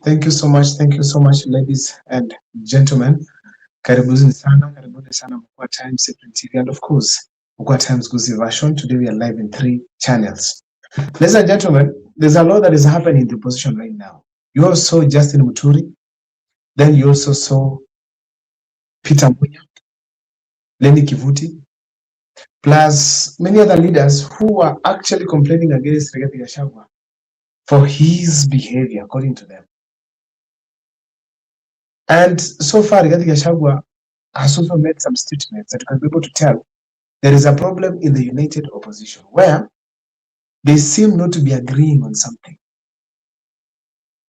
Thank you so much. Thank you so much, ladies and gentlemen. Karibuni sana, karibuni sana Mkua Times Cyprian TV and of course, Mkua Times Gusii version. Today we are live in three channels. Ladies and gentlemen, there's a lot that is happening in the opposition right now. You also saw Justin Muturi, then you also saw Peter Munya, Lenny Kivuti, plus many other leaders who are actually complaining against Rigathi Gachagua for his behavior, according to them. And so far, Rigathi Gachagua has also made some statements that you can be able to tell there is a problem in the united opposition where they seem not to be agreeing on something.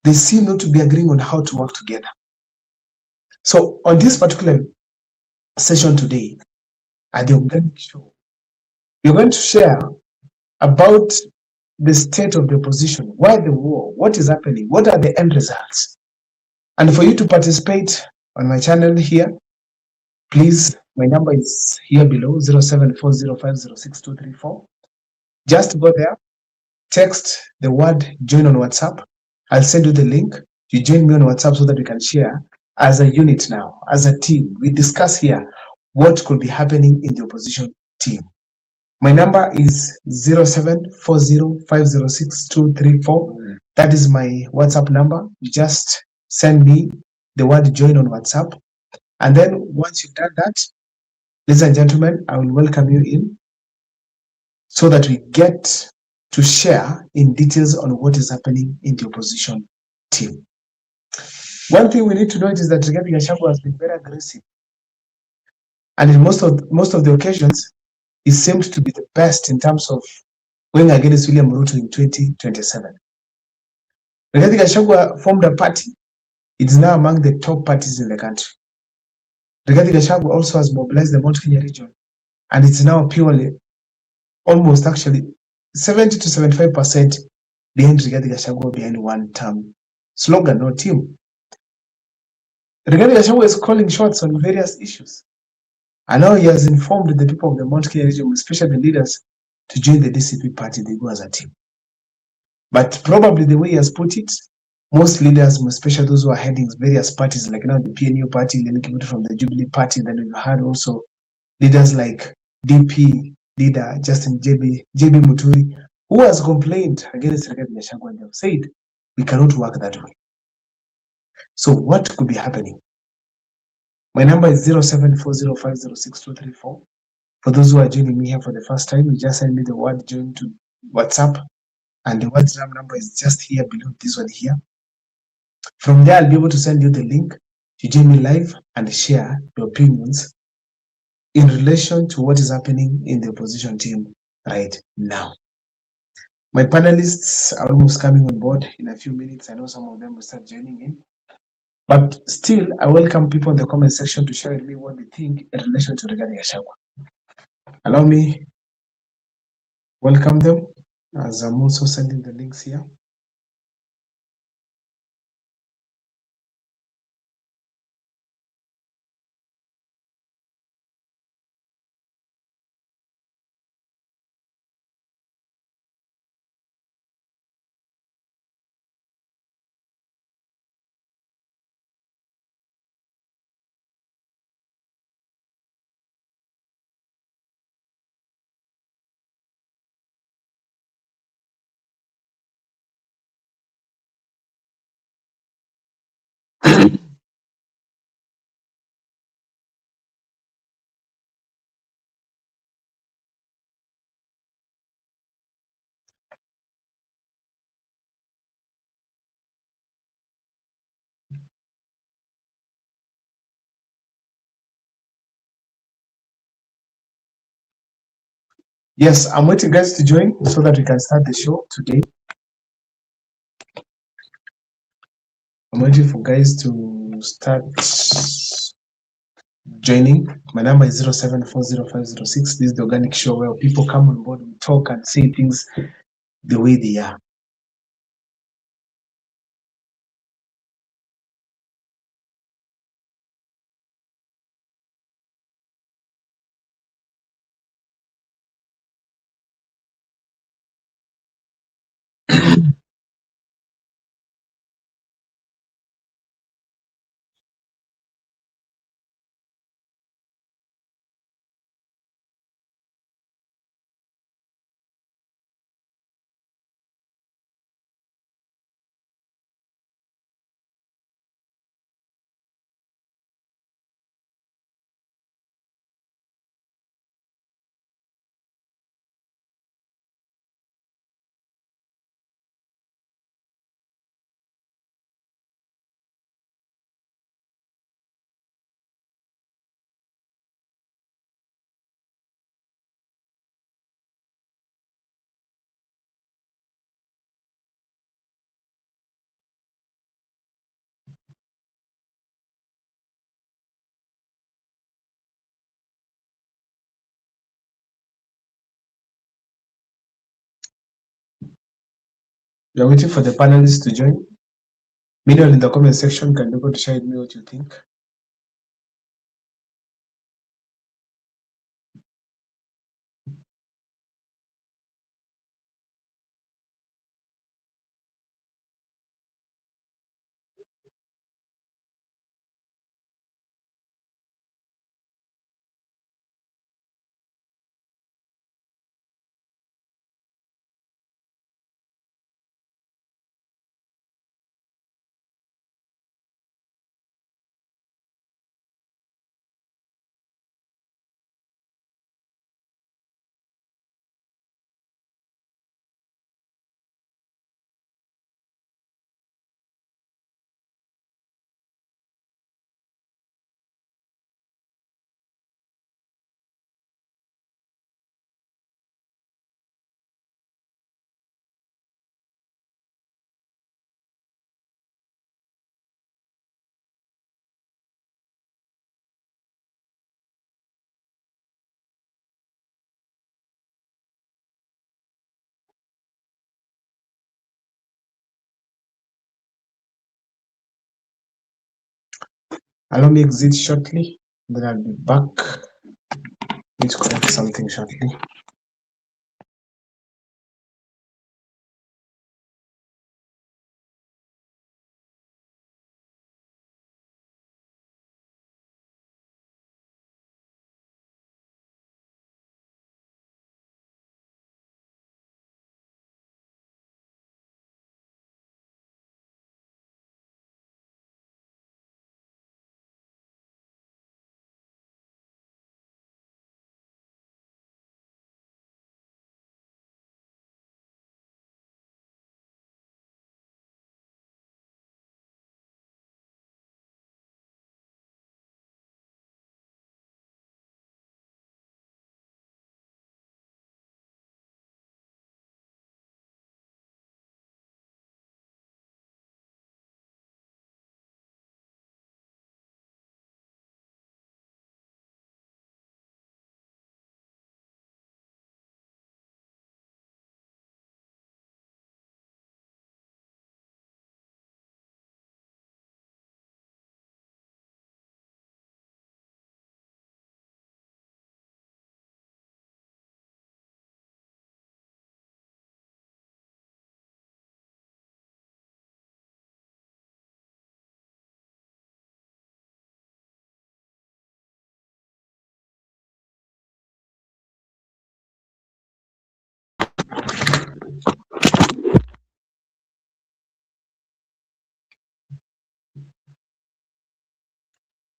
They seem not to be agreeing on how to work together. So on this particular session today, at the Organic Show, we're going to share about the state of the opposition, why the war, what is happening, what are the end results. And for you to participate on my channel here, please, my number is here below, 0740506234. Just go there, text the word join on WhatsApp. I'll send you the link. You join me on WhatsApp so that we can share as a unit now, as a team. We discuss here what could be happening in the opposition team. My number is 0740506234. That is my WhatsApp number. You just send me the word join on WhatsApp. And then once you've done that, ladies and gentlemen, I will welcome you in so that we get to share in details on what is happening in the opposition team. One thing we need to note is that Rigathi Gachagua has been very aggressive. And in most of the occasions, he seemed to be the best in terms of going against William Ruto in 2027. Rigathi Gachagua formed a party. It is now among the top parties in the country. Rigathi Gachagua also has mobilized the Mount Kenya region, and it's now purely, almost actually, 70 to 75% behind Rigathi Gachagua behind one term slogan or team. Rigathi Gachagua is calling shots on various issues. And now he has informed the people of the Mount Kenya region, especially the leaders, to join the DCP party. They go as a team. But probably the way he has put it, most leaders, especially those who are heading various parties, like now the PNU party, Lenny Kivuti from the Jubilee party, then we've had also leaders like DP leader Justin JB Muturi, who has complained against Rigathi Gachagua and have said we cannot work that way. So what could be happening? My number is 0740506234. For those who are joining me here for the first time, you just send me the word join to WhatsApp, and the WhatsApp number is just here below this one here. From there, I'll be able to send you the link to join me live and share your opinions in relation to what is happening in the opposition team right now. My panelists are almost coming on board in a few minutes. I know some of them will start joining in. But still, I welcome people in the comment section to share with me what they think in relation to Rigathi Gachagua. Allow me welcome them as I'm also sending the links here. Yes, I'm waiting guys to join so that we can start the show today. I'm waiting for guys to start joining. My number is 0740506. This is the organic show where people come on board, we talk and say things the way they are. We are waiting for the panelists to join. Meanwhile, in the comment section, can you go to share with me what you think? Allow me exit shortly, then I'll be back. Need to correct something shortly.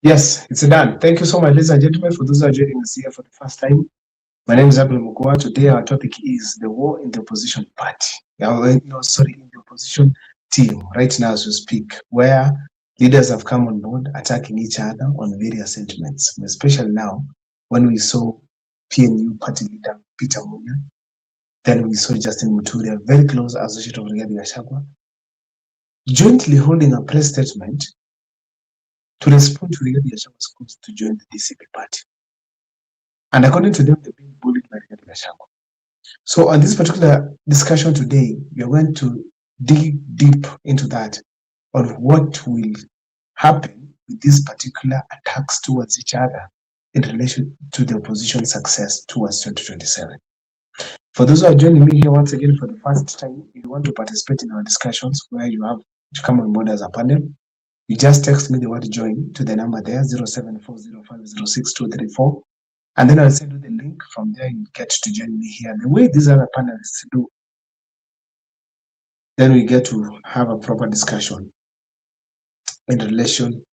Yes, it's done. Thank you so much, ladies and gentlemen, for those who are joining us here for the first time. My name is Abel Mugua. Today, our topic is the war in the opposition party. No, sorry, in the opposition team, right now as we speak, where leaders have come on board attacking each other on various sentiments, especially now when we saw PNU party leader Peter Munya, then we saw Justin Muturi, a very close associate of Rigathi Gachagua, jointly holding a press statement to respond to Rigathi Gachagua's calls to join the DCP party. And according to them, they're being bullied by Rigathi Gachagua. So on this particular discussion today, we are going to dig deep into that, on what will happen with these particular attacks towards each other in relation to the opposition success towards 2027. For those who are joining me here once again for the first time, if you want to participate in our discussions where you have to come on board as a panel, you just text me the word join to the number there, 0740506234, and then I'll send you the link. From there, you get to join me here. The way these other panelists do, then we get to have a proper discussion in relation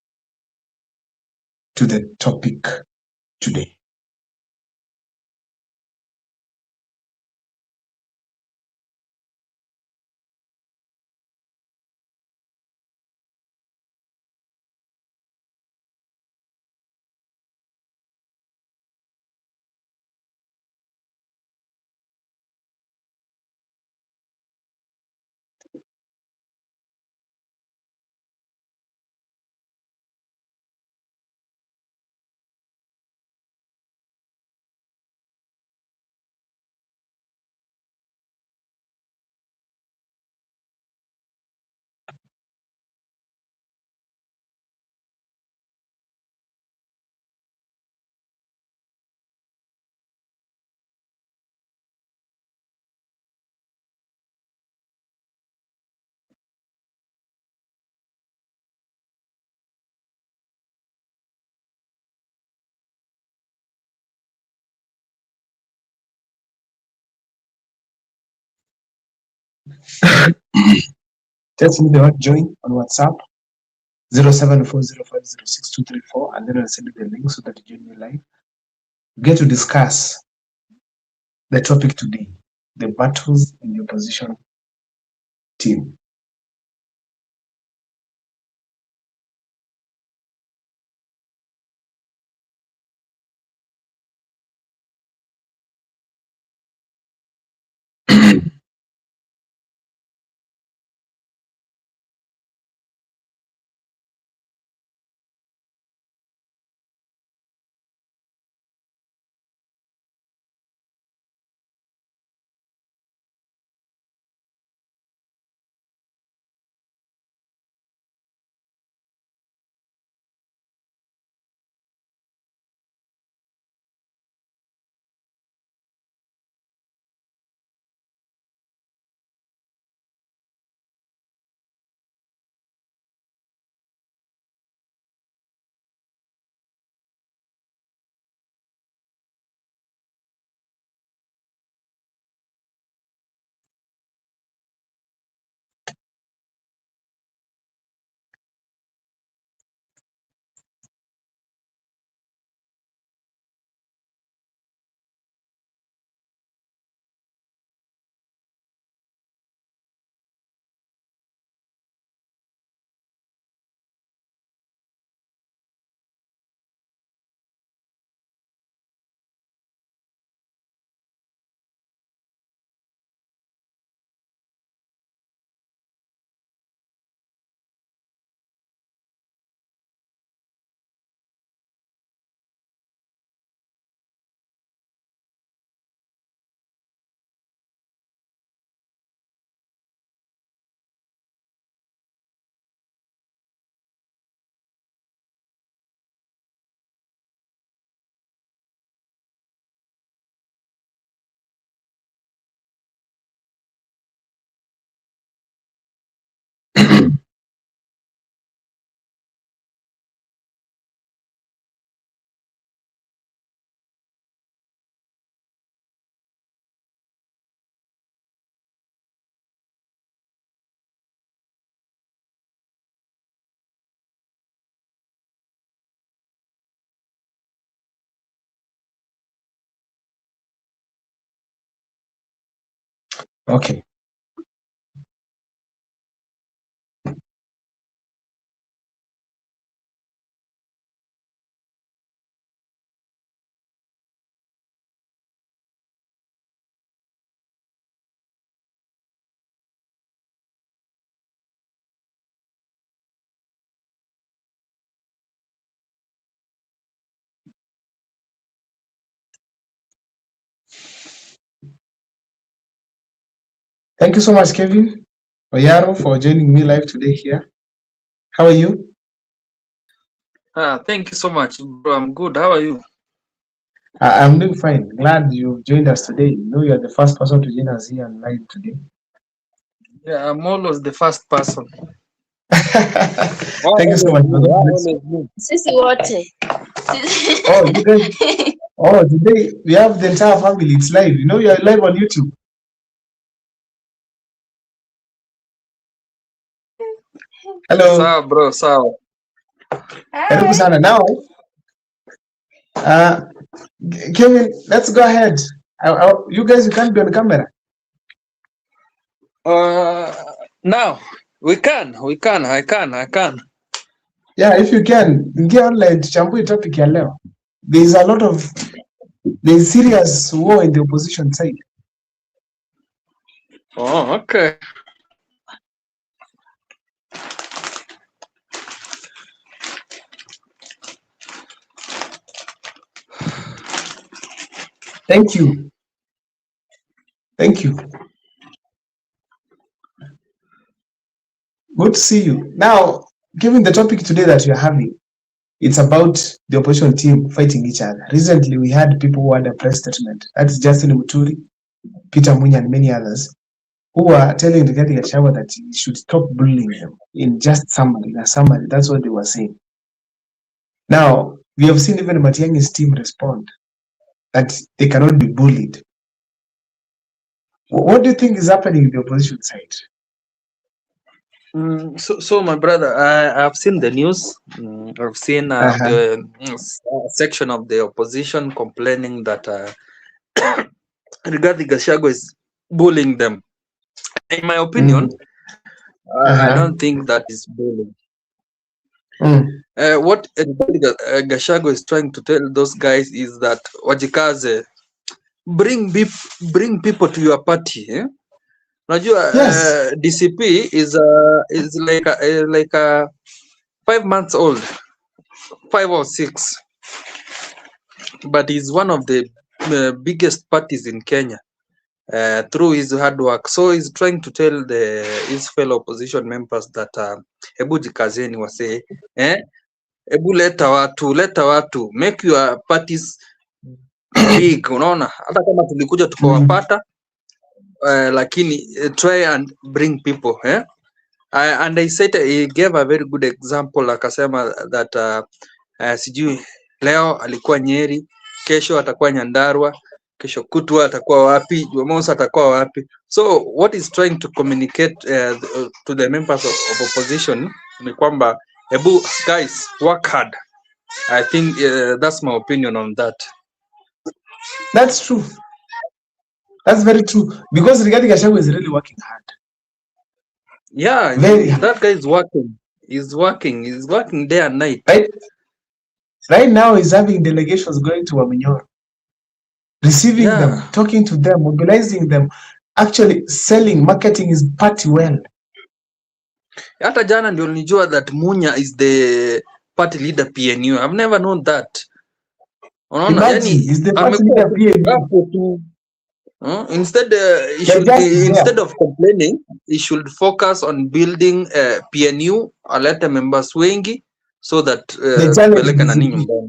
to the topic today. Text me the word join on WhatsApp 0740506234, and then I'll send you the link so that you join me live. We get to discuss the topic today, the battles in the opposition team. Okay. Thank you so much, Kevin Oyaro, for joining me live today here. How are you? Thank you so much, bro. I'm good. How are you? I'm doing fine. Glad you joined us today. You know, you are the first person to join us here live today. Yeah, I'm always the first person. Thank you so much. God bless you. Sisi wote. Oh, you guys. Oh, today we have the entire family. It's live. You know, you are live on YouTube. Hello. Sawa bro, sawa. Karibu sana. Now, Kevin, let's go ahead. You guys, you can't be on camera. Now we can, I can. Yeah, if you can, ingia online tuchambue topic ya leo. There is a lot of there's serious war in the opposition side. Oh, okay. Thank you. Thank you. Good to see you. Now, given the topic today that we are having, it's about the opposition team fighting each other. Recently, we had people who had a press statement. That's Justin Muturi, Peter Munya, and many others, who are telling Rigathi Gachagua that he should stop bullying them. In just summary, in a summary, that's what they were saying. Now, we have seen even Matiang'i's team respond that they cannot be bullied. What do you think is happening in the opposition side? So my brother, I've seen the news. I've seen the section of the opposition complaining that Rigathi Gachagua is bullying them. In my opinion, I don't think that is bullying. What Rigathi Gachagua is trying to tell those guys is that wajikaze, bring people to your party. Eh? Unajua, DCP is like a 5 months old, 5 or 6, but he's one of the biggest parties in Kenya through his hard work. So he's trying to tell the his fellow opposition members that hebu jikazeni wasee, eh? Hebu leta watu, make your parties big. Unaona, hata kama tulikuja tukawapata, lakini try and bring people, eh? And I said he gave a very good example, akasema that sijui leo alikuwa Nyeri, kesho atakuwa Nyandarua, kesho kutwa atakuwa wapi, Jumamosi atakuwa wapi. So what is trying to communicate to the members of opposition ni kwamba hebu guys, work hard. I think that's my opinion on that. That's true. That's very true. Because Rigathi Gachagua is really working hard. Yeah, Very hard. That guy is working. He's working. He's working day and night. Right now, he's having delegations going to Wamunyoro, receiving them, talking to them, mobilizing them, actually selling, marketing his party well. Hata jana ndio nilijua that Munya is the party leader PNU. I've never known that. Unaona, Imagine, yani he's the party amekuwa leader PNU. Hapo tu. Instead, he They're should just there. Instead of complaining, he should focus on building PNU, alete members wengi so that They challenge tupeleke nani DCP nyumbani.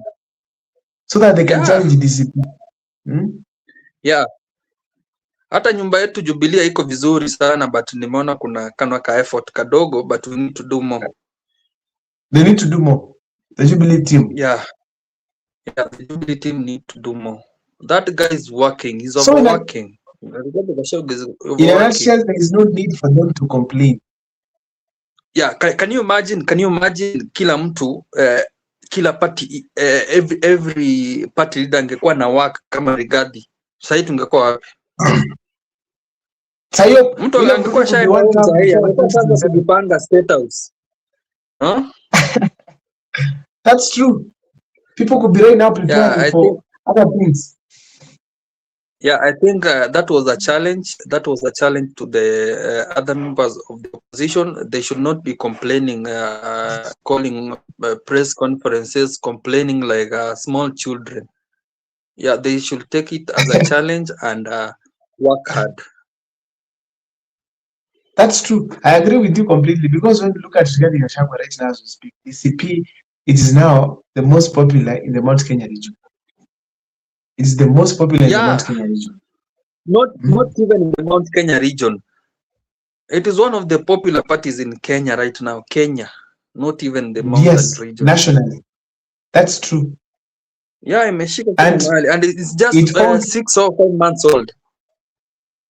So that they can challenge DCP. Yeah. Hata nyumba yetu Jubilee iko vizuri sana, but nimeona kuna kana ka effort kadogo, but we need to do more. They need to do more. The Jubilee team. Yeah, the Jubilee team need to do more. That guy is working. He's So overworking. Rigathi Gachagua is in a overworking. nutshell, there is no need for them to complain. Yeah, can you imagine? Can you imagine kila mtu kila party, every party leader angekuwa na work kama Rigathi, sahii tungekuwa wapi? Sasa hiyo Mtu ile angekuwa mtu could be one shaenda term sahii, before angekuwa shaanza 2027. Kujipanga State House. Huh? That's true. People could be right now Yeah, preparing I for think other things. Yeah, I think that was a challenge. That was a challenge to the other members of the opposition. They should not be complaining, calling press conferences, complaining like small children. Yeah, they should take it as a challenge and work hard. That's true. I agree with you completely because when you look at Rigathi Gachagua right now as we speak, DCP, it is now the most popular in the Mount Kenya region. It is the most popular in the Mount Kenya region. Not not even in the Mount Kenya region. It is one of the popular parties in Kenya right now. Kenya, not even the mountain Yes, region. Nationally. That's true. Yeah, imeshika kila And mahali and it's just it found 6 or 5 months old.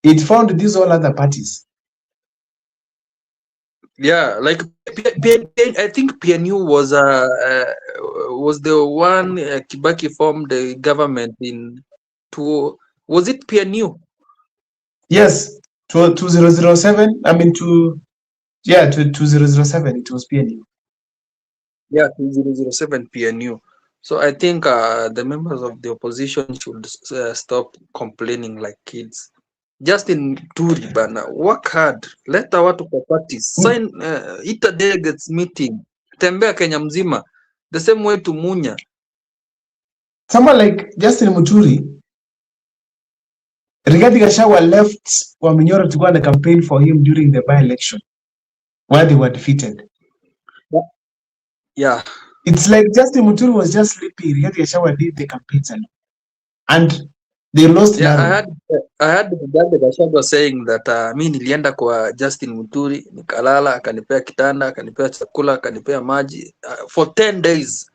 It found these all other parties. Yeah, like I think PNU was the one Kibaki formed the government in two, was it PNU? Yes, 2007. I mean, two, yeah, 2007. It was PNU. Yeah, 2007 PNU. So I think the members of the opposition should stop complaining like kids. Justin Muturi bana, work hard, leta watu kwa party, sign, ita delegates meeting, tembea Kenya mzima, the same way to Munya. Someone like Justin Muturi, Rigathi Gachagua left Wamunyoro to go on a campaign for him during the by-election, where they were defeated. It's like Justin Muturi was just sleeping. Rigathi Gachagua did the campaigns alone. And they lost Yeah, I narrowly. had Rigathi Gachagua saying that mi nilienda kwa Justin Muturi nikalala, akanipea kitanda, akanipea chakula, akanipea maji for 10 days.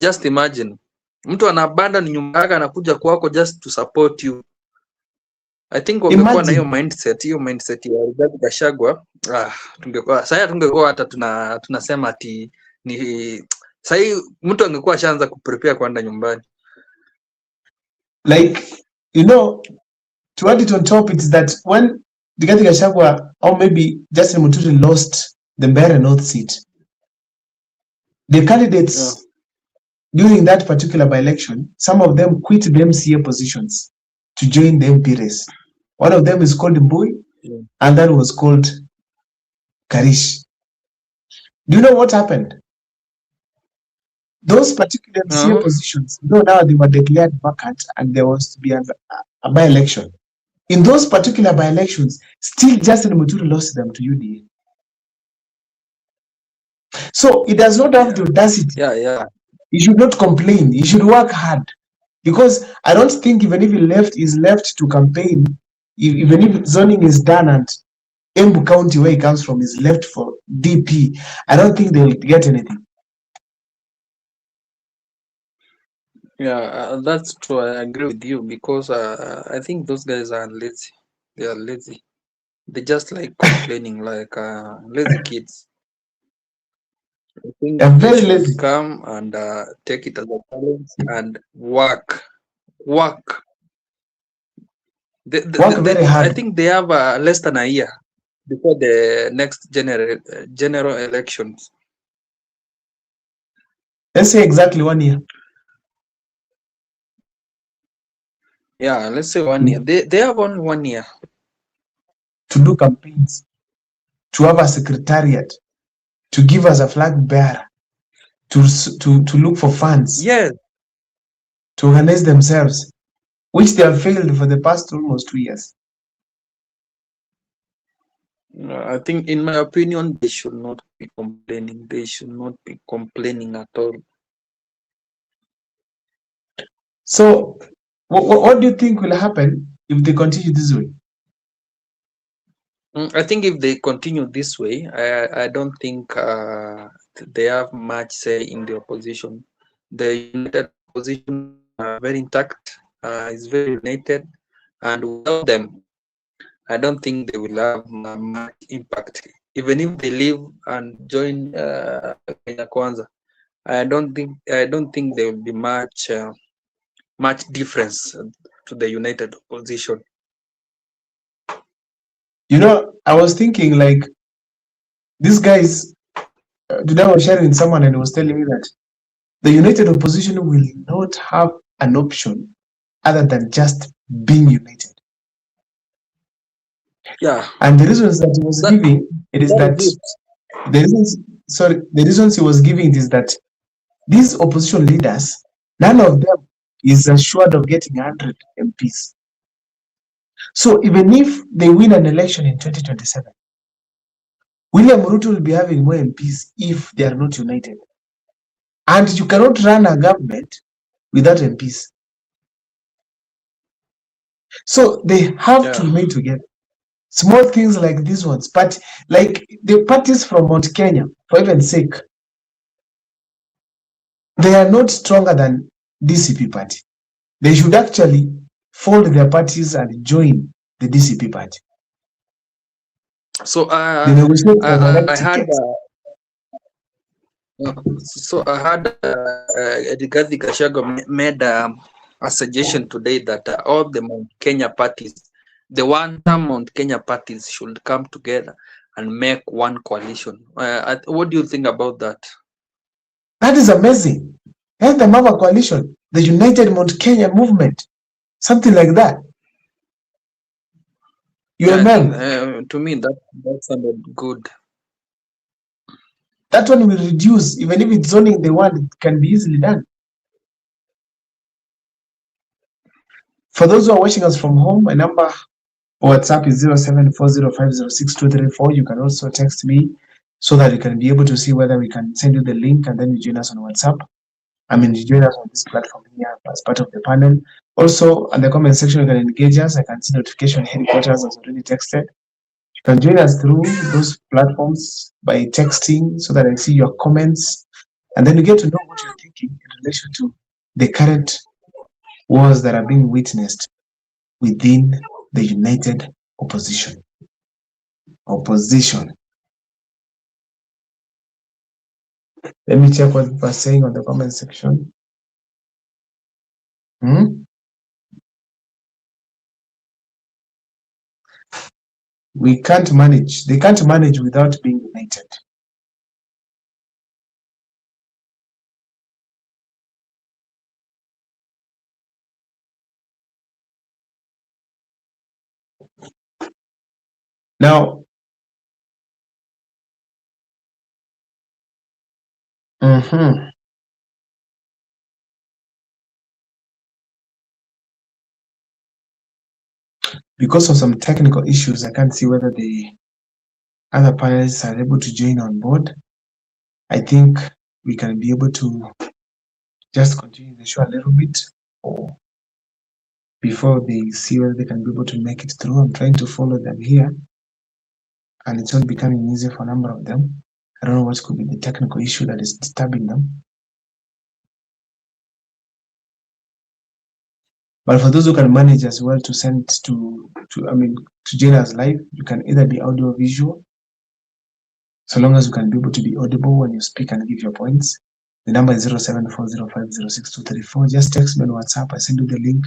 Just imagine. Mtu ana abandon nyumba yake, anakuja kwako just to support you. I think wangekuwa na hiyo Imagine. Mindset, hiyo mindset ya Rigathi Gachagua, ah, tungekuwa sasa tungekuwa hata tunasema ati ni sahii mtu angekuwa ashaanza kuprepare kwenda nyumbani. Like, to add it on top, it's that when Rigathi Gachagua or maybe Justin Muturi lost the Mbeere North seat, the candidates during that particular by-election, some of them quit the MCA positions to join the MP race. One of them is called Mbui, and that was called Karish. Do you know what happened? Those particular MCA No. positions, though now they were declared vacant and there was to be a by-election. In those particular by-elections, still Justin Muturi lost them to UDA. So he does not have the audacity. He should not complain. He should work hard. Because I don't think even if he left, is left to campaign, even if zoning is done and Embu County, where he comes from, is left for DP, I don't think they'll get anything. Yeah, that's true. I agree with you because I think those guys are lazy. They are lazy. They just like complaining like lazy kids. I think They're they very should lazy. Come and take it as a challenge and work, work. Work very I hard. Think they have less than a year before the next general elections. Let's say exactly one year. Yeah, let's say one year. They have only one year. To do campaigns, to have a secretariat, to give us a flag bearer, to look for funds, to organize themselves, which they have failed for the past almost 2 years. I think, in my opinion, they should not be complaining. They should not be complaining at all. So, what do you think will happen if they continue this way? I think if they continue this way, I don't think they have much say in the opposition. The united opposition are very intact, is very united, and without them, I don't think they will have much impact. Even if they leave and join Kenya Kwanza, I don't think there will be much difference to the united opposition. I was thinking, like, these guys, today I was sharing with someone and he was telling me that the united opposition will not have an option other than just being united. And the reasons that he was giving it is That that is it. The reasons, sorry, the reasons he was giving it is that these opposition leaders, none of them is assured of getting 100 MPs. So even if they win an election in 2027, William Ruto will be having more MPs if they are not united. And you cannot run a government without MPs. So they have to remain together. Small things like these ones, but like the parties from Mount Kenya, for even sake, they are not stronger than DCP party. They should actually fold their parties and join the DCP party. So They negotiate for the right I had tickets. So I had Rigathi Gachagua made a suggestion today that all the Mount Kenya parties, the one Mount Kenya parties, should come together and make one coalition. What do you think about that? That is amazing. Let them have a coalition, the United Mount Kenya Movement, something like that. Yeah, I think, UMM. To me that sounded good. That one will reduce, even if it's zoning the one, it can be easily done. For those who are watching us from home, my number WhatsApp is 0740506234. You can also text me so that you can be able to see whether we can send you the link and then you join us on WhatsApp. I mean, you join us on this platform here as part of the panel. Also, in the comment section, you can engage us. I can see notification headquarters has already texted. You can join us through those platforms by texting so that I see your comments. And then you get to know what you're thinking in relation to the current wars that are being witnessed within the united opposition. Opposition. Let me check what people are saying on the comment section. We can't manage. They can't manage without being united. Now, because of some technical issues, I can't see whether the other panelists are able to join on board. I think we can be able to just continue the show a little bit or before they see whether they can be able to make it through. I'm trying to follow them here, and it's not becoming easier for a number of them. I don't know what could be the technical issue that is disturbing them. But for those who can manage as well to send to I mean to join us live, you can either be audio or visual, so long as you can be able to be audible when you speak and give your points. The number is 0740506234. Just text me on WhatsApp. I send you the link,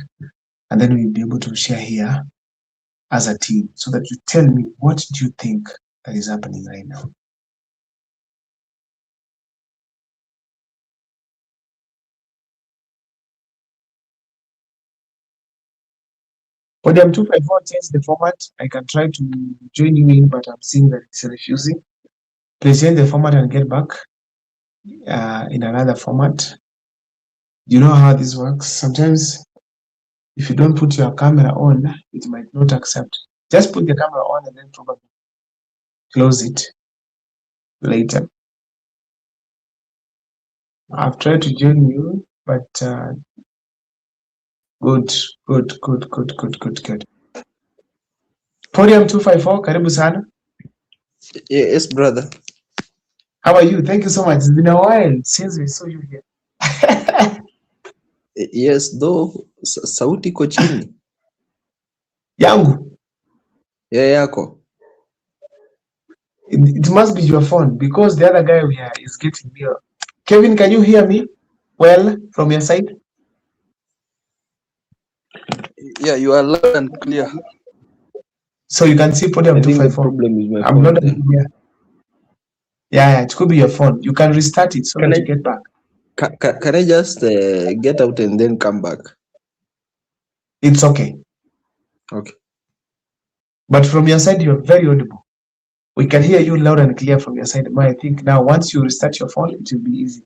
and then we'll be able to share here as a team so that you tell me what do you think that is happening right now. Podium 254 change the format. I can try to join you in, but I'm seeing that it's refusing. Please change the format and get back in another format. You know how this works. Sometimes if you don't put your camera on, it might not accept. Just put the camera on and then probably close it later. I've tried to join you, but good, good, good, good, good, good, good. Podium 254, karibu sana. Yes, brother. How are you? Thank you so much. It's been a while since we saw you here. Yes, though sauti iko chini. Yangu, Ya yako. it must be your phone because the other guy here is getting me. Kevin, can you hear me well from your side? Yeah, you are loud and clear. So you can see Podium I think the 254. problem is my I'm phone not then. here. Yeah, it could be your phone. You can restart it so Can that I you get back. can I just get out and then come back? It's okay. Okay. But from your side, you're very audible. We can hear you loud and clear from your side. But I think now once you restart your phone, it will be easy.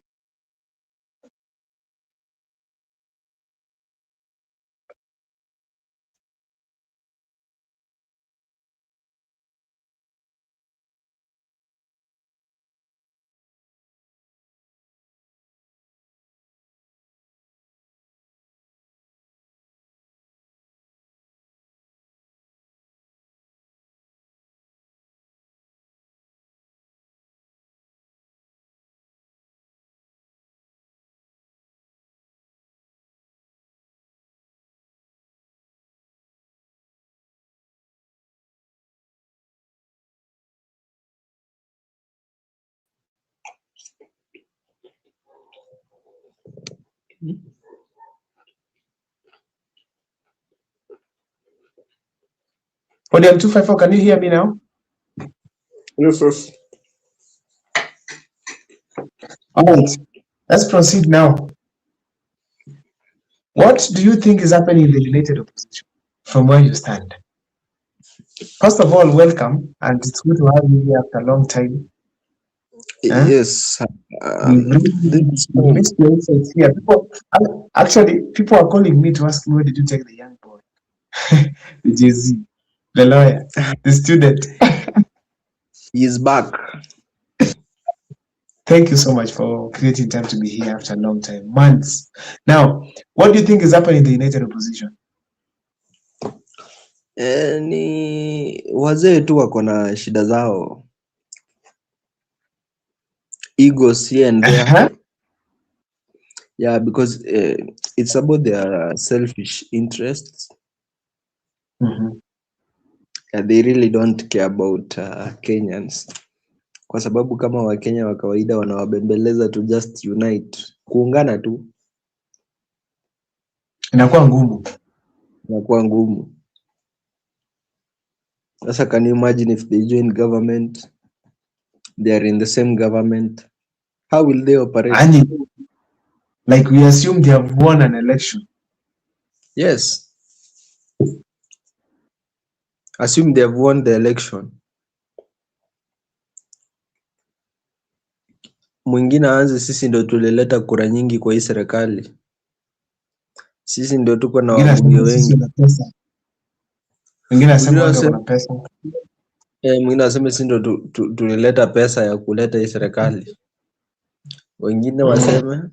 Podium 254, can you hear me now? Yes. All right, let's proceed now. What do you think is happening in the united opposition from where you stand? First of all, welcome, and it's good to have you here after a long time. Huh? Yes. We've really This phone. missed your insights here. People, actually, people are calling me to ask me, where did you take the young boy? The JZ, the lawyer, the student. He is back. Thank you so much for creating time to be here after a long time, months. Now, what do you think is happening in the united opposition? Ni wazee tu wako na shida zao. Egos here and there. Yeah, because it's about their selfish interests. Yeah, they really don't care about Kenyans, kwa sababu kama Wakenya wa kawaida wanawabembeleza to just unite, kuungana tu. Inakuwa ngumu. Inakuwa ngumu. Sasa can you imagine if they join government, they are in the same government, how will they operate? And like we assume they have won an election. Yes. Assume they have won the election. Mwingine aanze, sisi ndo tulileta kura nyingi kwa hii serikali, sisi ndio tuko na Mwingine wabunge asema sisi wengi. wana pesa. Mwingine asema Mwingine watu aseme wana pesa. Mwingine aseme sisi ndo tulileta pesa ya kuleta hii serikali. Wengine waseme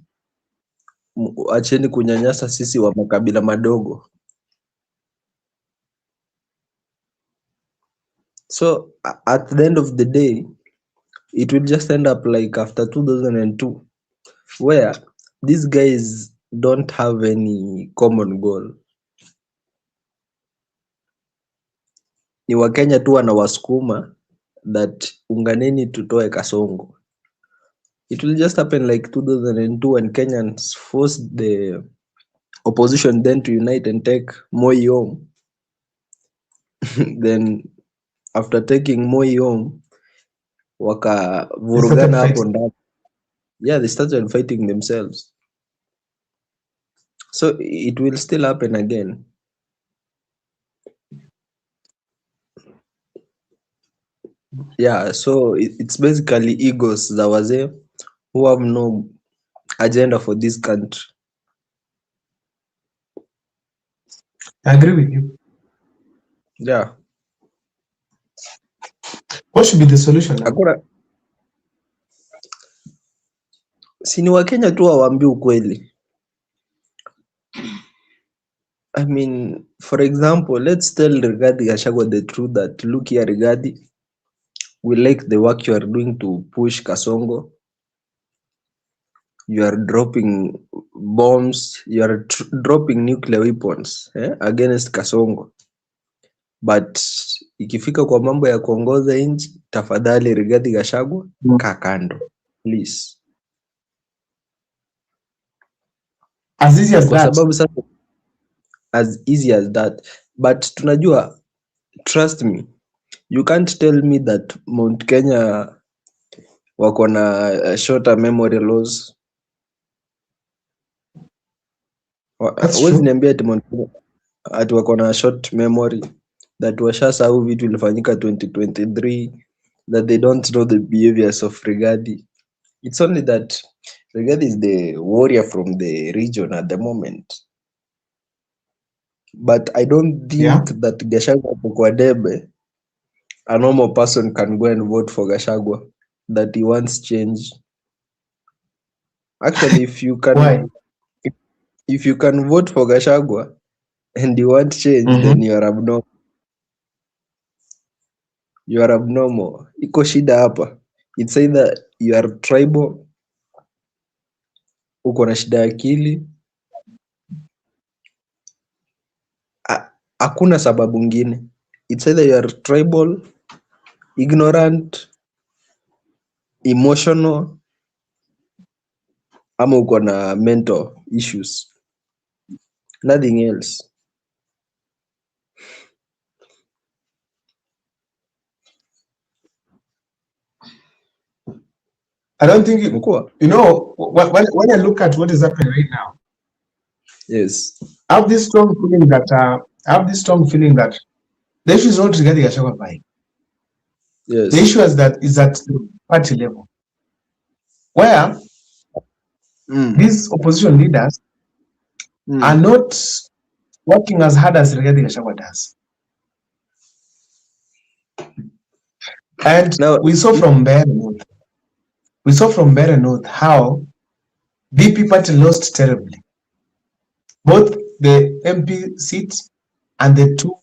acheni kunyanyasa sisi wa makabila madogo. So at the end of the day, it will just end up like after 2002, where these guys don't have any common goal. Ni Wakenya tu wanawasukuma that unganeni tutoe Kasongo. It will just happen like 2002 when Kenyans forced the opposition then to unite and take Moi home. Then after taking Moi home, wakavurugana hapo ndani. Yeah, they started fighting themselves. So it will still happen again. Yeah, so it's basically egos za wazee who have no agenda for this country. I agree with you. Yeah. What should be the solution now? Hakuna, si ni Wakenya tu hawaambii ukweli. I mean, for example, let's tell Rigathi Gachagua the truth that look here, Rigathi, we like the work you are doing to push Kasongo. You are dropping bombs, you are dropping nuclear weapons against Kasongo. But ikifika kwa mambo ya kuongoza nchi, tafadhali Rigathi Gachagua, kaa kando, please. As easy as Kwa that. sababu sasa, as easy as that. But tunajua, trust me, you can't tell me that Mount Kenya wako na shorter memory loss. That's Huwezi true. niambia ati Mount Kenya ati wako na short memory, that washasahau vitu ilifanyika 2023, that they don't know the behaviors of Rigathi. It's only that Rigathi is the warrior from the region at the moment. But I don't think that Gachagua ako kwa debe, a normal person can go and vote for Gachagua, that he wants change. Actually, if you can, Why? if you can vote for Gachagua and you want change, then you are abnormal. You are abnormal. Iko shida hapa. It's either you are tribal, uko na shida ya akili, hakuna sababu ngine. It's either you are tribal, ignorant, emotional, ama uko na mental issues. Nothing else. I don't think, Mkua? you know, when I look at what is happening right now, Yes. I have this strong feeling that the issue is not regarding Gachagua buying. Yes. The issue is that is at the party level, where these opposition leaders are not working as hard as Rigathi Gachagua does. And Now, we saw from Mbeere North, we saw from Mbeere North how DP party lost terribly. Both the MP seat and the two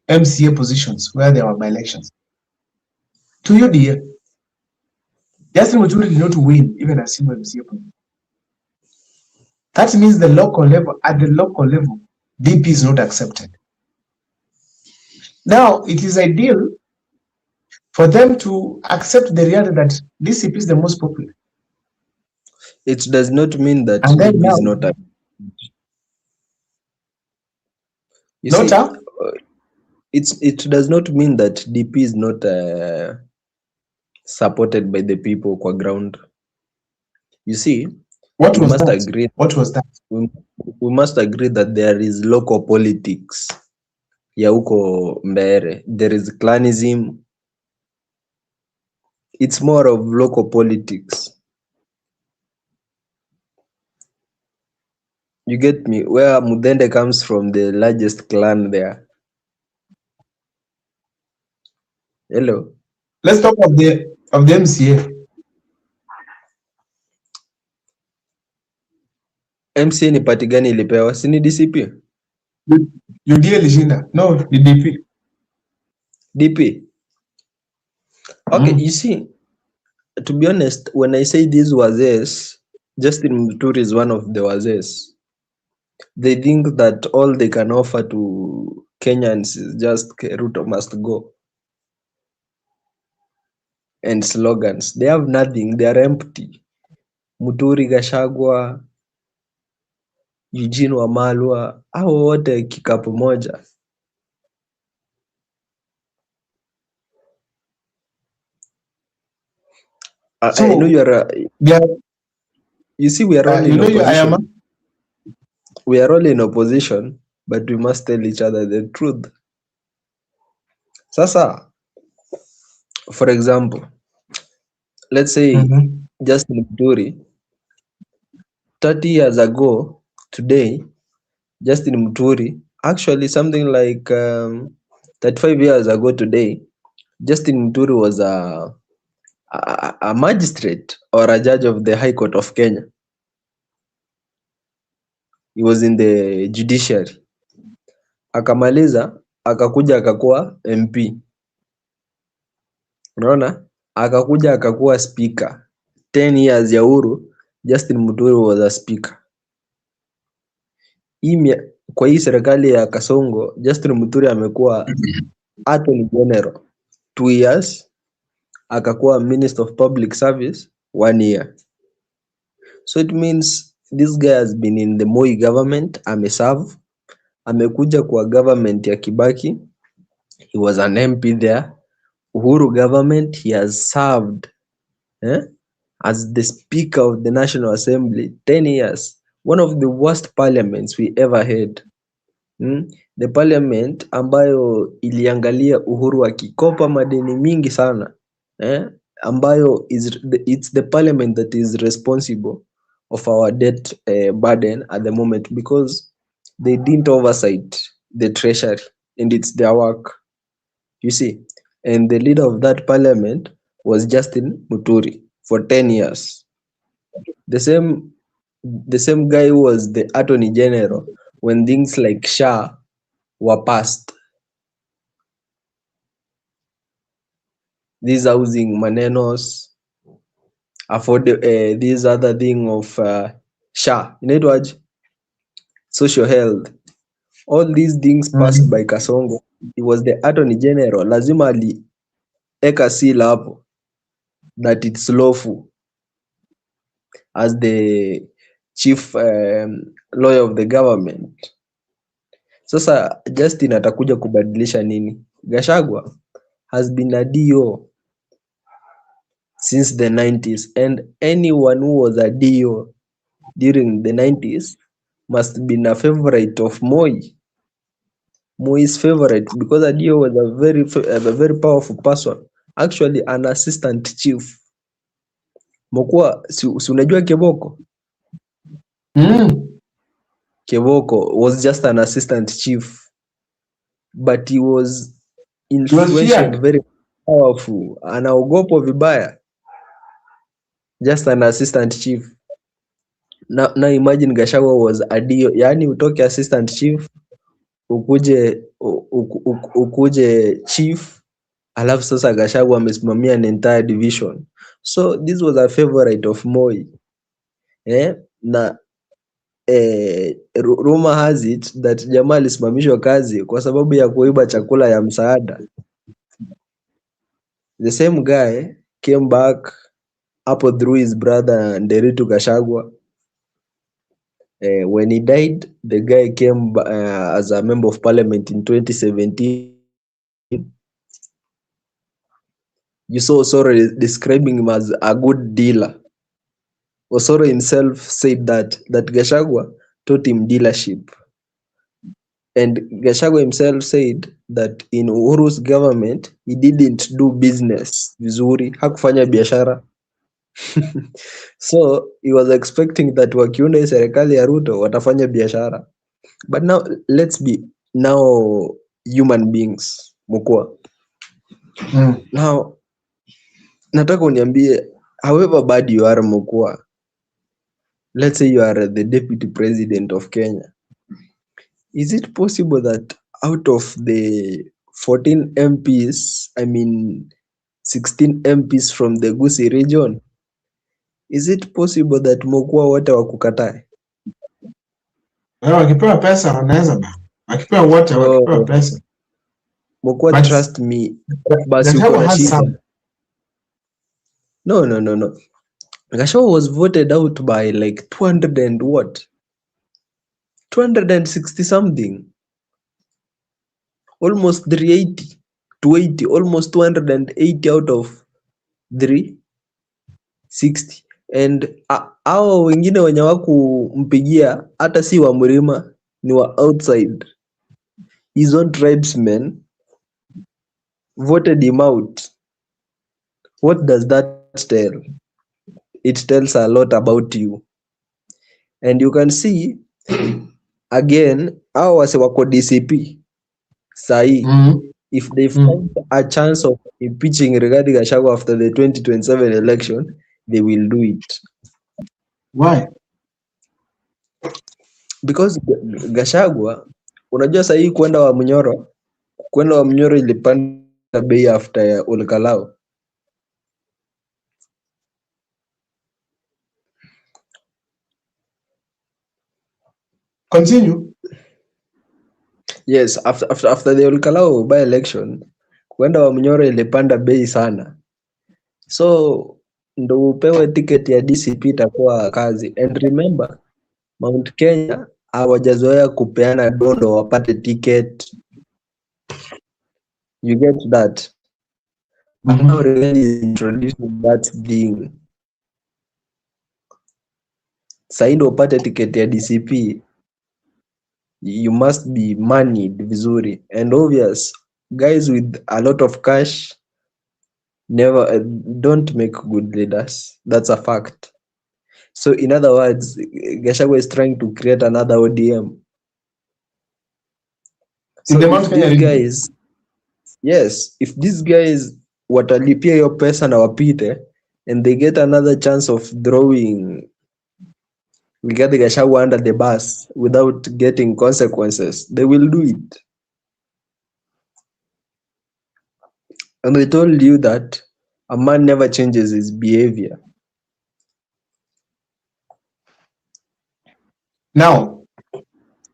MCA positions where there were by-elections. To UDA, Justin Muturi did not win even a single MCA position. That means the local level, at the local level, DP is not accepted. Now, it is ideal for them to accept the reality that DCP is the most popular. It does not mean that And then DP is now, not a, you not see, a, it does not mean that DP is not supported by the people kwa ground. You see, what we was must that? agree What was that? we must agree that there is local politics ya huko Mbeere. There is clanism. It's more of local politics. You get me? Where Mudende comes from, the largest clan there. Hello. Let's talk of the MCA. MCA ni party gani ilipewa? Si ni DCP? UDA ilishinda. No, ni DP. DP. Okay, you see, to be honest, when I say these wazees, Justin Muturi is one of the wazees. They think that all they can offer to Kenyans is just Ruto must go and slogans. They have nothing. They are empty. Muturi, Gachagua, Eugene Wamalwa, hao wote kikapu moja. I know So you are. they are, You see, we are all you in know, you I am. opposition. We are all in opposition, but we must tell each other the truth. Sasa, for example, let's say Justin Muturi, 30 years ago today, Justin Muturi, actually something like 35 years ago today, Justin Muturi was a magistrate or a judge of the High Court of Kenya. He was in the judiciary. Akamaliza, akakuja akakuwa MP. Unaona? Akakuja akakuwa speaker. 10 years ya Uhuru, Justin Muturi was a speaker. Kwa hii serikali ya Kasongo, Justin Muturi amekuwa Attorney General 2 years, akakuwa Minister of Public Service 1 year. So it means this guy has been in the Moi government, ameserve, amekuja kwa government ya Kibaki, he was an MP there. Uhuru government, he has served as the Speaker of the National Assembly 10 years. One of the worst parliaments we ever had. The parliament ambayo iliangalia Uhuru akikopa madeni mingi sana, ambayo it's the parliament that is responsible of our debt burden at the moment, because they didn't oversight the treasury and it's their work, you see. And the leader of that parliament was Justin Muturi for 10 years. The same guy who was the Attorney General when things like SHA were passed. These housing manenos, afford, this other thing of SHA, inaitwaje? Social health. All these things passed by Kasongo. He was the Attorney General. Lazima alieka seal hapo that it's lawful as the chief lawyer of the government. Sasa Justin atakuja kubadilisha nini? Gachagua has been a DO since the 90s, and anyone who was a DO during the 90s must be a favorite of Moi. Moi's favorite, because a DO was a very powerful person, actually an assistant chief. Mokua, si unajua Keboko? Keboko was just an assistant chief, but he was He was influential, feared. very powerful. Anaogopwa vibaya. Just an assistant chief. Now imagine Gachagua was a DO, yani utoke assistant chief ukuje chief, alafu sasa Gachagua amesimamia an entire division. So this was a favorite of Moi. Na Rumor has it that jamaa alisimamishwa kazi kwa sababu ya kuiba chakula ya msaada. The same guy came back hapo through his brother Nderitu Gachagua. When he died, the guy came as a member of parliament in 2017. You saw Osoro describing him as a good dealer. Osoro himself said that Gachagua taught him dealership. And Gachagua himself said that in Uhuru's government, he didn't do business vizuri, hakufanya biashara. So he was expecting that wakiunda hii serikali ya Ruto watafanya biashara. But now let's be now human beings, Mukua. Now nataka uniambie, however bad you are, Mukua, let's say you are the deputy president of Kenya. Is it possible that out of the 14 MPs, I mean 16 MPs from the Gusii region, is it possible that Mukua wote wakukatae? Well, wakipewa pesa wanaweza ba. Wakipewa wote, wakipewa Oh. pesa. Mukua, But trust me, basi uko Gachagua na has shida. some. No. Gachagua was voted out by like 200 and what? 260 something. Almost 380, 280, almost 280 out of 360. And hao wengine wenye wakumpigia hata si wa mlima, ni wa outside. His own tribesmen voted him out. What does that tell? It tells a lot about you. And you can see again, hao wase wako DCP sahi, if they find a chance of impeaching Rigathi Gachagua after the 2027 election, they will do it. Why? Because Gachagua, unajua sahii kwenda Wamunyoro ilipanda bei after ya Olkalou. Continue. Yes, after the Olkalou by election, kwenda Wamunyoro ilipanda bei sana. So ndo upewe ticket ya DCP itakuwa kazi. And remember, Mount Kenya hawajazoea kupeana dondo wapate ticket. You get that? But now Rigathi is introducing that thing. Sahii ndo upate ticket ya DCP, you must be moneyed vizuri. And obvious, guys with a lot of cash never don't make good leaders. That's a fact. So in other words, Gachagua is trying to create another ODM. So In the if Mount Kenya these region. guys, yes, if these guys watalipia hiyo pesa na wapite and they get another chance of throwing Rigathi Gachagua under the bus without getting consequences, they will do it. And they told you that a man never changes his behavior. Now,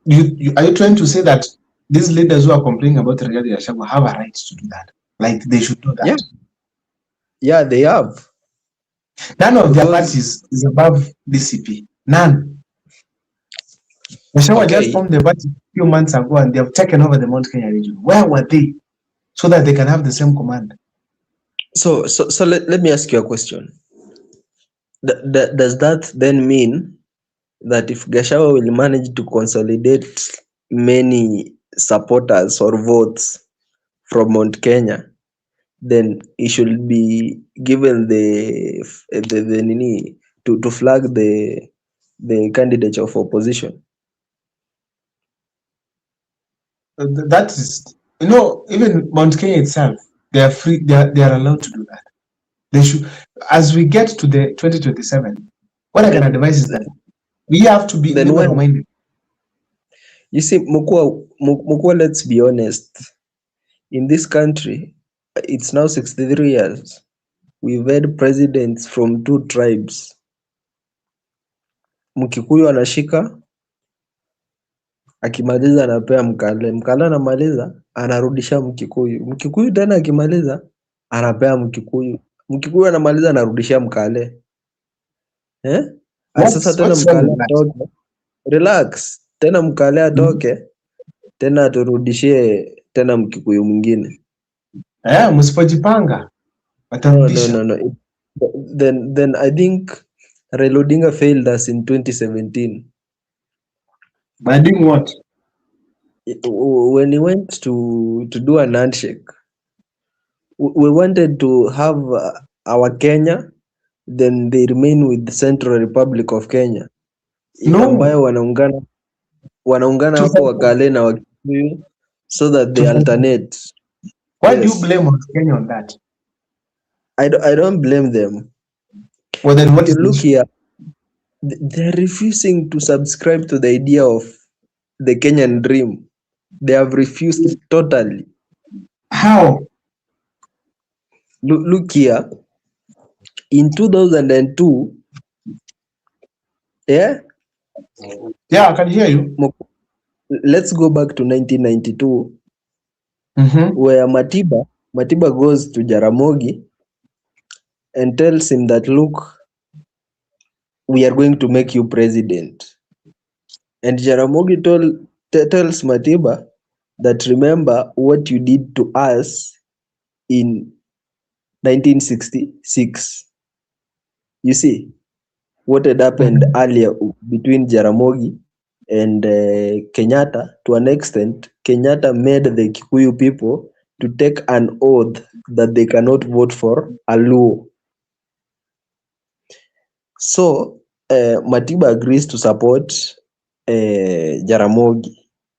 you are you trying to say that these leaders who are complaining about Rigathi Gachagua have a right to do that? Like they should do that? Yeah. Yeah, they have. None of their Because parties is above DCP. None. Gachagua just formed the party a few months ago and they have taken over the Mount Kenya region. Where were they? So that they can have the same command. So let me ask you a question. Does that then mean that if Gachagua will manage to consolidate many supporters or votes from Mount Kenya, then he should be given the nini to flag the candidate of opposition? That is, even Mount Kenya itself, they are free, they are allowed to do that. They should, as we get to the 2027, what I can advise is that we have to be Then when liberal minded. You see, Mukua, let's be honest. In this country, it's now 63 years. We've had presidents from two tribes. Mkikuyu anashika, Akimaliza anapea Mkale, Mkale anamaliza anarudisha Mkikuyu, Mkikuyu tena akimaliza anapea Mkikuyu, Mkikuyu anamaliza anarudishia Mkale. Eh? Sasa tena What's wrong Mkale with that? atoke, relax, tena Mkale atoke tena aturudishie tena Mkikuyu mwingine. Eh, msipojipanga No, no, watarudisha. No, no. Then I think Raila Odinga failed us in 2017. By doing what? When he went to do an handshake, we wanted to have our Kenya, then they remain with the Central Republic of Kenya No. ambayo wanaungana hapo Wakale na Wakikuyu so that they alternate. Why do you Yes. blame Kenya on that? I don't blame them. Well, then what is the Look issue? Here, they're refusing to subscribe to the idea of the Kenyan dream. They have refused totally. How? Look here, in 2002, yeah, Yeah, I can hear you. Let's go back to 1992, where Matiba goes to Jaramogi and tells him that, "Look, we are going to make you president." And Jaramogi tells Matiba that, "Remember what you did to us in 1966." You see, what had happened earlier between Jaramogi and Kenyatta, to an extent, Kenyatta made the Kikuyu people to take an oath that they cannot vote for a Luo. So Matiba agrees to support Jaramogi.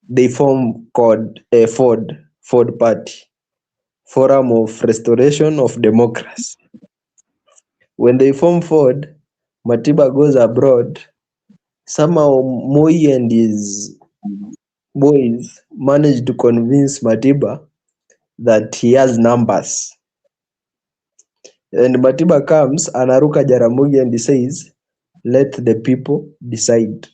They form called Ford Party, Forum of Restoration of Democracy. When they form Ford, Matiba goes abroad. Somehow Moi and his boys managed to convince Matiba that he has numbers. And Matiba comes, anaruka Jaramogi, and he says, "Let the people decide."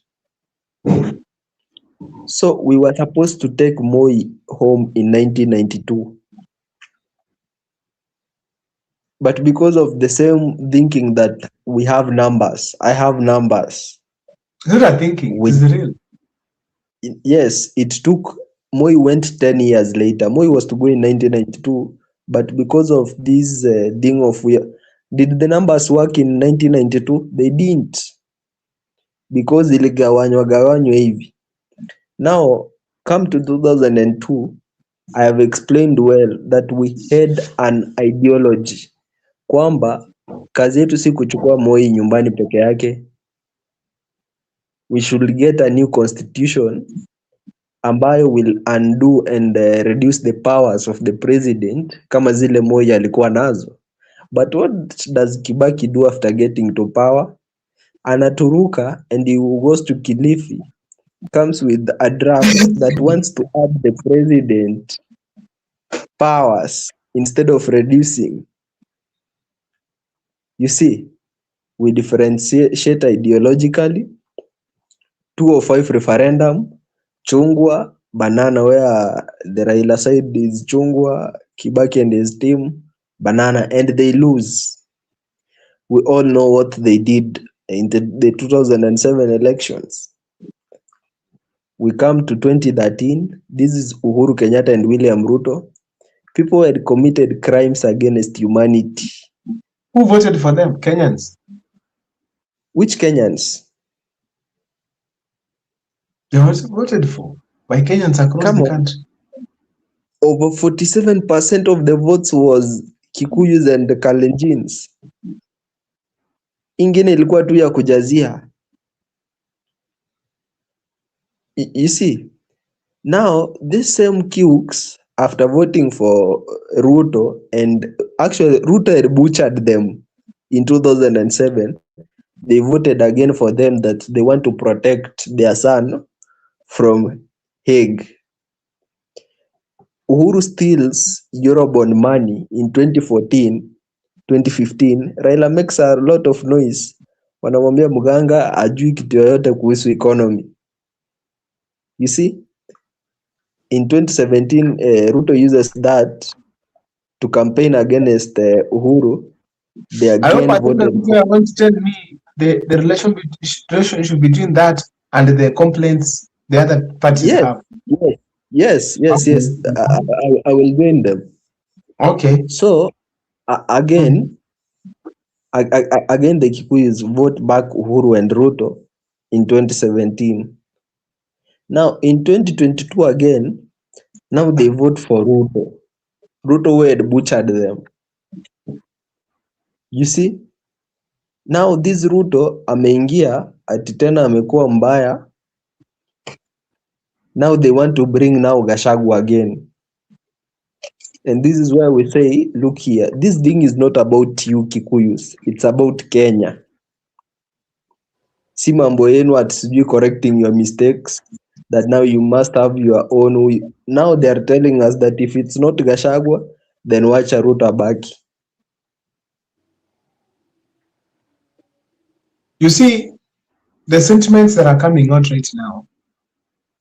So we were supposed to take Moi home in 1992. But because of the same thinking that we have numbers, I have numbers. It's not a thinking, it is real. Yes, it took Moi went 10 years later. Moi was to go in 1992, but because of this thing of we did the numbers work in 1992? They didn't. Because iligawanywa gawanywa hivi. Now, come to 2002, I have explained well that we had an ideology kwamba kazi yetu si kuchukua Moi nyumbani peke yake. We should get a new constitution ambayo will undo and reduce the powers of the president kama zile Moi alikuwa nazo. But what does Kibaki do after getting to power? Anaturuka and he goes to Kilifi, comes with a draft that wants to add the president powers instead of reducing. You see, we differentiate ideologically. 205 referendum, chungwa, banana, where the Raila side is chungwa, Kibaki and his team, banana, and they lose. We all know what they did in the 2007 elections. We come to 2013. This is Uhuru Kenyatta and William Ruto. People had committed crimes against humanity. Who voted for them? Kenyans. Which Kenyans? They were voted for by Kenyans across Come the on. Country. Over 47% of the votes was Kikuyus and the Kalenjins. Ingine ilikuwa tu ya kujazia. You see, now this same Kikuyu, after voting for Ruto, and actually Ruto had butchered them in 2007, they voted again for them that they want to protect their son from Hague. Uhuru steals Eurobond money in 2014, 2015. Raila makes a lot of noise. Wanamwambia mganga ajui kitu yoyote kuhusu economy. You see, in 2017, Ruto uses that to campaign against Uhuru. They I hope again I think that voted you are going to tell me the relationship between that and the complaints the other parties Yes, have. yes. Okay. I will join them. Okay. So again, again, the Kikuyus vote back Uhuru and Ruto in 2017. Now in 2022 again, now they vote for Ruto. Ruto who had butchered them. You see? Now this Ruto ameingia ati tena amekuwa mbaya. Now they want to bring now Gachagua again. And this is where we say, look here, this thing is not about you Kikuyus, it's about Kenya. Si mambo yenu ati sijui correcting your mistakes, that now you must have your own way. Now they are telling us that if it's not Gachagua, then wacha Ruto abaki. You see, the sentiments that are coming out right now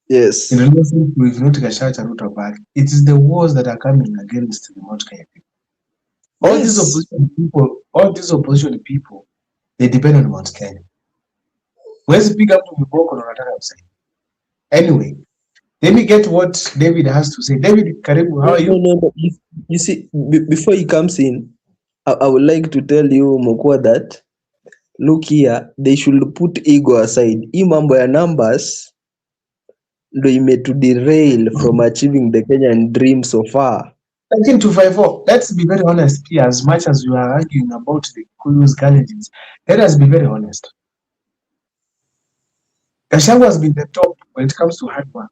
Yes. in relation to if not Gachagua Ruto back, it is the wars that are coming against the Mount Kenya people. All these opposition people, all these opposition people, they depend on Mount Kenya. Huwezi piga mtu viboko na unataka kusaidia. Anyway, let me get what David has to say. David, karibu, how are No, you? no, no. You see, before he comes in, I would like to tell you, Mokua, that look here, they should put ego aside. Hii mambo ya numbers ndo imetu derail from achieving the Kenyan dream so far. 254, let's be very honest here, as much as we are arguing about the Kikuyu's challenges, let us be very honest. Gachagua has been the top when it comes to hard work.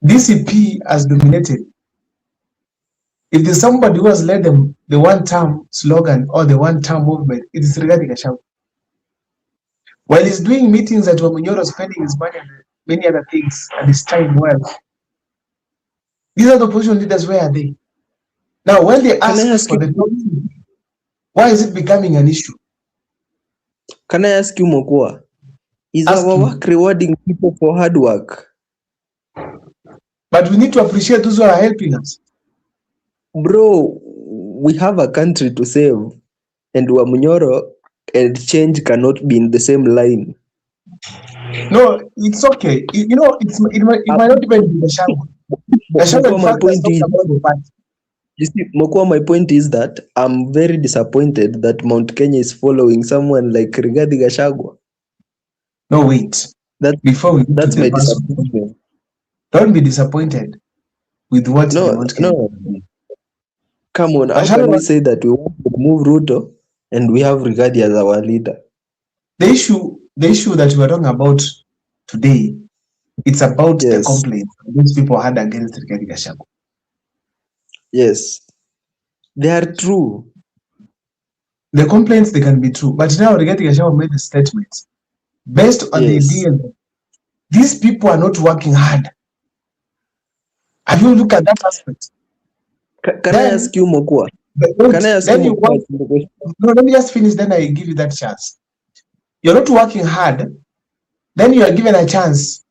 DCP has dominated. If there's somebody who has led them the one-term slogan or the one-term movement, it is Rigathi Gachagua. While he's doing meetings at Wamunyoro, spending his money and many other things and his time well, these are the opposition leaders, where are they? Now, when they ask for the top, why is it becoming an issue? Can I ask you, Mokua, is Ask our me. work rewarding people for hard work? But we need to appreciate those who are helping us. Bro, we have a country to save, and Wamunyoro and change cannot be in the same line. No, it's okay. You know, it might not even be Gachagua. Gachagua, in Mokua, my fact, has point talked is, about the party. you see, Mokua, my point is that I'm very disappointed that Mount Kenya is following someone like Rigathi Gachagua. No, wait. Before we get to That's the my person, disappointment. don't be disappointed with what the No, Mount Kenya no. is doing. Come on, how Gachagua, can we say that we want to move Ruto and we have Rigathi as our leader? The issue that we are talking about today, it's about the Yes. complaints these people had against Rigathi Gachagua. Yes, they are true. The complaints, they can be true, but now Rigathi Gachagua made a statement based on the Yes. idea that these people are not working hard. Have you looked at that aspect? Can I Then ask you, Mokua? wait, Can I ask then you, you Mokua, want, no, let me just finish, then I give you that chance. You're not working hard, then you are given a chance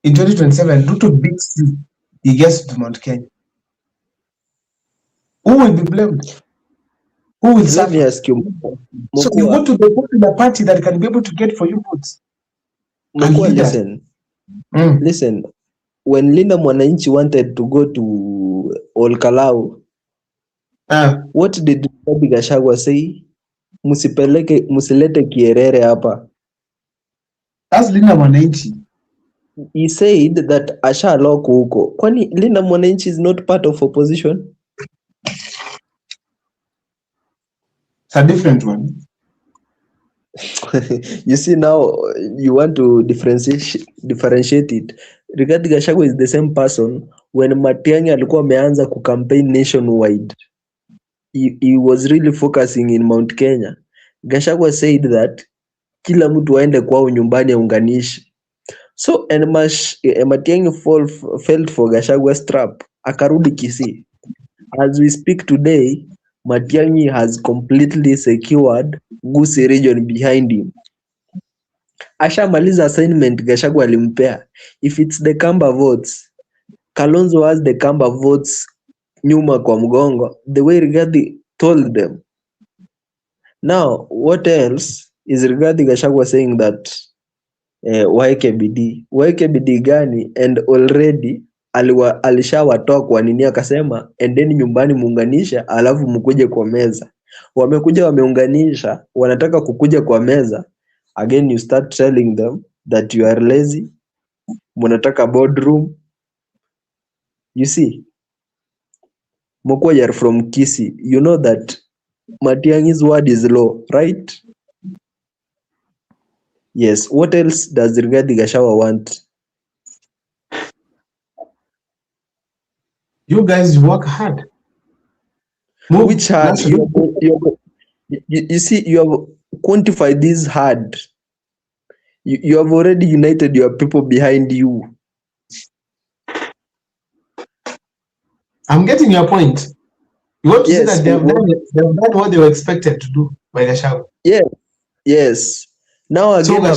in 2027, Ruto beats you, he gets to Mount Kenya. Who will be blamed? Who will Let me suffer? ask you, So you Mokua. go to the popular party that can be able to get for you votes. And Mokua, leaders. listen. Listen, when Linda Mwananchi wanted to go to Olkalou, what did Rigathi Gachagua say? Musipeleke, musilete kierere hapa. That's Linda Mwananchi. He said that ashaloko huko. Kwani Linda Mwananchi is not part of opposition? It's a different one. You see, now you want to differentiate it. Rigathi Gachagua is the same person when Matiang'i alikuwa ameanza kucampaign nationwide. He was really focusing in Mount Kenya. Gachagua said that kila mtu aende kwao nyumbani aunganishe. So and Matiang'i fell for Gachagua's trap. Akarudi Kisii. As we speak today, Matiang'i has completely secured Gusii region behind him. Ashamaliza assignment Gachagua alimpea. If it's the Kamba votes, Kalonzo has the Kamba votes nyuma kwa mgongo, the way Rigathi told them. Now, what else is Rigathi Gachagua saying that waeke bidii? Waeke bidii gani? And already alishawatoa kwa nini, akasema endeni nyumbani muunganisha, alafu mkuje kwa meza. Wamekuja wameunganisha, wanataka kukuja kwa meza. Again you start telling them that you are lazy, mnataka boardroom. You see, Mokwa, you are from Kisii. You know that Matiang'i's word is law, right? Yes. What else does Rigathi Gachagua want? You guys work hard. Move Which hard? You see, you have quantified this hard. You have already united your people behind you. I'm getting your point. You want to say that they have done what they were expected to do by Gachagua. Yes. Yes. Now again, so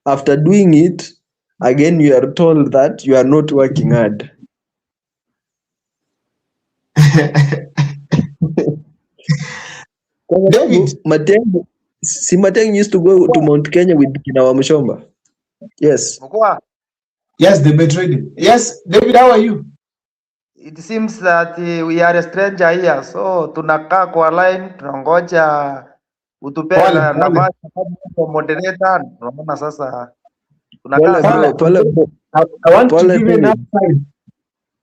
after doing it, again you are told that you are not working hard. David, Matiang'i used to go to Mount Kenya with Kina Wamuchomba. Yes. Yes, they betrayed him. Yes, David, how are you? It seems that we are a stranger here, so tunakaa kwa line, tunangoja utupe nafasi kama moderator. Tunaona sasa tunakaa. Pole. I want to give you enough time.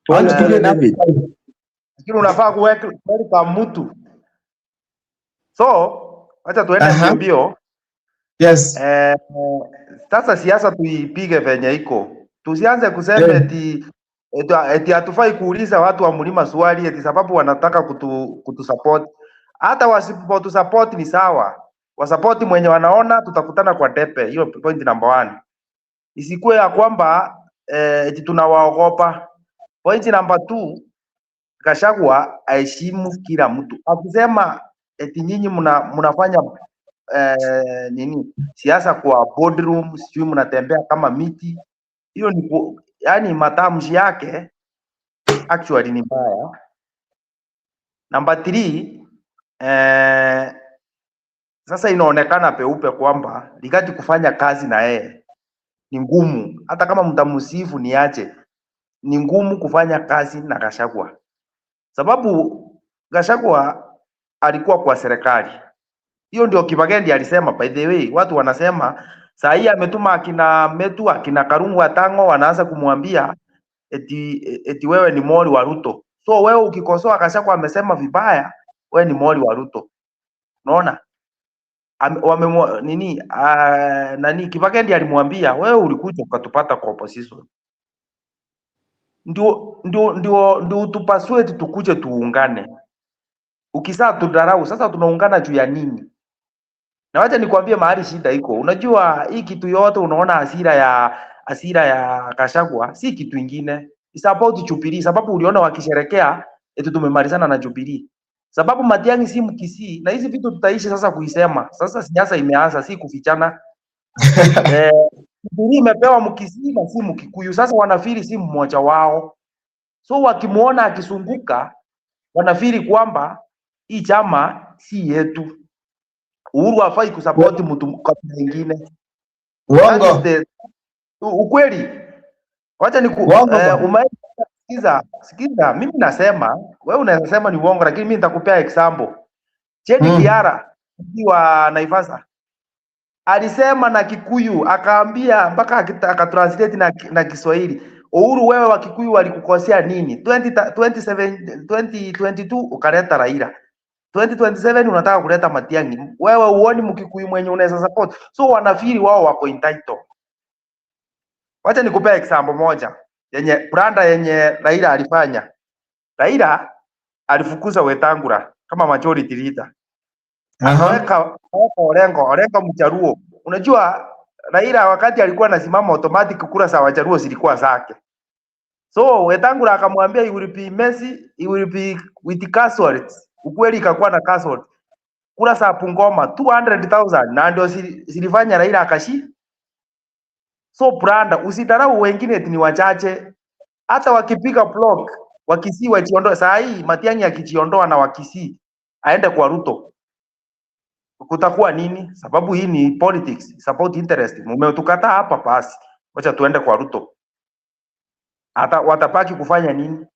I want to give you enough time. Lakini unafaa kuweka mtu. So, acha tuende mbio. Yes. Sasa siasa tuipige venye iko. Tusianze kusema eti hatufai kuuliza watu wa mlima swali eti sababu wanataka kutusupport. Hata wasipotusupport ni sawa. Wasupport mwenye wanaona, tutakutana kwa tepe. Hiyo point number 1. Isikuwe ya kwamba eti tunawaogopa. Point number 2, Gachagua aheshimu kila mtu. Akisema eti nyinyi mnafanya nini siasa kwa boardroom, sijui mnatembea kama miti. Hiyo ni yani matamshi yake actually ni mbaya. Number 3, sasa inaonekana peupe kwamba Rigathi kufanya kazi na yeye ni ngumu. Hata kama mtamsifu niache, ni ngumu kufanya kazi na Gachagua. Sababu Gachagua alikuwa kwa serikali. Hiyo ndio Kibagendi alisema. By the way, watu wanasema saa hii ametuma akina Metu, akina Karungu Atango, wanaanza kumwambia eti wewe ni mori wa Ruto. So wewe ukikosoa Gachagua amesema vibaya, wewe ni mori wa Ruto. Unaona? Nani Kibagendi alimwambia wewe ulikuja ukatupata kwa opposition. Ndio utupasue tukuje tuungane. Ukisaa tudarau, sasa tunaungana juu ya nini? Na wacha nikwambie mahali shida iko. Unajua hii kitu yote unaona hasira ya Gachagua si kitu ingine. It's about Jubilee, sababu uliona wakisherekea eti tumemalizana na Jubilee. Sababu Matiang'i si Mkisii, na hizi vitu tutaishi sasa kuisema. Sasa siasa imeanza, si kufichana. Jubilee imepewa Mkisii na si Mkikuyu. Sasa wanafiri si mmoja wao. So wakimuona akisunguka wanafiri kwamba hii chama si yetu. Uhuru hafai kusupport mtu kabila nyingine. Uongo. Ukweli. Wacha niku sikiza, mimi nasema, wewe unaweza sema ni uongo lakini mimi nitakupea example. Cheni Kiara wa Naivasha alisema na Kikuyu akaambia mpaka akatranslate na Kiswahili. Uhuru, wewe wa Kikuyu walikukosea nini? 2022 ukaleta Raila. 2027 unataka kuleta Matiang'i. Wewe uoni Mkikuyu mwenye unaweza support? So wanafiri wao wako entitled. Wacha nikupea example moja yenye branda yenye Raila alifanya. Raila alifukuza Wetangula kama majority leader. Akaweka Orengo Mjaluo. Unajua Raila wakati alikuwa anasimama automatic kura za Wajaluo zilikuwa zake. So Wetangula akamwambia he will be messy, he will be with casualties. Ukweli ikakuwa na casualty. Kura za Bungoma 200,000 na ndio zilifanya Raila akashi. So branda, usidharau wengine eti ni wachache. Hata wakipiga block Wakisii wajiondoe. Saa hii Matiang'i akijiondoa na Wakisii aende kwa Ruto, kutakuwa nini? Sababu hii ni politics, support interest. Mmetukataa hapa, basi wacha tuende kwa Ruto. Hata watabaki kufanya nini?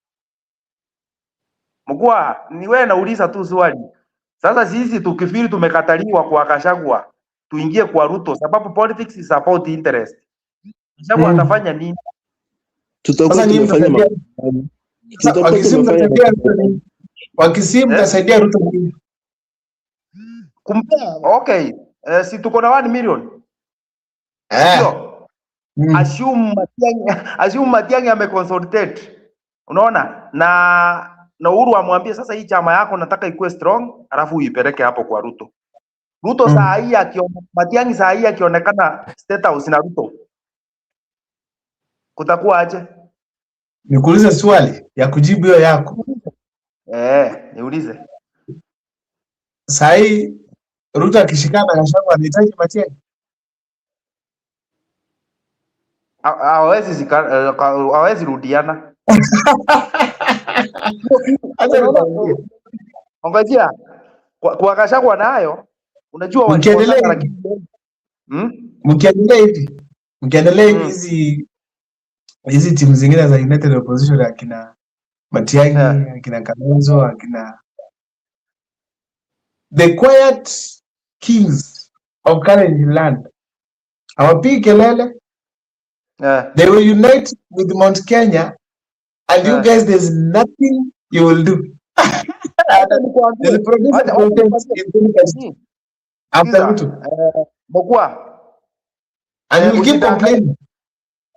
Mkua, ni wewe nauliza tu swali. Sasa sisi tukifeel tumekataliwa kwa Gachagua, tuingie kwa Ruto sababu politics is about interest. Gachagua atafanya nini? Tutakuwa Sasa nyinyi tumefanya mtasaidia makubaliano. sasa Tutakuwa Wakisii tumefanya mtasaidia Ruto nini? Wakisii Eh? mtasaidia Ruto nini? Kumpea, okay. Si tuko na 1 million. Eh. Sio? Assume Matiang'i ameconsolidate. Unaona? Na Uhuru amwambie sasa hii chama yako nataka ikuwe strong, alafu uipeleke hapo kwa Ruto. Ruto saa hii akiona Matiang'i saa hii akionekana State House na Ruto, kutakuwa aje? Nikuulize swali ya kujibu hiyo yako. Eh, niulize. Saa hii Ruto akishikana na Gachagua anahitaji Matiang'i? Hawezi rudiana. Acha nikwambie. Ongojea. Kwa Gachagua nayo unajua Mkiendelea walikosana hivi, lakini mkiendelea hivi hizi timu zingine za United Opposition, akina Matiang'i, akina Kalonzo, akina the quiet kings of Kalenjin land, hawapigi kelele. They will unite with Mount Kenya and you guys, there's nothing you will do. Wacha nikwambie. They'll produce a Wacha content nikwambie. in 2032 after Sikiza. Ruto. Mokwa, And you will keep usidanganye. Complaining.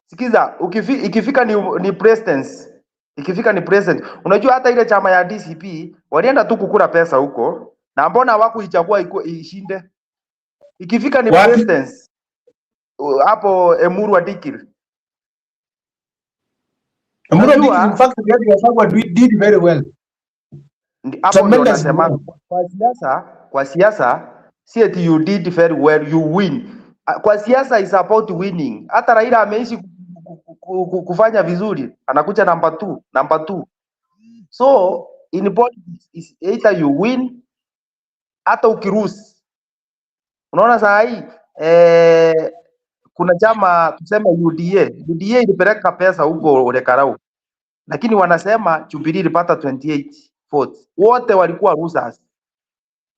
Sikiza, ikifika ni presidents, ikifika ni president, unajua hata ile chama ya DCP walienda tu kukula pesa huko, na mbona hawakuichagua ishinde? Ikifika ni Wapi? Presidents hapo Emuru Dikirr. Emuru Dikirr, Unajua in fact, Rigathi Gachagua did very well. Hapo ndio Tremendous nasema well. kwa siasa si eti you did very well you win. Ah, kwa siasa is about winning. Hata Raila ameishi kufanya vizuri, anakuja number two, number two. So in politics is either you win hata ukilose. Unaona saa hii kuna chama tuseme UDA. UDA ilipeleka pesa huko Olkalou, lakini wanasema Jubilee ilipata 28 votes. Wote walikuwa losers.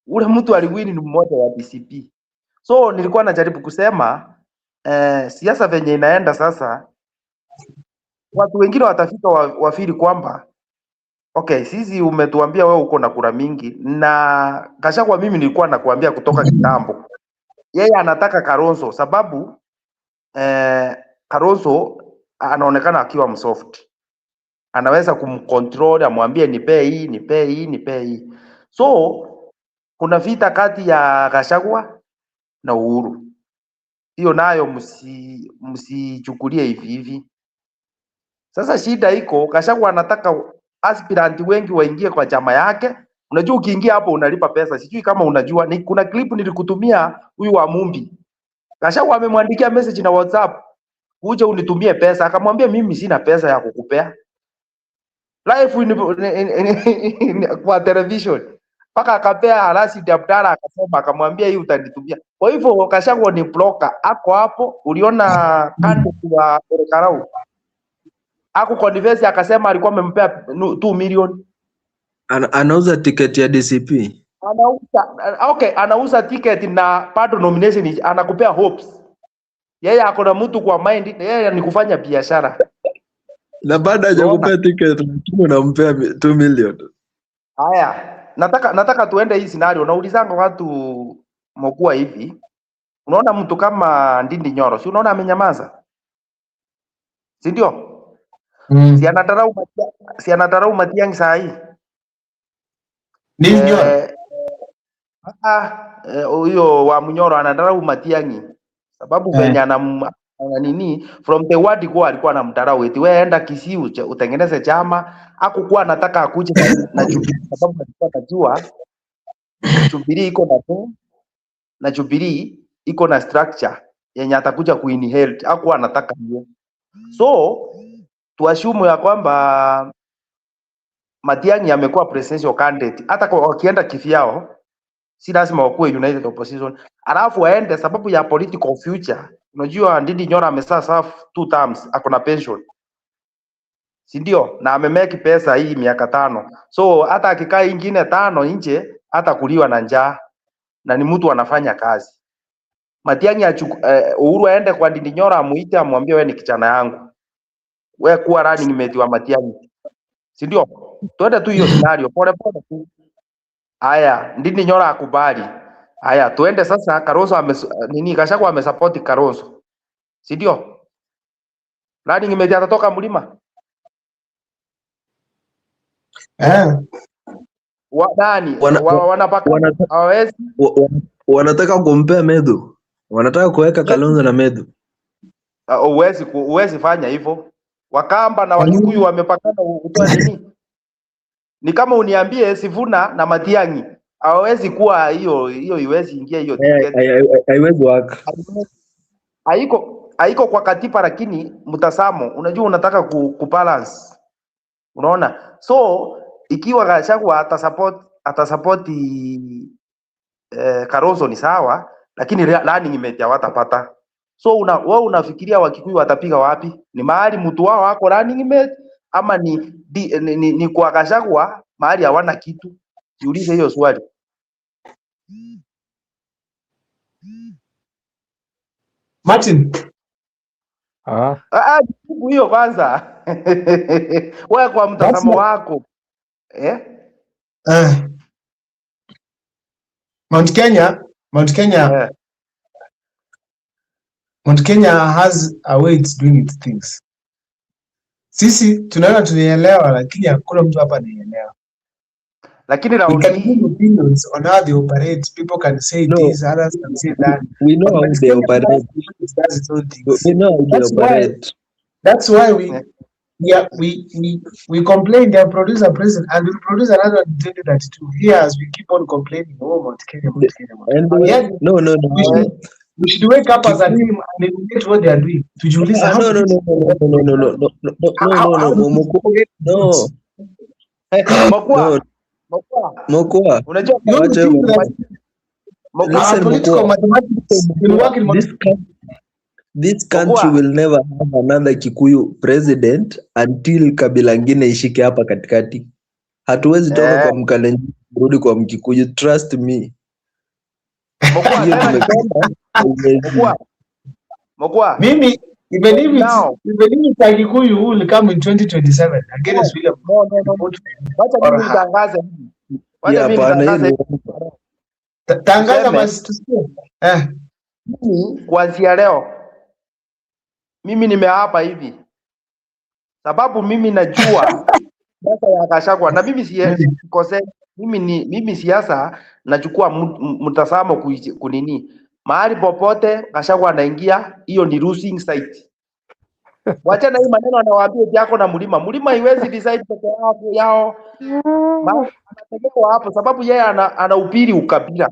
Ule mtu aliwin ni mmoja wa DCP. So nilikuwa najaribu kusema siasa venye inaenda sasa, watu wengine watafika wafeel kwamba okay, sisi umetuambia wewe uko na kura mingi, na Gachagua mimi nilikuwa nakuambia kutoka kitambo, yeye anataka Kalonzo sababu Kalonzo anaonekana akiwa msoft, anaweza kumcontrol, amwambie nipee hii, nipee hii, nipee hii. So kuna vita kati ya Gachagua na Uhuru, hiyo nayo msichukulie hivi hivi. Sasa shida iko, Gachagua anataka aspirant wengi waingie kwa chama yake. Unajua ukiingia hapo unalipa pesa, sijui kama unajua. Kuna clip nilikutumia huyu wa Mumbi. Gachagua amemwandikia message na WhatsApp, kuja unitumie pesa, akamwambia mimi sina pesa ya kukupea. Live kwa television mpaka akapea Rashid Abdalla, akasema, akamwambia hii utanitumia. Kwa hivyo Gachagua ni blocker, ako hapo. Uliona kando wa Olkalou ako convince, akasema alikuwa amempea 2 million. Anauza tiketi ya DCP. Anauza, okay, anauza ticket na bado nomination anakupea hopes. Yeye ako na mtu kwa mind, yeye ni kufanya biashara. Na bado Unaona? hajakupea ticket lakini unampea 2 million. Haya, nataka tuende hii scenario. Naulizanga watu mokuwa hivi, unaona mtu kama Ndindi Nyoro, si unaona amenyamaza, si ndio? Mm. Si anadharau Matiang'i saa hii? Ndindi Nyoro. Eh, huyo wa Munyoro anadharau Matiang'i sababu venye ana nini, from the word go alikuwa anamdharau eti wewe enda Kisii utengeneze chama. Hakukuwa anataka akuje na Jubilee sababu alikuwa anajua Jubilee iko na tu na Jubilee iko na structure yenye atakuja kuinherit, hakuwa anataka hiyo. So tuassume ya kwamba Matiang'i amekuwa presidential candidate, hata kwa wakienda kivyao si lazima wakuwe united opposition, alafu waende sababu ya political future. Unajua Ndindi Nyoro amesha serve two terms, ako na pension, si ndio? Na amemake pesa hii miaka 5, so hata akikaa ingine 5 nje hata kuliwa na njaa, na ni mtu anafanya kazi. Matiang'i Uhuru aende kwa Ndindi Nyoro amuite, amwambie wewe ni kijana yangu, wewe kuwa running mate wa Matiang'i, si ndio? Twende tu hiyo scenario pole pole tu. Haya, Ndindi Nyoro akubali. Haya, tuende sasa. Kalonzo ame nini, Gachagua amesupport Kalonzo, si ndio? Running mate atatoka mlima Eh, wa nani wanapaka hawawezi Wanataka kumpea Medhu, wanataka kuweka Kalonzo na Medhu. Huwezi fanya hivyo. Wakamba na Wakikuyu wamepakana, utoe nini? Ni kama uniambie Sifuna na Matiang'i hawawezi kuwa hiyo hiyo, iwezi ingia hiyo ticket. Haiwezi work. Haiko kwa katiba, lakini mtazamo, unajua unataka kubalance, unaona? So ikiwa Gachagua atasupport Kalonzo ni sawa, lakini running mate hawatapata. So wewe unafikiria Wakikuyu watapiga wapi? Ni mahali mtu wao wako running mate ama ni kwa Gachagua mahali hawana kitu? Jiulize hiyo swali. Martin. Jibu hiyo kwanza. Wewe kwa mtazamo wako. Eh? Mount Kenya, Mount Kenya, Mount Kenya has a way it's doing its things. Sisi tunaona tunaielewa, lakini hakuna mtu hapa anaielewa. Lakini We round can hii give opinions on how they operate. People can say No. this, others can say that. We know But how Mount they Kenya operate. does its own things. We know how they That's why operate. That's why we complain. They produce a president, and we'll produce another one in 2032. Here, as we keep on complaining, oh, Mount Kenya, Mount Kenya, Mount And Kenya. Yeah, no, no, no. we should wake up as a team and evaluate what they are doing. Tujiulize how No, no, did no, no, no, no, no, no, no, no, no, no, how no, did Mokua, people get no, votes? Mokua, no, Mokua. Mokua. Unajua You Wacha think that Mokua, our Listen, political Mokua. mathematics will work in This this country Mokua. will never have another Kikuyu president until kabila ngine ishike hapa katikati. Hatuwezi toka kwa Mkalenjin kurudi kwa Mkikuyu, trust me. Mokua, Hiyo tena tumesema haiwezi. Mokua. Mokua. Mimi, even if it's Now. even if it's a Kikuyu who will come in 2027 against William No, no, no. vote Wacha or mimi her. nitangaze hivi. Wacha Yeah, mimi hapana, hiyo nitangaze ni hivi. Tangaza Tuseme basi tusikie. Eh. mimi kuanzia leo mimi nimeapa hivi, sababu mimi najua siasa ya Gachagua na mimi sikosei. Mimi siasa nachukua mtazamo kunini, mahali popote Gachagua anaingia, hiyo ni losing side. Wacha na hii maneno anawaambia eti yako na mlima. Mlima haiwezi decide peke yao yao. Maana anategemewa hapo sababu yeye anahubiri ukabila.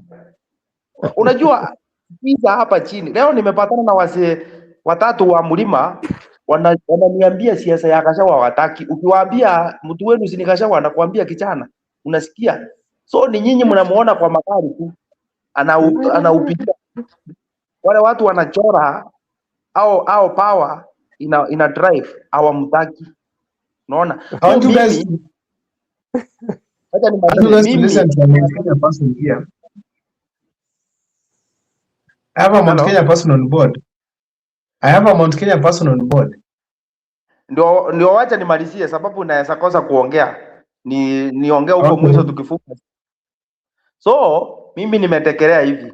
Unajua sikiza hapa chini. Leo nimepatana na wazee watatu wa mlima wananiambia siasa ya Gachagua hawataki. Ukiwaambia mtu wenu si ni Gachagua anakuambia kijana. Unasikia? So ni nyinyi mnamuona kwa magari tu. Anaupigia. Wale watu wanachora au power ina drive hawamtaki. Unaona? I want So you guys mimi to, wacha I want you nimalize guys to mimi listen to a Mount Kenya person here. I have a Mount Hello? Kenya person on board. I have a Mount Kenya person on board. Ndio wacha nimalizie sababu naweza kosa kuongea. Niongee huko Okay. mwisho tukifunga. So mimi nimetekelea hivi.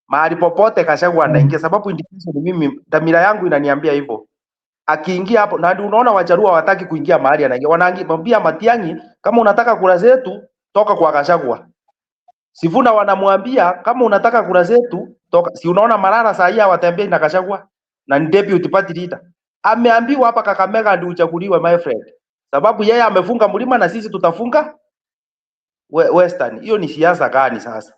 Mahali popote Gachagua anaingia sababu indication mimi dhamira yangu inaniambia hivyo. Akiingia hapo na ndio unaona Wajaluo hawataki kuingia mahali anaingia. Wanaambia Matiang'i kama unataka kura zetu toka kwa Gachagua. Sifuna wanamwambia kama unataka kura zetu toka. Si unaona Malala saa hii hawatembei na Gachagua na ni deputy party leader. Ameambiwa hapa Kakamega ndio uchaguliwe my friend. Sababu yeye amefunga mlima na sisi tutafunga. Western. Hiyo ni siasa gani sasa?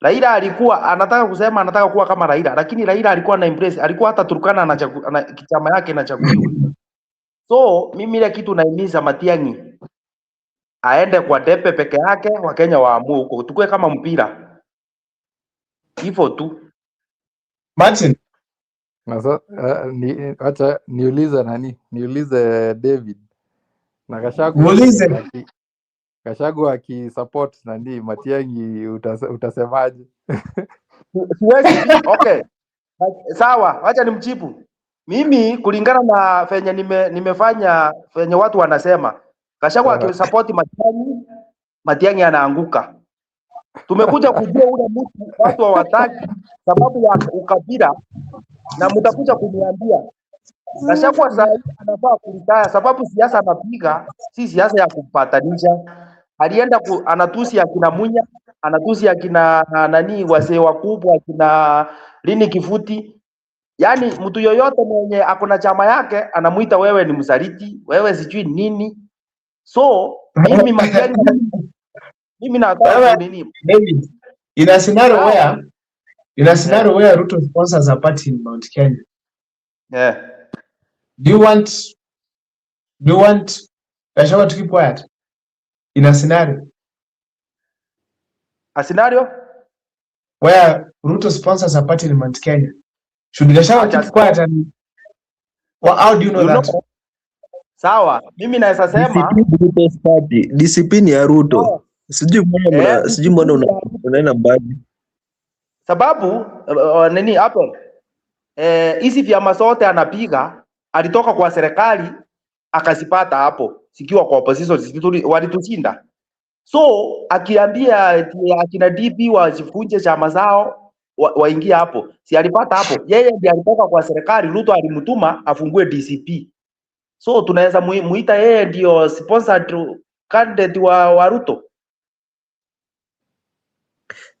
Raila alikuwa anataka kusema anataka kuwa kama Raila, lakini Raila alikuwa na embrace, alikuwa hata Turkana chama yake inachaguliwa. So mimi ile kitu naimiza Matiang'i aende kwa debe peke yake, Wakenya waamue huko, tukue kama mpira hivyo tu. Martin, Na acha niulize nani, niulize David na Gachagua. Muulize. Gachagua akisupport nani, Matiang'i, utasemaje? Siwezi. Okay, sawa, wacha nimjibu. Mimi kulingana na venye nimefanya venye watu wanasema Gachagua akisupport Matiang'i, Matiang'i anaanguka. Tumekuja kujua ule mtu watu hawataki sababu ya ukabila, na mtakuja kuniambia Gachagua saa hii anafaa kuretire sababu siasa anapiga si siasa ya kupatanisha. Alienda anatusi akina Munya, anatusi akina nani, wazee wakubwa akina Lini Kifuti. Yaani mtu yoyote mwenye ako na chama yake anamuita wewe ni msaliti, wewe sijui nini. So mimi Matiang'i, mimi nataka Wewe, nini? David, in a scenario Sawa. where in a scenario where Ruto sponsors a party in Mount Kenya, do you want Gachagua to keep quiet? In a scenario A scenario? Where Ruto sponsors a party in Mount Kenya, should Gachagua Acha keep quiet and, well, how do you know You that? Know, sawa, mimi naweza sema DCP Ruto's party. DCP ni ya Ruto. Sijui mbona sijui mbona unaenda mbali. Sababu nini hapo, hizi vyama zote anapiga, alitoka kwa serikali akazipata hapo zikiwa kwa opposition, walitushinda. So akiambia eti akina DP wasivunje chama zao waingie hapo, si alipata hapo? Yeye ndiye alitoka kwa serikali, Ruto alimtuma afungue DCP. So tunaweza muita yeye ndio sponsored candidate wa Ruto.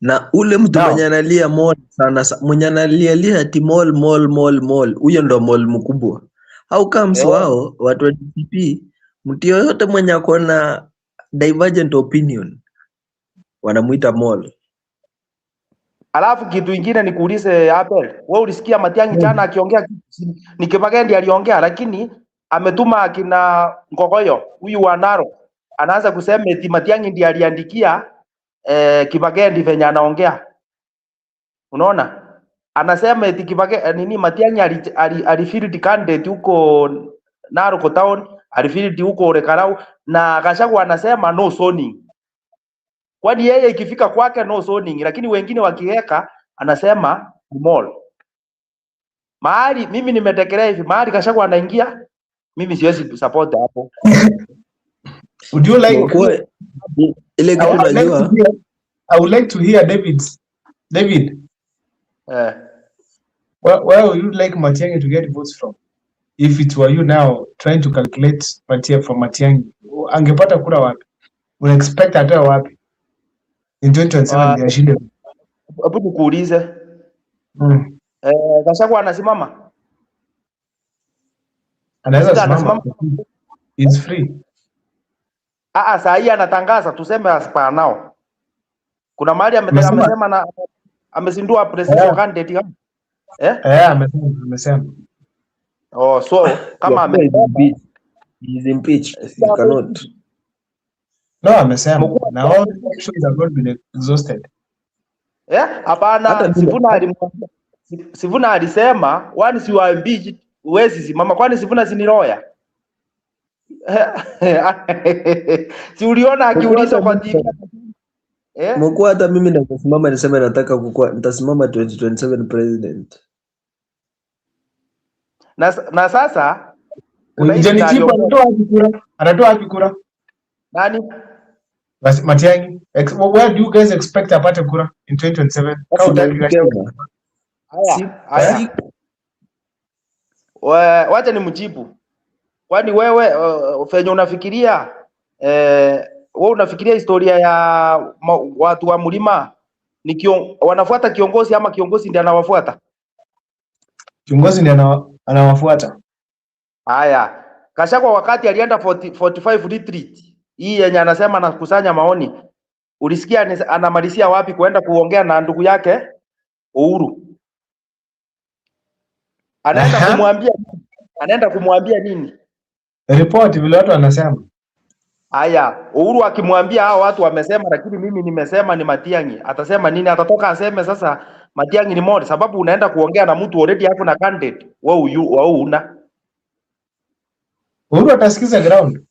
Na ule mtu Now, mwenye analia mole sana, mwenye analialia ati mole mole mole mole, huyo ndo mole mkubwa. How comes wao watu wa DCP, mtu yoyote mwenye ako na divergent opinion wanamuita mole? Alafu kitu ingine nikuulize Abel, wewe ulisikia Matiang'i jana akiongea kitu? Ni Kibagendi aliongea, lakini ametuma akina Ngogoyo huyu wa Narok, anaanza kusema eti Matiang'i ndiye aliandikia Kibagendi venye anaongea. Unaona? Anasema eti nini, Matiang'i ali field candidate huko Narok town, alifield huko Olkalou, na Gachagua anasema no zoning. Kwani yeye ikifika kwake no zoning, lakini wengine wakiweka anasema ni mole. Mahali mimi nimetekelea hivi, mahali Gachagua anaingia, mimi siwezi support hapo. Would you like Kwa ile I kitu would like to unajua hear I would like to hear David's David, where would you like Matiang'i to get votes from? If it were you now trying to calculate Matia from Matiang'i, angepata kura wapi? Una expect atoe wapi in 2027 ndio ashinde? Hebu nikuulize, Gachagua anasimama? Anaweza Sasa simama. Anasimama. It's free. Ah, ah, saa hii anatangaza, tuseme as per now. Kuna mahali Amesema amesema na amezindua presidential candidate kama? Eh? Eh, amesema. Oh, so kama Wafula is amesema impeached. He is impeached. You cannot. No, amesema. Mkuu Na all options have not been exhausted. Eh? Hata Hapana, mimi Sifuna alimwambia, Sifuna alisema once you are impeached huwezi simama. Kwani Sifuna si ni lawyer? Si uliona akiulizwa kwa TV? Eh? Mkuu, hata mimi nitasimama niseme nataka kukua, nitasimama 2027 president. Na sasa kuna hii Johnny Chipo scenario anatoa wapi kura? Anatoa wapi kura? Nani? Basi Matiang'i. Where do you guys expect apate kura in 2027? Kama Si hutaki Mount Kenya. Haya, Si, haya. si Wacha nimjibu. Kwani wewe venye unafikiria, wewe unafikiria historia ya watu wa mlima ni wanafuata kiongozi ama kiongozi ndiye anawafuata? Kiongozi ndiye anawafuata. Haya, Gachagua wakati alienda 40, 45 retreat hii yenye anasema anakusanya maoni, Ulisikia anamalizia wapi kuenda kuongea na ndugu yake Uhuru? Anaenda kumwambia, anaenda kumwambia nini? Report vile watu wanasema. Haya, Uhuru akimwambia hao watu wamesema, lakini mimi nimesema ni Matiang'i, atasema nini? Atatoka aseme sasa Matiang'i ni mori, sababu unaenda kuongea na mtu already hapo na candidate, wewe wewe una Uhuru atasikiza ground.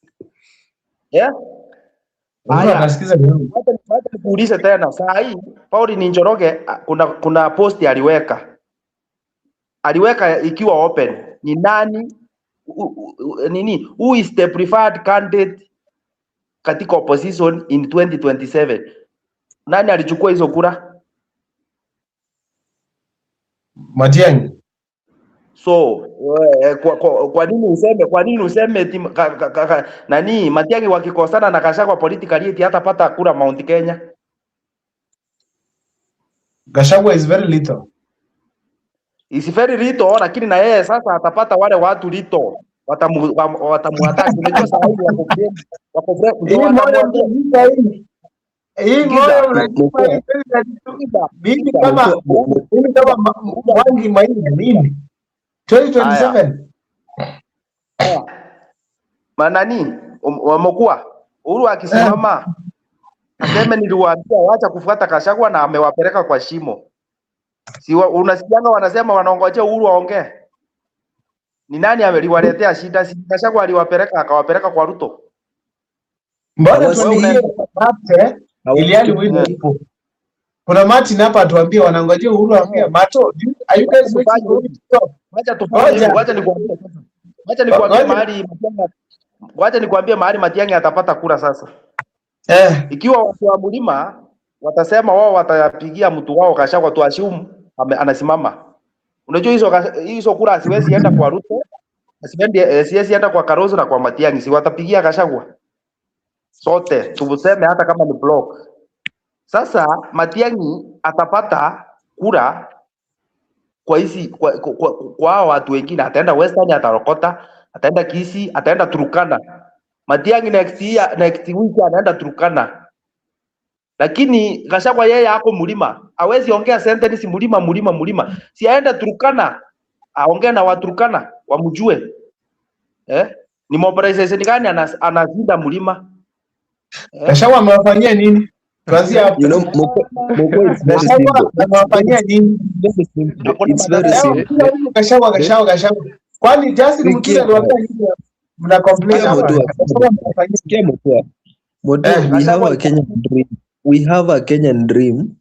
Yeah? Uhuru Haya. atasikiza ground. Wacha nikuulize tena, saa hii Paul Njoroge, kuna post aliweka ikiwa open, ni nani nini, who is the preferred candidate katika opposition in 2027? Nani alichukua hizo kura? Matiang'i. So kwa nini useme eti nani Matiang'i wakikosana na Gachagua politically eti hatapata kura Mount Kenya? Gachagua is very little. Is very little, lakini na yeye sasa atapata wale watu little watamuattack. Unajua saa hii wako frame, wako frame, ndio Hii moyo watamwambia mnajipa hii. Hii Sikiza. moyo mnajipa hii. Sikiza, Mimi sikiza. kama mimi kama Mwangi Maina mimi 2027. Haya. Manani wamekuwa Uhuru akisimama aseme niliwaambia wacha kufuata Gachagua na amewapeleka kwa shimo. Si unasikianga wanasema wanaongojea Uhuru aongee? Ni nani ameliwaletea shida? Si Gachagua aliwapeleka akawapeleka kwa Ruto. Mbona Hawasikii. tuandikie mate ili wino ipo. Kuna Martin hapa atuambie wanangojea Uhuru aongee. Mato, are you guys waiting for Uhuru to talk? Wacha tufanye hivi, Ngoja. wacha nikwambie sasa. Wacha nikwambie Ngoja. mahali wacha nikwambie mahali Matiang'i atapata kura sasa. Ikiwa watu wa mlima watasema wao watapigia mtu wao Gachagua, tu assume anasimama. Unajua hizo kura haziwezi enda kwa Ruto, siwezi enda kwa Kalonzo na kwa Matiang'i, si watapigia Gachagua sote, tuseme hata kama ni block. Sasa Matiang'i atapata kura kwa hizi kwa hao watu wengine, ataenda Western atarokota, ataenda Kisii, ataenda Turkana. Matiang'i next year, next week anaenda Turkana. Lakini Gachagua yeye ako mlima, hawezi ongea sentence mlima mlima mlima. Si aende Turkana, aongee na Waturkana wamjue. Eh? Ni mobilization gani anashinda mlima? Eh? Gachagua amewafanyia nini? Tuanzie hapo. You know, Moko, it's very Gachagua simple. amewafanyia nini? Very simple. Hakuna It's very madharau. Leo simple. kila mtu Gachagua, Gachagua, Gachagua. Kwani Justin Muturi Sikia, aliwapea nini? Mna complain sikia hapa. Mutua, Gachagua amewafanyia sikia Mutua. Mutua, we have Gachagua a Kenyan dream. We have a Kenyan dream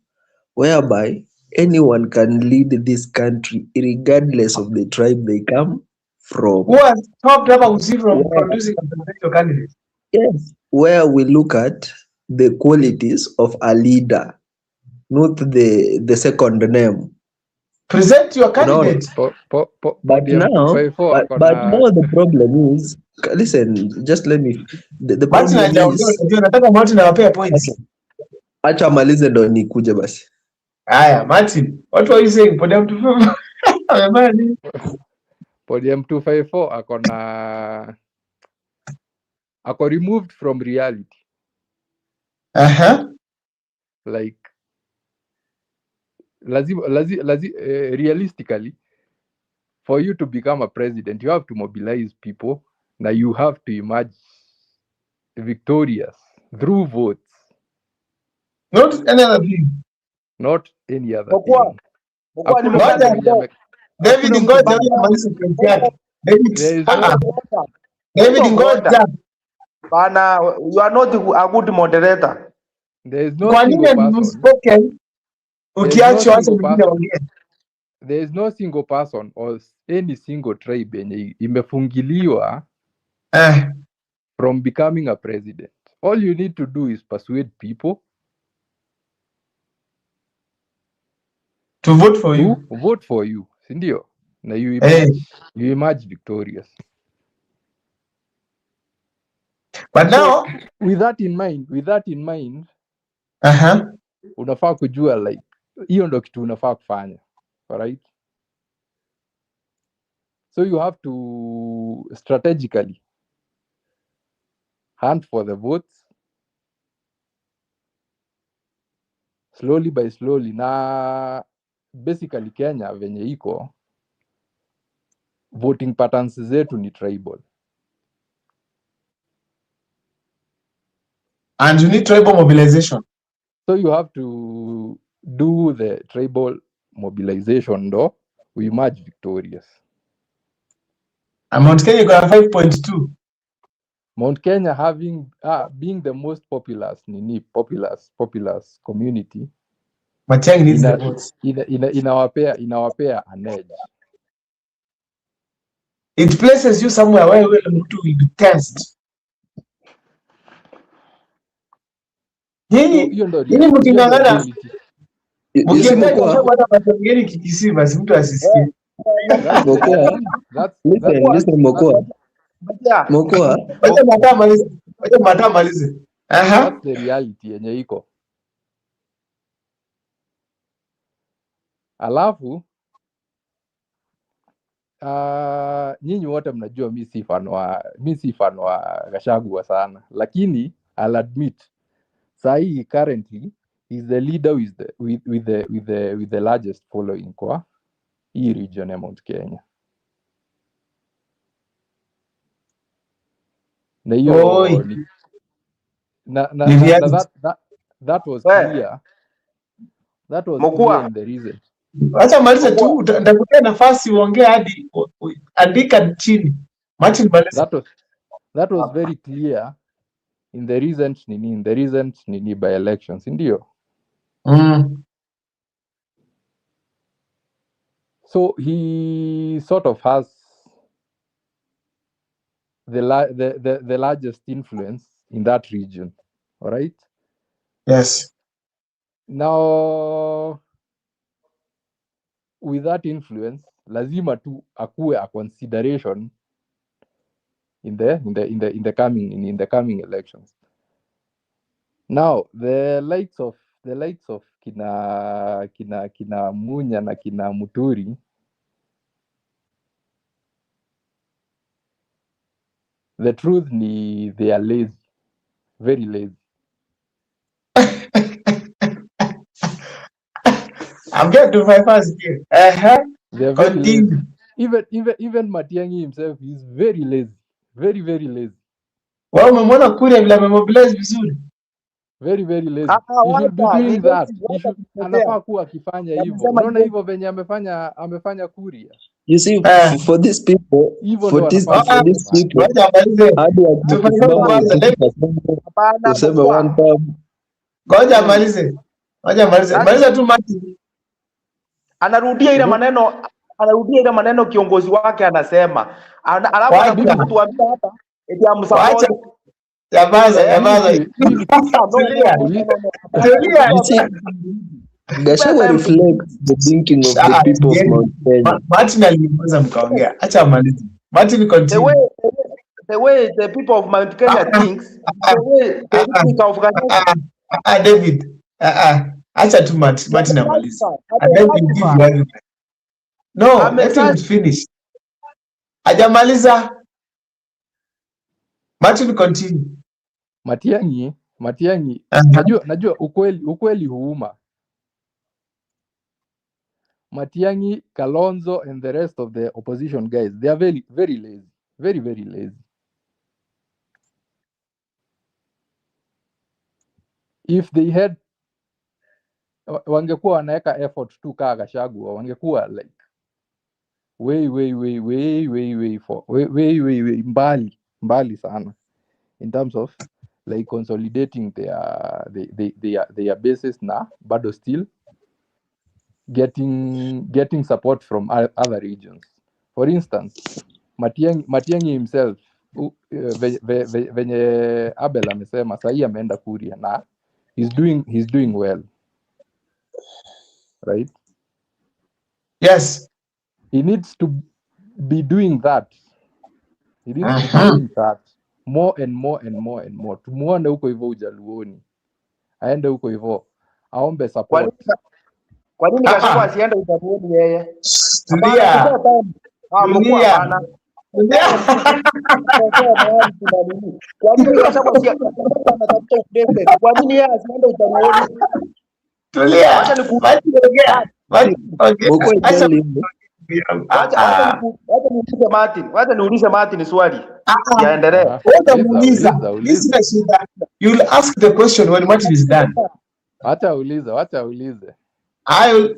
whereby anyone can lead this country regardless of the tribe they come from. Who has stopped hapa Usiri from Where, producing a presidential candidate? yes, where we look at the qualities of a leader, not the second name. Present your Unaona? candidate. But Podium now, 254 but, ako but na now the problem is, listen, just let me. The Martin problem hajaongea, is, unajua nataka Martin awapee points. okay, acha amalize ndo nikuje basi. Haya, Martin, what were you saying? Podium 254 amefanya nini? Podium 254 ako na ako removed from reality. Like lazima realistically, for you to become a president you have to mobilize people na you have to emerge victorious through votes. Not any other thing. Not any other Kwa thing. Kwa ni Hakuna mtu Ngoja. mwenye David, hakuna mtu ngoja mwenye huyu amalize point yake. David, there is ah, no ah. David, ngoja. Bana, you are not a good moderator. There is no Kwa nini single person spoken there is no ukiachwa acha single mwingine person aongee? There is no single person or any single tribe yenye imefungiliwa from becoming a president. All you need to do is persuade people To vote for you. To vote for you, si ndio? Na you you emerge victorious. But So now, with that in mind, unafaa kujua like hiyo ndo kitu unafaa kufanya. Alright? So you have to strategically hunt for the votes. Slowly by slowly. Na basically Kenya venye iko, voting patterns zetu ni tribal. And you need tribal mobilization. So you have to do the tribal mobilization ndo we emerge victorious. And Mount Kenya iko na 5.2. Mount Kenya having being the most populous nini populous community, Matiang'i needs the ina, votes. inawapea an edge. It places you somewhere where mtu will be tensed. So Nyinyi hiyo ndo nyinyi hiyo ndo mking'ang'ana reality. You see, mkiongea Mokwa, Gachagua hata watu wengine Kikisii basi mtu asisikie. That's Mokwa, that's listen, that's listen, Mokwa, Yeah. Mokwa, Wacha Mataa amalize. Wacha Mataa amalize. Aha. that's the reality yenye iko. Alafu nyinyi wote mnajua mi si fan wa Gachagua sana, lakini I'll admit sahi currently is the leader with the, with, with the, with the, with the largest following kwa hii region ya Mount Kenya. Na hiyo Oi. ni na, na, Ni na, na reality. that was We, clear, that was clear Mokua, in the recent Wacha malize tu, Mokua. nitakupea nafasi uongee hadi andika chini. Martin maliza. that was very clear in the recent nini, in the recent nini by elections, ndio. So he sort of has the largest influence in that region. All right. Yes. Now with that influence, lazima tu akuwe a consideration in the coming elections. Now the likes of kina Munya na kina Muturi, the truth ni they are lazy, very lazy. I'm getting to my first here. They are very lazy. Continue. Even Matiang'i himself is very lazy, very very lazy, Wewe umemwona Kuria vile amemobilize vizuri. Very very lazy. Ah, He should be wacha, ni doing that. lazy, He wacha should, kutetea. anafaa kuwa akifanya hivyo. Amesema Unaona ni hivyo venye amefanya Kuria, You see, for these people, hivyo for ndo this, anafaa for kuwa these akifanya. people, Wacha amalize. hadi Tumalize wakisimama kwanza. useme Hapana, useme Mokua. one term. Ngoja amalize. Ngoja amalize. Yaani, Maliza tu Martin. anarudia ile Mhm. maneno, anarudia ile maneno kiongozi wake anasema. Alafu anakuja Wacha. kutuambia hapa eti amsupport. Wacha. Nyamaza, Eh? nyamaza. Mimi No, no, Tulia. no, no, no, no. Tulia. You see, Gachagua Time to reflects the thinking of the Ah, people of tulieni. Mount Kenya. Martin aliongoza mkaongea. Acha amalize. Martin the continue. way the way the people of Mount Kenya thinks, the way the think of Gachagua. Ah, David. Ah. Acha tu Martin amalize. And then we give you argument. No, let him finish. Hajamaliza. Martin continue. Matiang'i, najua ukweli huuma. Matiang'i, Kalonzo and the rest of the opposition guys, they are very very lazy, very very lazy. If they had wangekuwa wanaweka effort tu kaa Gachagua, wangekuwa like way way way way way way for way way way, way mbali mbali sana in terms of like consolidating their bases na bado still getting support from other regions. For instance, Matiang'i himself venye Abel amesema sahi ameenda Kuria na he's doing well, right? Yes. He needs to be doing that. He needs to be doing that more and more and more and more. Tumuone huko hivyo Ujaluoni, aende huko hivyo aombe Kwa support. Nini Ah, Gachagua ah. asiende Ujaluoni yeye? Hapana, Tulia. tupee time. Ah, Mokua, Tulia. hapana. Tupee mahali tuna nini. Kwa nini Gachagua anatafuta upresident? Kwa nini yeye asiende Ujaluoni? Tulia. Wacha niku Martin ongea. Martin ongea. Mokwe Acha tell him. wacha ah wacha ah. wacha niulize Martin. Wacha niulize Martin swali. Ah ah. Yaendelee. Aha. Wewe Uliza, utamuuliza. uliza, This uliza. is the shida. You'll ask the question when Martin is done. Wacha ulize, wacha ulize. I will,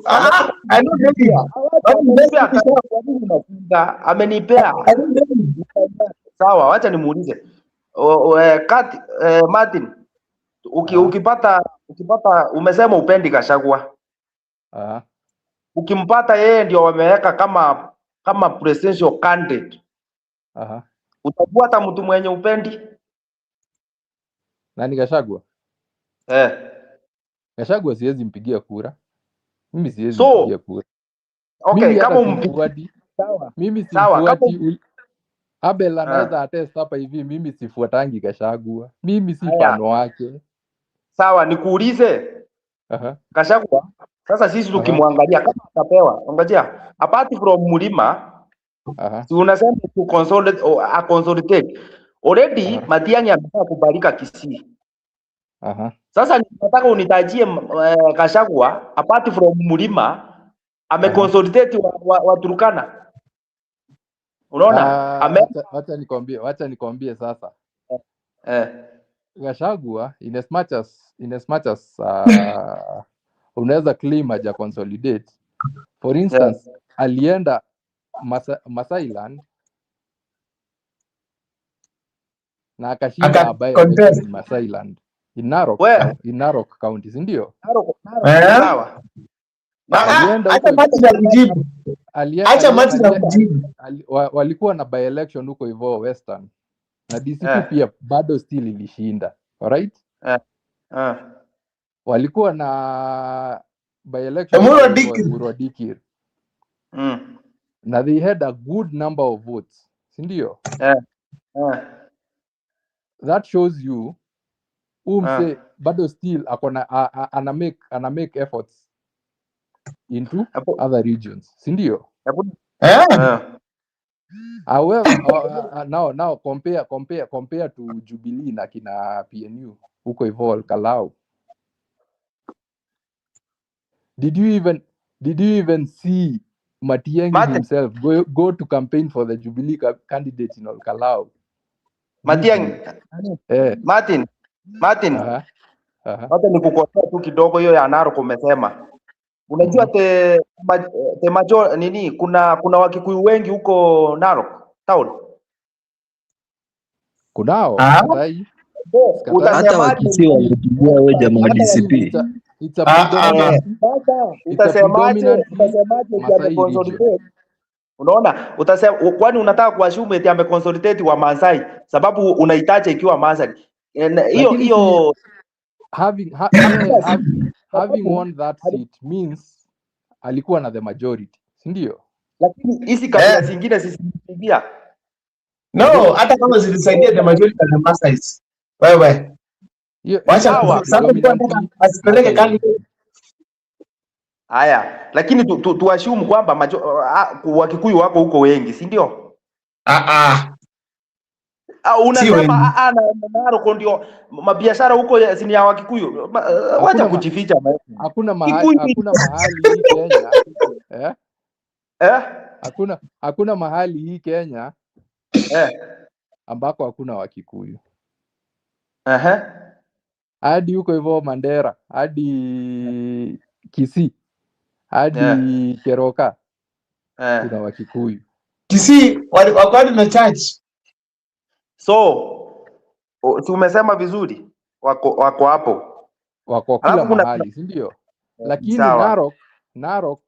I'm not ready. Martin, let's Amenipea finish up. kwa nini unafunga? Amenipea. I'm not ready. Sawa, wacha nimuulize. Kati, Martin, Aha. ukipata umesema upendi Gachagua. Aha. Ukimpata yeye ndio wameweka kama presidential candidate. Aha. Utafuata mtu mwenye upendi? Nani Gachagua? Eh. Gachagua siwezi mpigia kura. Mimi siwezi So, mpigia kura. okay, Mimi kama hata umpigie simfuati. sawa. Mimi Sawa, kama simfuati. Abel ah, anaweza attest hapa hivi, mimi sifuatangi Gachagua. Mimi si haya, fano wake. sawa, nikuulize Aha. Gachagua. Sasa sisi Aha. tukimwangalia kama atapewa, angojea, apart from mlima, Aha. si unasema to consolidate or a consolidate. Already Aha. Matiang'i amesha kubalika Kisii. Aha. Sasa nataka unitajie Gachagua apart from mlima Aha. ameconsolidate wa Turkana. Unaona? Ah, Ame wacha nikwambie sasa. eh, Gachagua in as much as unaweza claim haja consolidate. For instance, alienda Masailand na akashinda Aka a by election contest. in Masailand in Narok, We, in Narok County, si ndio? Narok, Narok, Eh? sawa. Ah, ah, Alienda acha huko Martin akujibu. Acha Martin akujibu. walikuwa na by election huko hivyo Western na DCP Eh. pia bado still ilishinda. Alright? Eh. Eh. Walikuwa na by election Emurua huko hivyo Dikirr. Emurua Dikirr. Mm. Na they had a good number of votes, si ndio? Eh. Eh. That shows you huu mse Eh. bado still akona ana make efforts into Hapo other regions, si ndio? hapo Eh? eh. However, now compare to Jubilee na kina PNU huko hivyo Kalau. Did you even see Matiang'i Martin, himself go to campaign for the Jubilee candidate in Olkalou? Matiang'i, Eh. Martin, Martin. Aha. Aha. Wacha nikukosoa tu kidogo hiyo ya Narok umesema. Unajua te major nini kuna Wakikuyu wengi huko Narok town. Kunao, Ah. sikatai. Sikatai. Hata Utasemaje? Wakisii walipigia wewe jamaa Lakini DCP. it's a Ah, ah. predominantly, it's a Utasemaje? predominantly Utasemaje eti Masai region. ameconsolidate? Unaona? Utasema kwani unataka kuassume eti ameconsolidate wa Masai sababu unaitaja ikiwa Masai. Hiyo Lakini si hiyo having won that seat means alikuwa na the majority, si ndio? Lakini hizi kabila Eh. zingine zisiingia. No, hata kama zilisaidia the majority of the Masais. Wewe, Hiyo wacha Sawa. sasa nilikuwa nataka predominantly asipeleke Masai candidate. region. Haya, lakini tuassume kwamba Wakikuyu wako huko wengi, si ndio? Ah ah. Ah, Si unasema wengi. na Narok ndio mabiashara huko si ni ya Wakikuyu. Wacha kujificha. Kikuyu Hakuna mahali hii Kenya, eh? Eh? Hakuna mahali hii Kenya Eh. ambako hakuna Wakikuyu. Aha. Hadi huko hivyo Mandera, hadi Kisii, hadi Keroka kuna Wakikuyu. Kisii wako hadi na church. So, si umesema vizuri? Wako hapo. Wako kila Alafu kuna mahali, si ndio? Lakini Sawa. Narok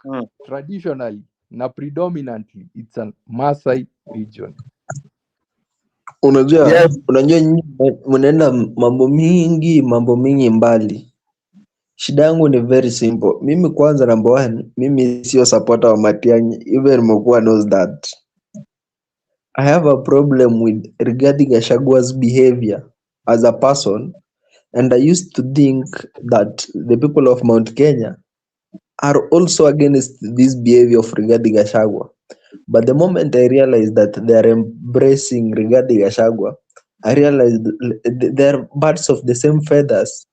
traditionally na predominantly it's a Masai region. Unajua, Yes. unajua nyinyi mnaenda mambo mingi mbali. Shida yangu ni very simple. Mimi kwanza, number one, mimi sio supporter wa Matiang'i. Even Mokua knows that. I have a problem with regarding Gachagua's behavior as a person, and I used to think that the people of Mount Kenya are also against this behavior of Rigathi Gachagua. But the moment I realized that they are embracing Rigathi Gachagua, I realized they are birds of the same feathers.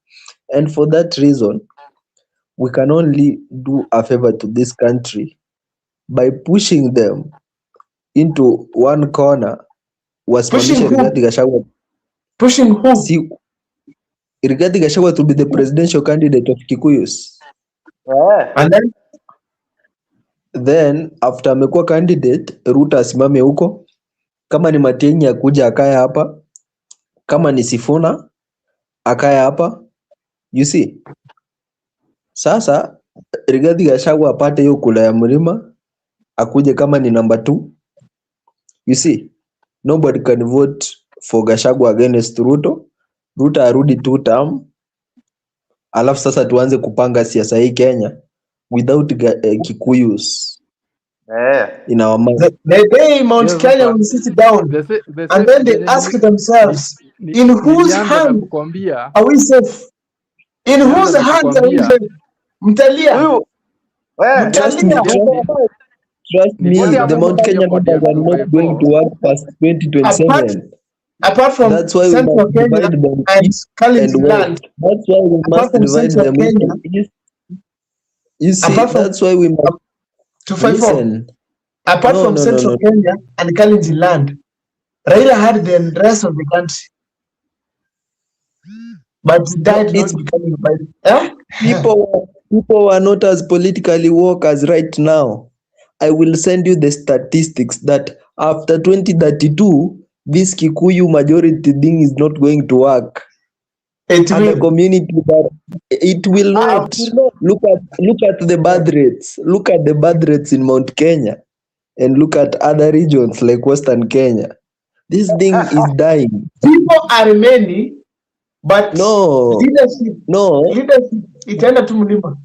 And for that reason, We can only do a favor to this country by pushing them into one corner, wasimamishe Pushing who? Rigathi Gachagua. Pushing who? Si Rigathi Gachagua to be the presidential candidate of Kikuyus. And then Then after amekuwa candidate, Ruto asimame huko. Kama ni Matiang'i akuja akae hapa, kama ni Sifuna akae hapa. You see? Sasa Rigathi Gachagua apate hiyo kura ya mlima, akuje kama ni number two. You see? Nobody can vote for Gachagua against Ruto. Ruto arudi two term, alafu sasa tuanze kupanga siasa hii Kenya without Kikuyus in our mind. The day Mount Yes, Kenya sasa will sit down the and then they venye ask themselves, in whose nilianza na hand kukwambia are we safe? In nilianza whose na hands are we kukwambia safe? Mtalia, Huyu eh, Trust me, mtalia. trust me, nilianza the na Mount kukwambia Kenya numbers podium are not going 254 to work past Apart, 2027. apart from That's why we Central must Kenya divide them and east Kalenjin and west. land, That's why we apart must from divide Central them Kenya, east and east. You see, apart from that's why we must 254, listen. apart No, from no, no, Central no. Kenya and Kalenjin land, Raila had the rest of the country, but he No, died it's not becoming by eh? people are not as politically woke as right now. I will send you the statistics that after 2032, this Kikuyu majority thing is not going to work. It And the will. community that it will Ah, not. Look at the birth rates. Look at the birth rates in Mount Kenya and look at other regions like Western Kenya. This thing is dying. People are many, but No, leadership, no. leadership, itaenda tu mlima.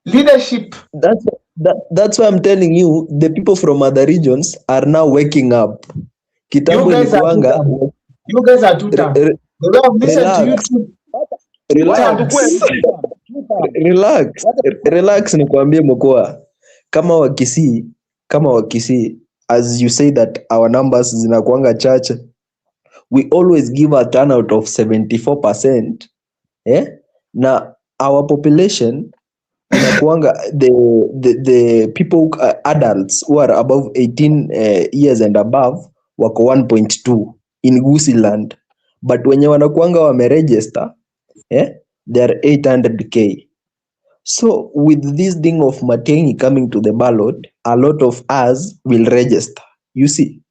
Leadership, That's why I'm telling you the people from other regions are now waking up. You Kitambo guys are too ilikuwanga dumb. You guys are too dumb. The way I've listened to you relax, two Wacha relax, tukue two term. Relax, relax, nikwambie mkoa kama Wakisii, as you say that our numbers zinakuanga chache, we always give a turnout of 74%, eh? Na our population inakuanga the people adults who are above 18 years and above wako 1.2 in Gusiland, but wenye wanakuanga wameregister, eh, they are 800K. So with this thing of Matiang'i coming to the ballot, a lot of us will register. You see,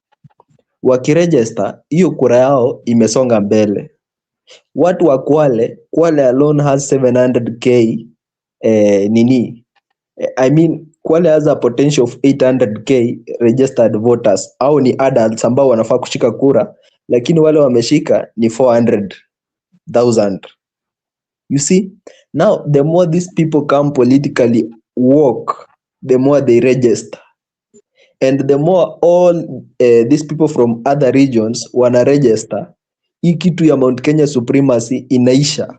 wakiregister hiyo kura yao imesonga mbele. Watu wa Kwale, Kwale alone has 700K, nini, I mean, Kwale has a potential of 800K registered voters au ni adults ambao wanafaa kushika kura, lakini wale wameshika ni 400,000. You see, now the more these people come politically woke, the more they register, and the more all these people from other regions wana register, hii kitu ya Mount Kenya supremacy inaisha.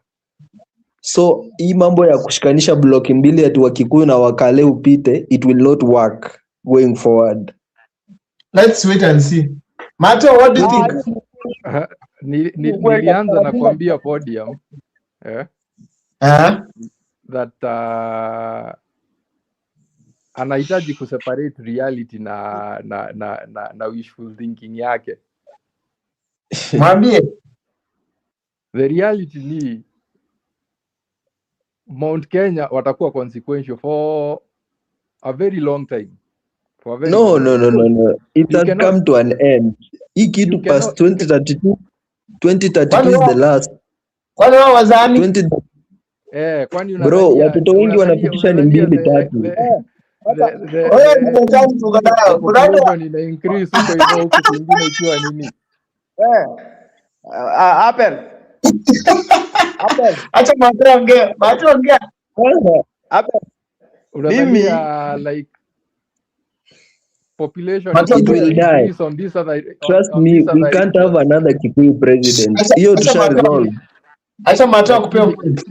So hii mambo ya kushikanisha block mbili ati Wakikuyu na Wakale upite, it will not work going forward. Let's wait and see. Mato, what do you Ah, think? Ukweli Nilianza na kabisa. kuambia podium, eh, that anahitaji kuseparate reality na wishful thinking yake. Mwambie. The reality ni Mount Kenya watakuwa consequential for a very long time. For a very No, long no, time. no, no, no. It You has cannot come to an end. Hii you kitu past cannot 2032, 2032 Kwani is the wao last. Kwani wao wazani? 20 Eh, kwani Bro, unadhania watoto wengi unadhania wanafikisha ni unadhania mbili the tatu. the Sasa the the Wewe the ni mezani tuko the nayo. Kuna watu population ina increase huko hivyo huku kwingine ikiwa nini? Eh, ah, Apple. Apple. Acha Mato ongea. Mato ongea. Kwanza Apple. Mimi Unadhania like population Mato it ina will die. increase on this other Trust on me, this we other can't have regions. another Kikuyu president. Acha Hiyo acha tusha Mato resolve. acha Mato akupea Lakini point.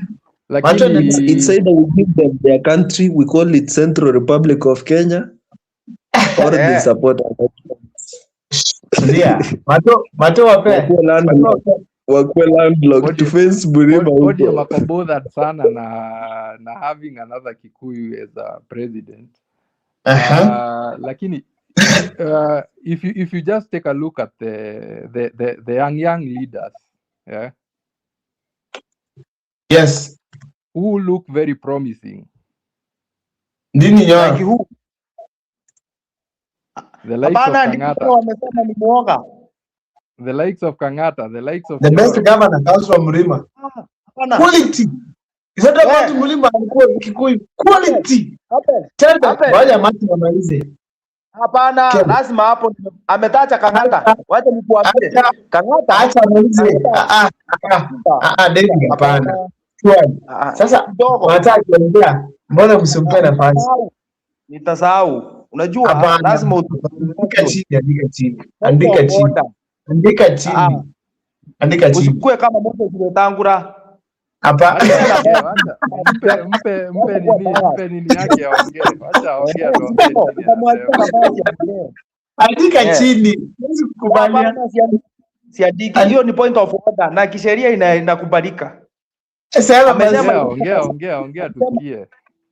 Mato It's lakini either we give them their country, we call it Central Republic of Kenya, or they support other. Tulia. Mato Mato wape. Wakuwe Mato landlocked. wape. Wakuwe landlocked to Podium, face Mlima Podium huko. ako bothered sana na having another Kikuyu as a president. Lakini if you just take a look at the young leaders, yeah, who look very promising, Ndindi Like Nyoro. Who? The likes of Hapana, ndio Kang'ata, wamesema ni muoga. The likes of Kang'ata, the likes of The best Nyoro. Governor comes from Mlima. Ah, hapana. Quality. It's not about We, Mlima alikuwa Kikuyu. Quality. Abel, Tell them. Abel. Ngoja Martin amalize. Hapana, Ken. Lazima hapo ametaja Kang'ata. Wacha nikuambie. Acha Kang'ata, acha amalize. Kang'ata, Ah ah ah ah ah, David, hapana. hapana. Swali. Ah, Sasa kidogo. wanataka kuongea, mbona msimpe nafasi? Nitasahau. Nitasahau. Unajua Hapana. lazima Andika chini, andika chini. Point Andika of chini. order. Andika Ah, chini. Andika chini. usikue kama Moses Wetangula. Hapa Wacha aongee, wacha mpe mpe Wacha kuwa nini, biased. mpe nini yake aongee. Wacha aongee, atuambie Sio, nini utamwachia anasema. nafasi aongee. Andika chini. Huwezi kukubalia. Hapana, siandiki. Hiyo ni point of order na kisheria inakubalika. Sema basi. Amesema Ongea, ongea, ongea, ongea tusikie.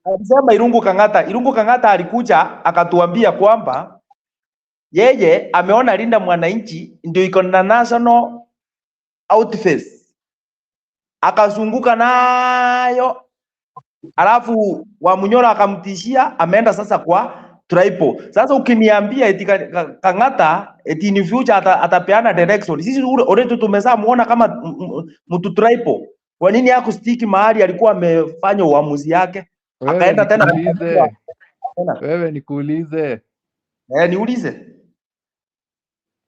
Alisema Irungu Kang'ata. Irungu Kang'ata alikuja akatuambia kwamba yeye ameona Linda Mwananchi ndio iko na national outface, akazunguka nayo, alafu Wamunyoro akamtishia, ameenda sasa kwa tribal. Sasa ukiniambia eti Kang'ata eti in future atapeana direction, sisi already tumeshamuona kama mtu tribal. Kwa nini hakustick mahali alikuwa amefanya uamuzi yake? Wewe Akaenda tena nikuulize, tena. Wewe nikuulize, Eh, niulize.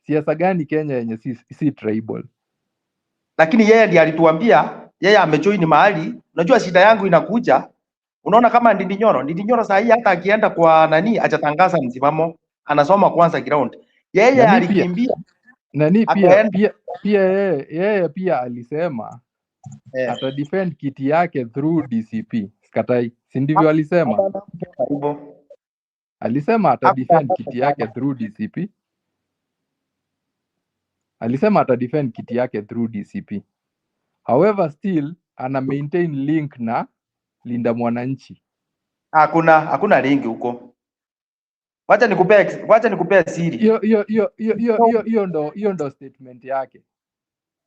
Siasa gani Kenya yenye si tribal? Lakini yeye ndiye alituambia yeye amejoin mahali. Unajua shida yangu inakuja, unaona kama Ndindi Nyoro, Ndindi Nyoro saa hii hata akienda kwa nani hajatangaza msimamo, anasoma kwanza ground. Yeye Nani pia alikimbia nani pia akaenda pia yeye pia alisema ata defend kiti yake through DCP. Sikatai, si ndivyo alisema? Hapana, hakusema hivyo. Alisema ata defend Hakutangaza kiti yake chama. Through DCP. Alisema ata defend kiti yake through DCP. However, still ana maintain link na Linda Mwananchi. Hakuna link huko. Wacha nikupee siri. Hiyo ndo statement yake.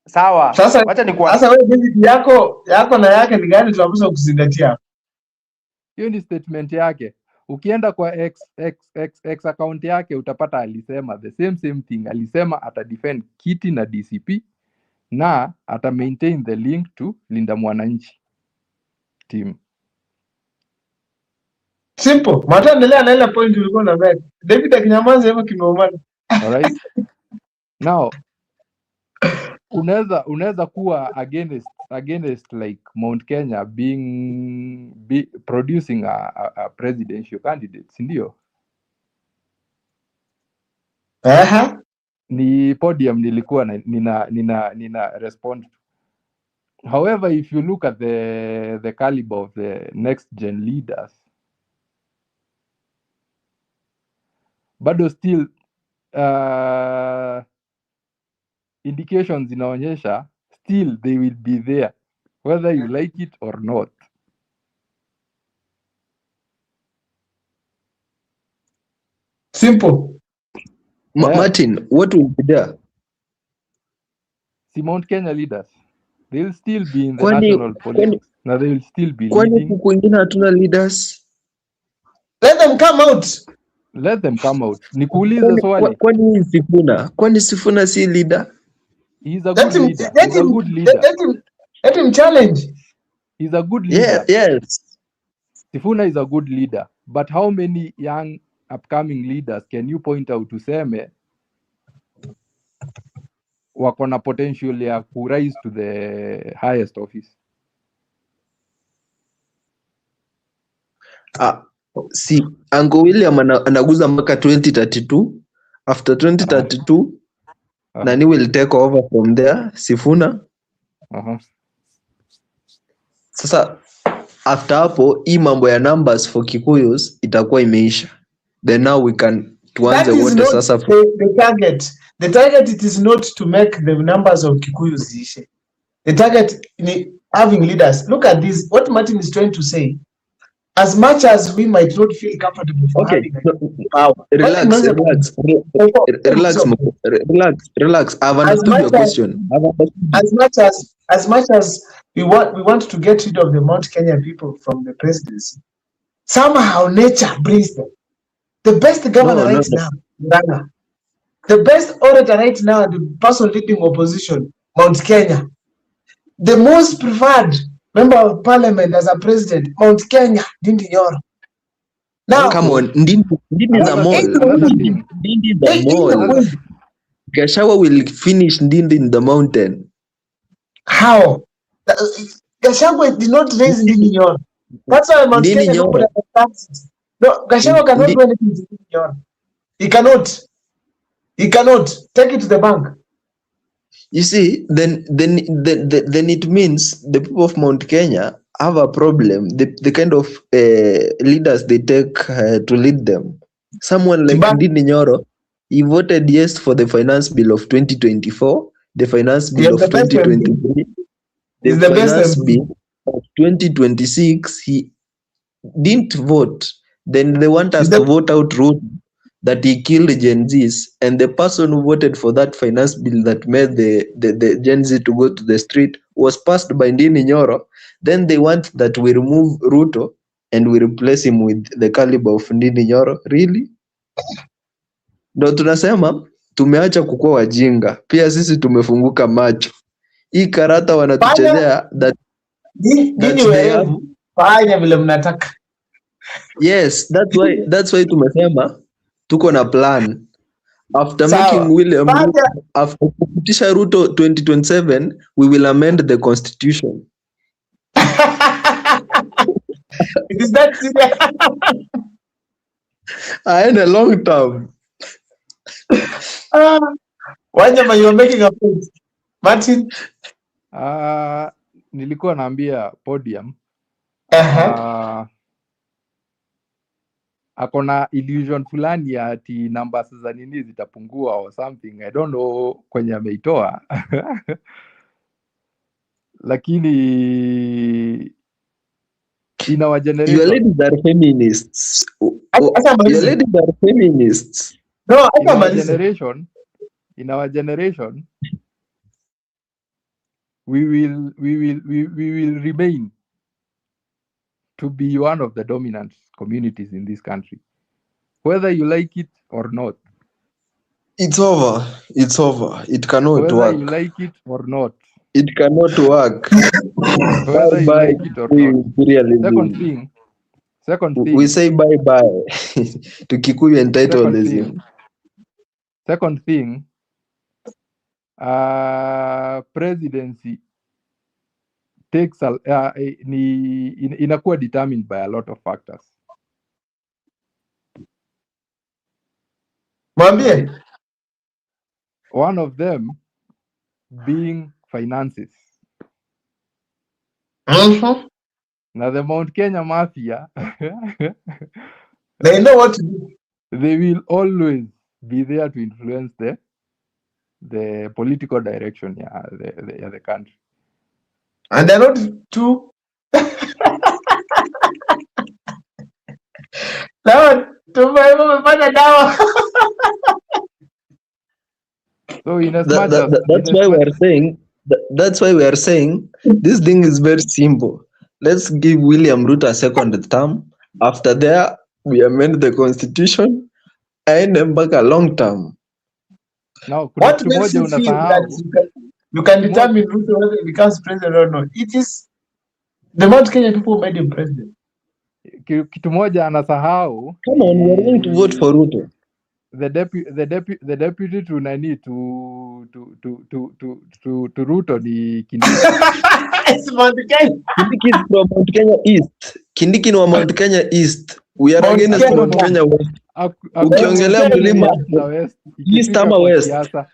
Sawa. Sasa Wacha nikuambie. sasa wewe David, yako na yake ni gani tunapaswa kuzingatia? Hiyo ni statement yake. Ukienda kwa X account yake utapata alisema the same same thing. Alisema ata defend kiti na DCP na ata maintain the link to Linda Mwananchi team. Simple. Mata, endelea na ile point ulikuwa na make. David akinyamaza hivyo kimeumana. Alright. Now unaweza kuwa against like Mount Kenya producing a presidential candidate, si ndio? Aha. Ni podium nilikuwa na, nina respond to. However, if you look at the caliber of the next gen leaders, bado still indications zinaonyesha still they will be there whether you like it or not. Simple. Martin, what will be there? Si Mount Kenya leaders, they'll still be in the national politics. Now they will still be Kwani leading. huku kwingine hatuna leaders? Let them come out. Let them come out. Nikuulize swali. Kwani huyu Sifuna? Kwani Sifuna si leader? He's a Let good him leader. let He's a him good leader. let him challenge. He's a good Yeah, leader. Yes. Sifuna is a good leader. But how many young upcoming leaders can you point out tuseme wako na potential ya ku rise to the highest office? Ah, si Uncle William anaguza mpaka 2032. After 2032, nani will take over from there? Sifuna. Sasa after hapo hii mambo ya numbers for Kikuyus itakuwa imeisha. Then now we can tuanze That is wote not sasa the target. The target, it is not to make the numbers of Kikuyu ziishe. The target ni having leaders. Look at this. What Martin is trying to say, as much as we might not feel comfortable for Okay, having no, power. relax, Martin, relax, relax, relax, relax. I've As understood your much as question. I've understood. As much as we want to get rid of the Mount Kenya people from the presidency, somehow nature brings them. The best governor No, no, right no. now, Murang'a. The best orator right now, the person leading opposition, Mount Kenya. The most preferred member of parliament as a president, Mount Kenya, Ndindi Nyoro. Now, Come on, Ndindi, Ndindi is a Another mole. thing, another thing, Ndindi is a in the mole. another way, Gachagua will finish Ndindi in the mountain. How? Gachagua did not raise Ndindi Nyoro. That's why Mount Ndindi Kenya Nyoro. nobody understands it. No, Gachagua cannot Ndi- do anything to Ndindi Nyoro. He cannot. He cannot. Take it to the bank. You see, then it means the people of Mount Kenya have a problem. The kind of leaders they take to lead them. Someone like Kibaki. Ndindi Nyoro, he voted yes for the finance bill of 2024, the finance He bill is of the best MP. 2023, the He's the best finance MP. Bill of 2026. He didn't vote. Then they want us He's the to vote out Ruto, that he killed Gen Zs, and the person who voted for that finance bill that made the Gen Z to go to the street was passed by Ndindi Nyoro. Then they want that we remove Ruto and we replace him with the caliber of Ndindi Nyoro. Really? Ndo tunasema tumeacha kukuwa wajinga, pia sisi tumefunguka macho. Hii karata wanatuchezea that, that Nyinyi they have werevu, fanya vile mnataka. Yes, that's why tumesema tuko na plan after Sawa. Making William Ruto, Fanya after kupitisha Ruto 2027, we will amend the constitution. It is that serious. Aende long term. Ah, Wanyama, you are making a point. Martin? Nilikuwa naambia Podium ako na illusion fulani ya ati numbers za nini zitapungua or something. I don't know kwenye ameitoa, lakini in our Your generation ladies are feminists. Acha Your amalize. Ladies are feminists. No, in acha our amalize. Generation in our generation we will remain to be one of the dominant communities in this country, whether you like it or not. It's over. It's over. It cannot Whether you work. Like it or not. It cannot work. Whether you Bye like it or not. imperialism. Second thing, second We thing, say bye bye to Kikuyu second entitlism. Thing, second thing, presidency takes a, ni inakuwa determined by a lot of factors. Mwambie. Right? One of them being finances. Now the Mount Kenya Mafia, They know what to do. They will always be there to influence the political direction, yeah, yeah, the country. And they're not too. Now, tumefanya dawa. So in as much as That's in as why we much are saying that's why we are saying this thing is very simple. Let's give William Ruto a second term. After there, we amend the constitution aende mpaka long term. Now kuna What kitu makes moja you feel that unasahau. you can Kitu moja determine Ruto whether he becomes president or not? It is the Mount Kenya people made him president. Kitu moja anasahau Come on, we are going to vote ni for Ruto. the deputy to nani to Ruto ni Kindiki. It's Mount Kenya. Kindiki is from Mount Kenya East. Kindiki ni wa Mount Kenya East. We are Mount against Kenya. Mount Kenya West. Hakuna Ukiongelea Mount Kenya mlima East na West East ikifika ama kwa West. siasa.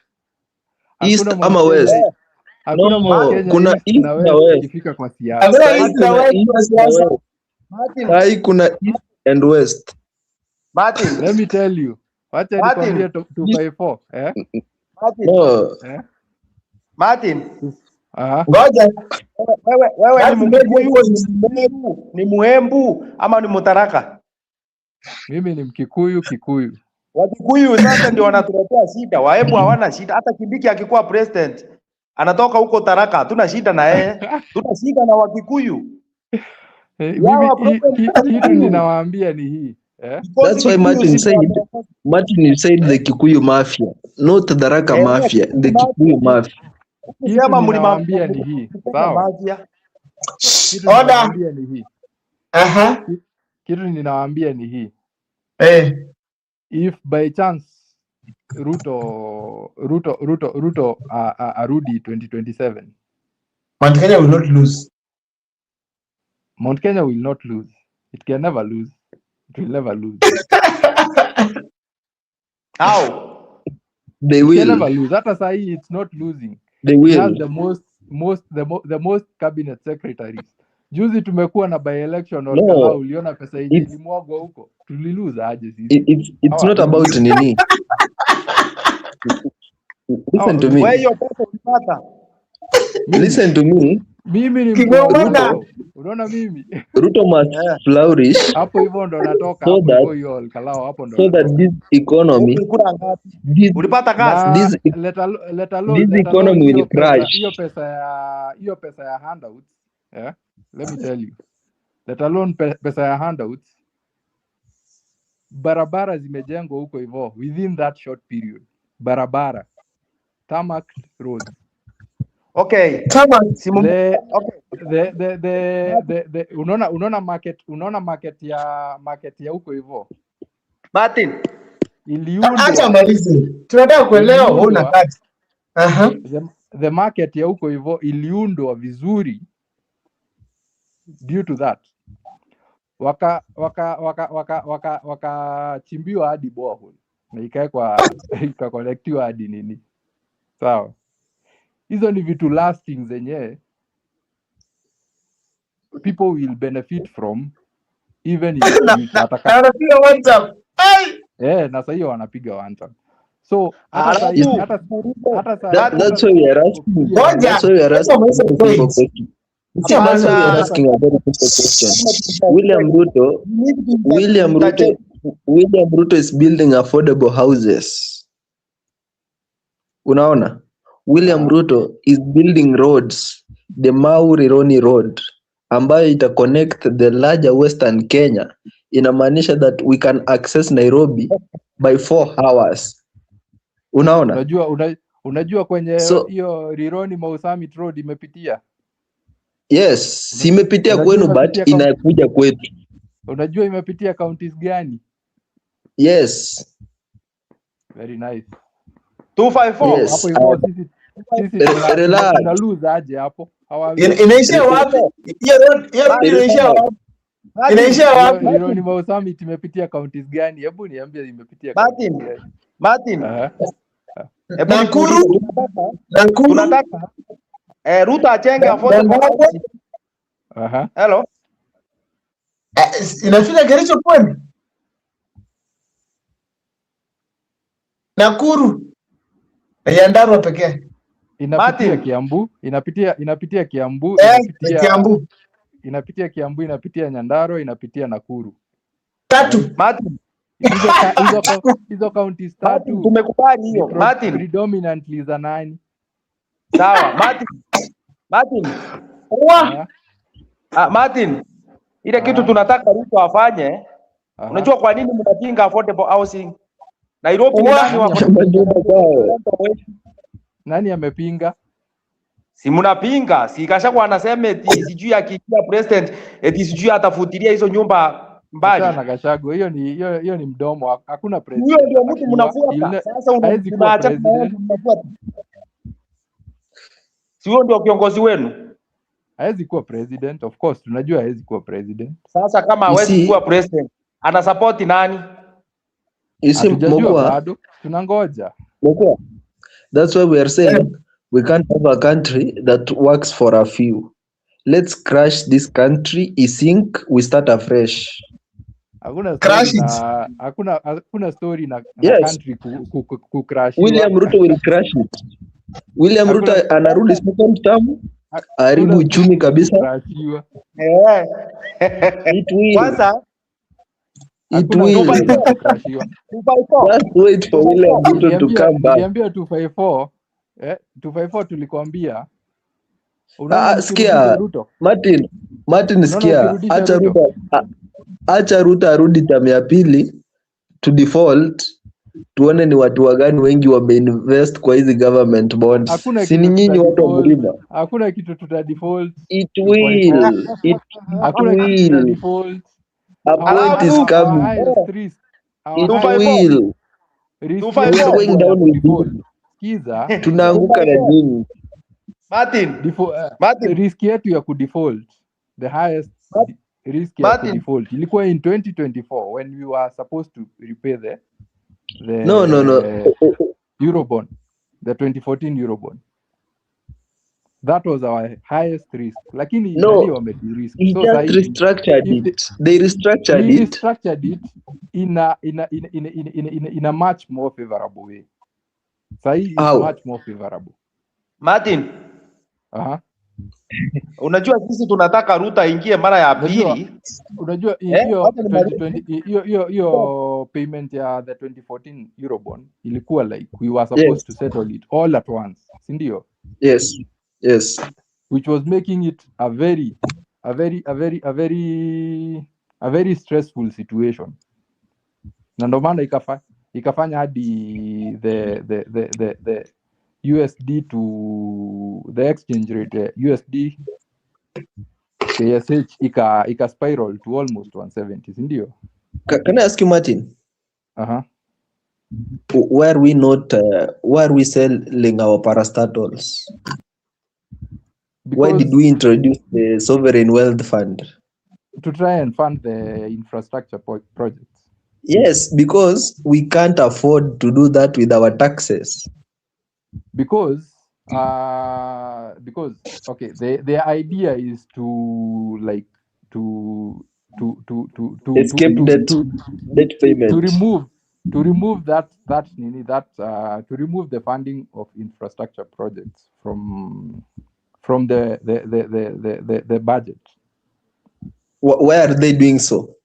East Hakuna ama Mount West. Kenya, hakuna No, Mount Kenya kuna East East na na West West. ikifika kwa siasa. Hakuna Sahi East na kuna West East kwa na siasa. West. Martin, Sahi kuna East and West. Martin, Let me tell you. Wacha Martin, nikwambie 254, eh? Martin, No, Eh? Martin. Aha. Ngoja. Wewe ni That's made Mkikuyu, your point. ni Mmeru, ni Muembu ama ni Mutaraka? Mimi ni Mkikuyu Kikuyu. Wakikuyu sasa ndio wanatuletea shida. Waembu hawana shida. Hata Kindiki akikuwa president anatoka huko Taraka, hatuna shida na yeye, tuna shida na Wakikuyu. Eh, Yawa mimi problem kitu Kikuyu. ninawaambia ni hii, eh? Because That's why Kikuyu Martin si said Martin, you said the Kikuyu mafia, not the Tharaka mafia, Kikuyu the mafia. Kikuyu mafia. Kitu Sema mlima ninawaambia ni hii, mlima sawa? mafia. Kitu Order. ninawaambia ni hii. Aha. Kitu ninawaambia ni hii. Eh. If by chance Ruto arudi 2027, Mount Kenya will not lose. Mount Kenya will not lose. It can never lose. It will never lose. How? They It can will. Never lose. Hata sahi it's not losing. They It has will. the most cabinet secretaries. Juzi tumekuwa na by election No, Olkalou, uliona pesa yenye it's ilimwagwa huko. Tulilose aje sisi? it's How not are we about losing? nini. How Listen are to we me. Wewe losing? hiyo pesa ulipata? Mimi Listen to me. mimi ni mtu wa Kigomana. Ruto. Unaona mimi Ruto must flourish hapo hivyo ndo natoka so hapo that hivyo, hiyo Olkalou hapo ndo so that natoka. this economy Ulikula ngapi? this Ulipata kazi? Na this let alone this let alone economy will hiyo pesa crash. hiyo pesa ya handouts, yeah, let me tell you, let alone pesa ya handouts, barabara zimejengwa huko hivyo within that short period, barabara, tarmac roads. Okay. Kama Simu The okay. the unaona market ya huko hivyo Martin, acha iliundwa amalize. Tunataka kuelewa wewe iliundwa unataka. Aha. the market ya huko hivyo iliundwa vizuri due to that wakachimbiwa hadi borehole na ikawekwa, ikaconnectiwa hadi nini, sawa? Hizo ni vitu lasting zenye people will benefit from even in the Na future na hata na ka wanapiga WhatsApp. Ai! Eh, na sahii wanapiga one time, so hata sahii alafu hata hata That, sahii hata that's why we are asking. pia Ngoja. That's why we are Acha asking a amalize very simple point. question. Acha That's amalize why we are point. asking a very simple question. William Ruto, William Ruto, William Ruto is building affordable houses. Unaona? William Ruto is building roads, the Mau Rironi Road ambayo ita connect the larger Western Kenya. Inamaanisha that we can access Nairobi by 4 hours. Unaona? Unajua kwenye So hiyo Rironi Mau Summit Road imepitia yes, si imepitia unajua kwenu but imepitia kaunti inakuja kwetu. Unajua imepitia counties gani? Yes. Very nice. 254. Yes. Hapo hivyo sisi tuna Relax. tuna lose aje hapo? How are we Inaishia wapi? Hiyo road inaishia wapi? Inaishia Hiyo wapi? Rironi Mau Summit imepitia counties gani? Hebu niambie imepitia counties Martin, gani? Martin, hebu Nakuru, nikuulize, tunataka Nakuru, tunataka Ruto ajenge affordable Nyandarua. housing. Hello. Eh, inafika Kericho kweli? Nakuru na Nyandarua pekee. Inapitia Martin, Kiambu, inapitia Kiambu, Eh, inapitia Kiambu. Inapitia Kiambu, inapitia Nyandarua, inapitia Nakuru. Tatu. Martin, Hizo counties Martin, tatu tumekubali ni hiyo. Martin, predominantly za nani? Sawa. Martin, Martin, Wa ah, Martin, ile kitu tunataka Ruto afanye, unajua kwa nini mnapinga affordable housing? Nairobi ni Wa nani wako Majumba zao. Nani amepinga? Si mnapinga, si Gachagua anasema eti sijui akiingia president eti sijui atafutilia hizo nyumba Achana mbali. na Gachagua, hiyo ni hiyo ni mdomo. Hakuna Huyo president ndio mtu atakuwa. mnafuata. Sasa Hawezi kuwa unaachana na yeye president. mnafuata. Si huyo ndio kiongozi wenu? Hawezi kuwa president, of course tunajua hawezi kuwa president. Sasa kama You hawezi see, kuwa president, ana support nani? you see, Hatujajua Mokwa, bado, tunangoja. Mokwa. That's why we are saying we can't have a country that works for a few. Let's crash this country, isink, we start afresh. Hakuna Crash story it. na hakuna story na Yes, country kucrashiwa. William Ruto will crash it. William Hakuna Ruto anarudi second term, aharibu hakuna uchumi kabisa. kucrashiwa. Eh. It will. Kwanza It Hakuna will. 2 by kitu 4, kucrashiwa. 2 by 4. Just wait for William Ruto to come back. Niliambia 254, eh, 254 tulikwambia, unaona Ah, mkirudisha sikia Ruto, Martin, Martin unaona sikia, ukirudisha acha Ruto Ruto, acha Ruto arudi term ya pili to default, tuone ni watu wagani wengi wameinvest kwa hizi government bonds. Hakuna Si ni kitu nyinyi tuta watu wa default, mlima? hakuna kitu tuta default It 254, will, it hakuna kitu tuta will. default. A Our, point is our, our coming. highest risk, our It highest 254. will. risk We yetu are 254. going kubwa ya down with kudefault. you. Sikiza, Tunaanguka na 254. nyinyi. Martin, Martin, risk yetu ya kudefault, the highest risk ya Martin. kudefault ilikuwa in 2024 when we were supposed to repay the No. the Eurobond, the 2014 Eurobond. That was our highest risk, lakini nani No, wamedirisk. he So just sahii restructured if they, it. They restructured he it. restructured it in a much more favorable way. Sahii it's How? much more favorable. Martin, unajua sisi tunataka Ruto aingie mara ya Unajua pili. unajua Eh, hiyo wacha nimalize. 2020, hiyo payment ya the 2014 Eurobond ilikuwa like we were supposed Yes, to settle it all at once, si ndio? yes. Which was making it a very a very a very a very a very stressful situation, na ndo maana ikafanya hadi the USD to the exchange rate, USD KSH ika spiral to almost 170, si ndio? Can I ask you, Martin? Aha. Why are we not? Why are we selling our parastatals? Why did Because we introduce the sovereign wealth fund? To try and fund the infrastructure projects. Yes, because we can't afford to do that with our taxes. Because okay, the idea is to like to Escape to debt, to debt to payment. remove to remove that that nini, that to remove the funding of infrastructure projects from the budget. Why are they doing so?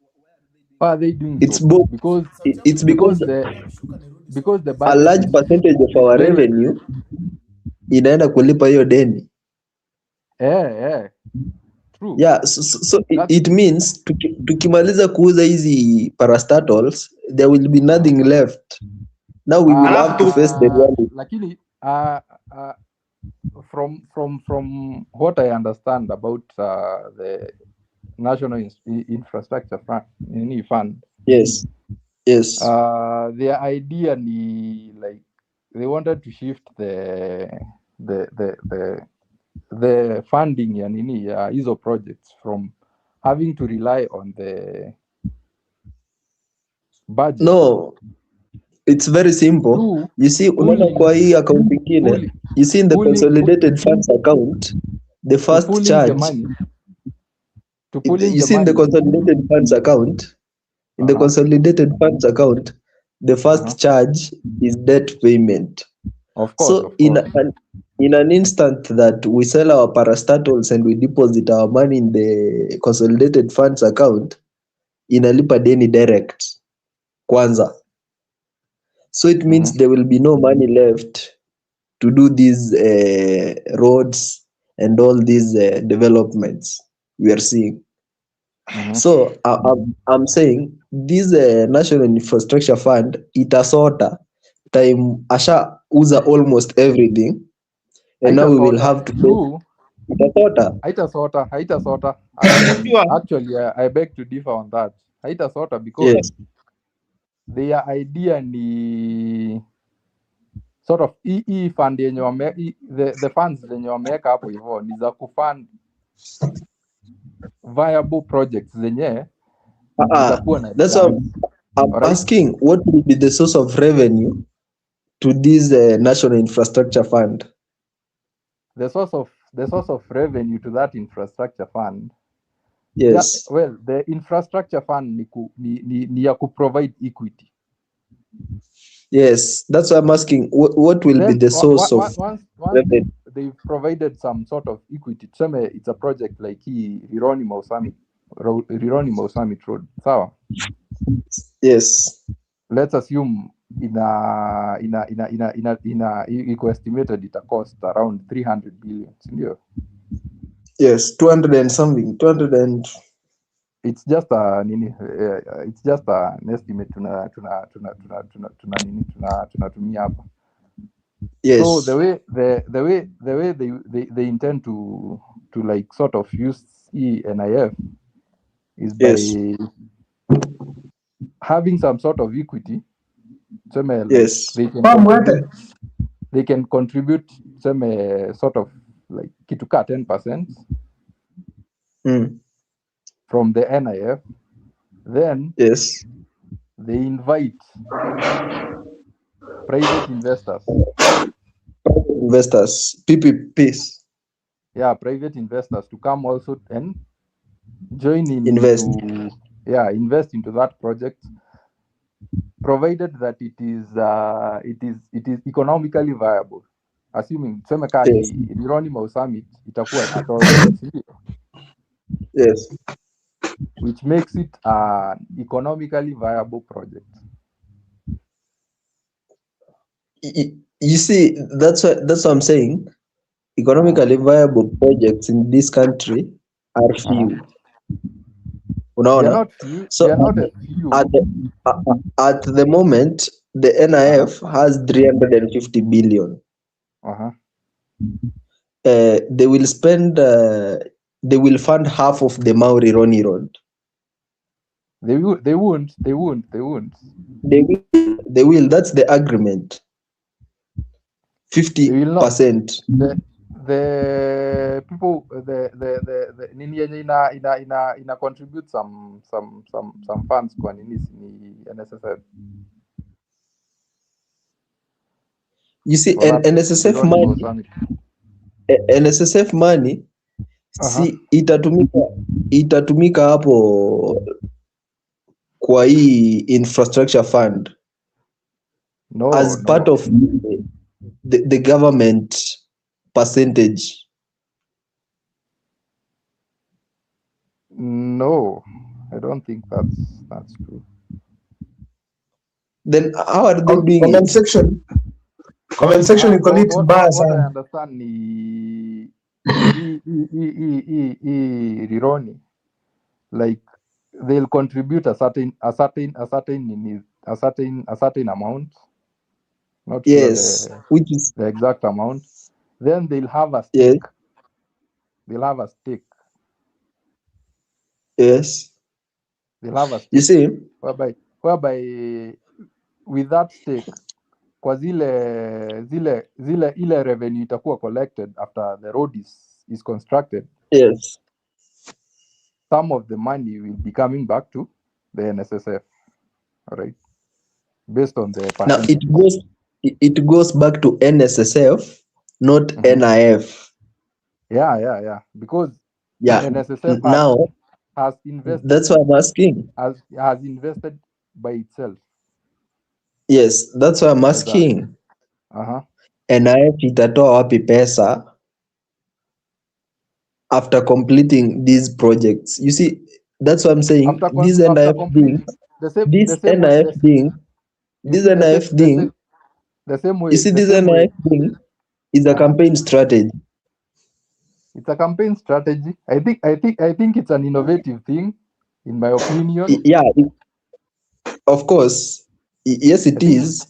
Why are they doing It's so? both. Because It's because because the a budget large is percentage of is our very revenue inaenda kulipa hiyo deni. True. Yeah, so it, That's it means tukimaliza kuuza hizi parastatals, there will be nothing left. Now we will have to face the reality. Lakini from what I understand about the National Infrastructure Fund, nini fund, their idea ni like they wanted to shift the funding ya nini ya hizo projects from having to rely on the budget. No, it's very simple. To You see, unaona pooling kwa hii account ingine, pooling you see in the pooling consolidated funds account, the to first pooling the charge, money to pooling you the see in the money. Consolidated funds account, in the consolidated funds account, the first charge is debt payment. Of course, So of in course. an instant that we sell our parastatals and we deposit our money in the consolidated funds account, inalipa deni direct kwanza. So it means there will be no money left to do these roads and all these developments we are seeing. So I'm saying this National Infrastructure Fund itasota time ashauza almost everything, and now we will Haitasota. Have to pay. True. Itasota. Haitasota, haitasota. Actually, actually I beg to differ on that. Haitasota because their idea ni sort of hii fund yenye wame, the funds zenye wameweka hapo hivyo ni za kufund viable projects zenye zitakuwa na That's why returns. I'm Alright? asking, what will be the source of revenue to this National Infrastructure Fund? The source of revenue to that infrastructure fund? Yes. Yeah, well, the infrastructure fund ni, ku, ni, ni, ni ya kuprovide equity. Yes, that's why I'm asking what will be Then the source of once revenue? they've provided some sort of equity, tuseme it's a project like hii Rironi Mau Summit, Rironi Mau Summit Road, sawa? Yes. Let's assume ina ina ina ina ina, ina iko estimated ita cost around 300 billion, si ndio? Yes, 200 and something, 200 and It's just a nini, it's just an estimate tuna tuna tuna tuna tuna tuna nini tuna tunatumia hapa. So yes. the way the way they intend to like sort of use NIF is by having some sort of equity, tuseme like they can Kwa contribute mwete. they can contribute tuseme sort of like kitu ka 10% from the NIF, then they invite private investors. Investors, PPPs. Yeah, private investors to come also and join in Invest. into, yeah, invest into that project, provided that it is economically viable. Assuming tuseme kaa ni Rironi Mau Summit itakuwa na toll road, si ndio? Yes. Which makes it an economically viable project. You see, that's what I'm saying. Economically viable projects in this country are few. They are Unaona? Not few. So They are not a few. at the moment, the NIF has 350 billion. They will spend. They will fund half of the Mau Rironi Road. They will, they won't. They won't. They won't. They will. They will. That's the agreement. 50 They will not. Percent. The people the nini yenye ina contribute some funds kwa nini si ni NSSF You see, for that NSSF Rironi Mau money, Summit. NSSF money si itatumika hapo kwa hii infrastructure fund No, as part no. of the government percentage. No, I don't think that's true. Then how are they doing Comment it? section. Comment section iko lit mbaya What I sana. Understand ni hii Rironi, like they'll contribute a certain nini, a certain amount, not sure Yes, which is the exact amount. Then they'll have a stake. They'll have a stake. They'll have a You stake see, whereby with that stake, kwa zile ile revenue itakuwa collected after the road is constructed, some of the money will be coming back to the NSSF, all right, based on the Now percentage. it goes back to NSSF, not NIF. Yeah, because NSSF Now has invested that's why I'm asking. has invested by itself. Yes, that's why I'm For that. Asking. NIF itatoa wapi pesa after completing these projects? You see, that's what I'm saying. This After NIF thing, completing the same this the same way NIF thing, you this see the NIF same the thing, same the same you way see, the this same way NIF thing is a campaign strategy. It's a campaign strategy. I think it's an innovative thing, in my opinion. Yeah, of course, yes, I it think is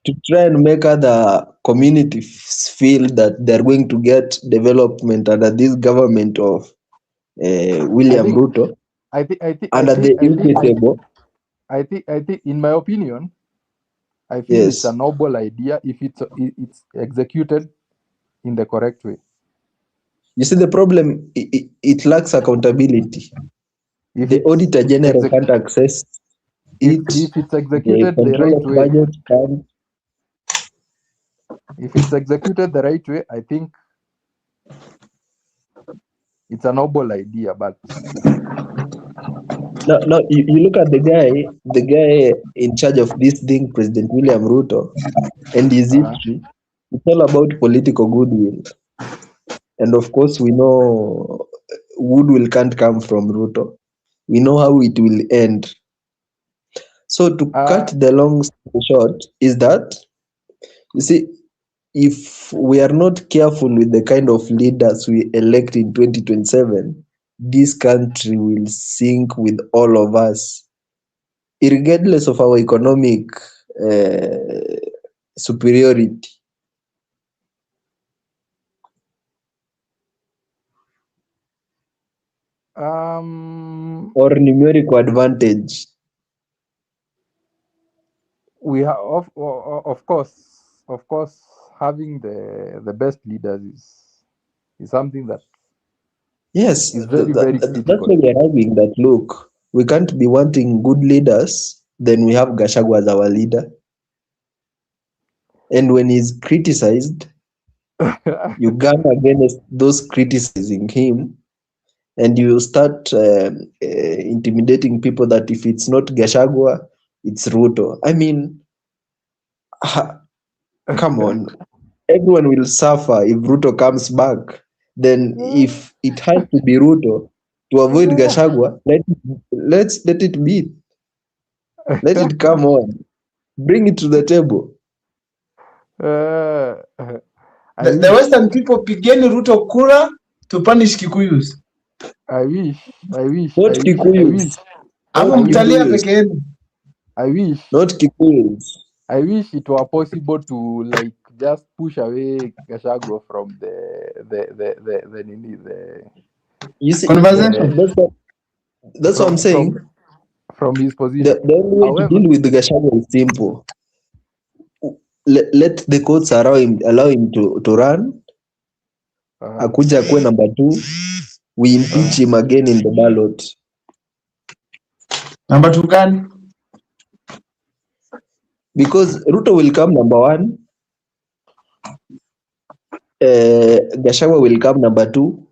to try and make other communities feel that they're going to get development under this government of I William think Ruto, I think I under think the I think equitable. I think in my opinion, I feel it's a noble idea if it's executed in the correct way. You see, the problem, it lacks accountability. If The it's Auditor General can't access it. If it's The executed the control right of way, budget can't. If it's executed the right way, I think it's a noble idea, but No, you look at the guy in charge of this thing, President William Ruto, and his history. It's all about political goodwill. And of course, we know goodwill can't come from Ruto. We know how it will end. So to cut the long story short is that, you see, if we are not careful with the kind of leaders we elect in 2027, this country will sink with all of us, regardless of our economic superiority. Or numerical advantage. We have, of course, having the best leaders is something that yes, is very, very critical. That's why we are arguing that, look, we can't be wanting good leaders, then we have Gachagua as our leader. And when he's criticized, you gun against those criticizing him, and you start intimidating people that if it's not Gachagua, it's Ruto. I mean, come on. Everyone will suffer if Ruto comes back. Then if it has to be Ruto to avoid Gachagua, let it be. Let it come on. Bring it to the table. The Western people pigeni Ruto kura to punish Kikuyus. I wish. Not Kikuyus. I wish. Not Kikuyus. I wish it were possible to like just push away Gachagua from the you see, conversation. That's what I'm saying. From his position. The only way to deal with the Gachagua is simple. Let the courts allow him to run. Akuja akuwe number 2. We impeach him again in the ballot. Number 2 gani? Because Ruto will come number 1. Gachagua will come number 2.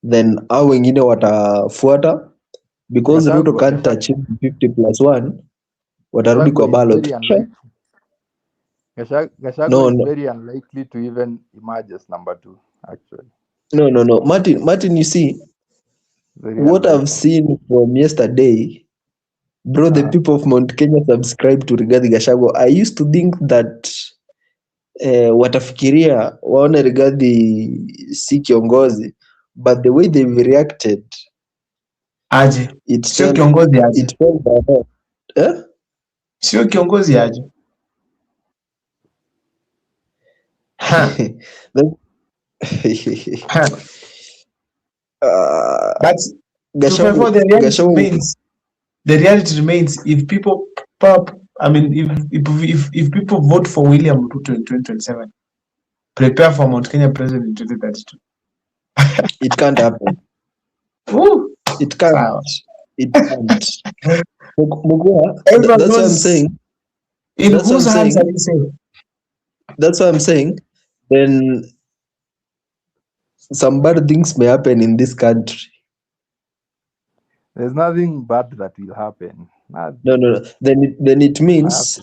Then hao wengine watafuata. Because Ruto can't achieve 50+1, watarudi kwa ballot. Gachagua is very unlikely to even emerge as number 2, actually. No. Martin, you see, very what unlikely. I've seen from yesterday, bro, the people of Mount Kenya subscribe to Rigathi Gachagua. I used to think that watafikiria waone Rigathi si kiongozi, but the way they've reacted, aje sio kiongozi aje, sio kiongozi aje. But Gachagua, the reality remains, if people pop, I mean, if people vote for William Ruto in 2027, prepare for Mount Kenya president in 2032. It can't happen. Ooh. It can't. Wow. It can't. Mugua, that's what I'm saying. In whose hands are you saying? That's what I'm saying. Then some bad things may happen in this country. There's nothing bad that will happen. Nothing. No. Then it means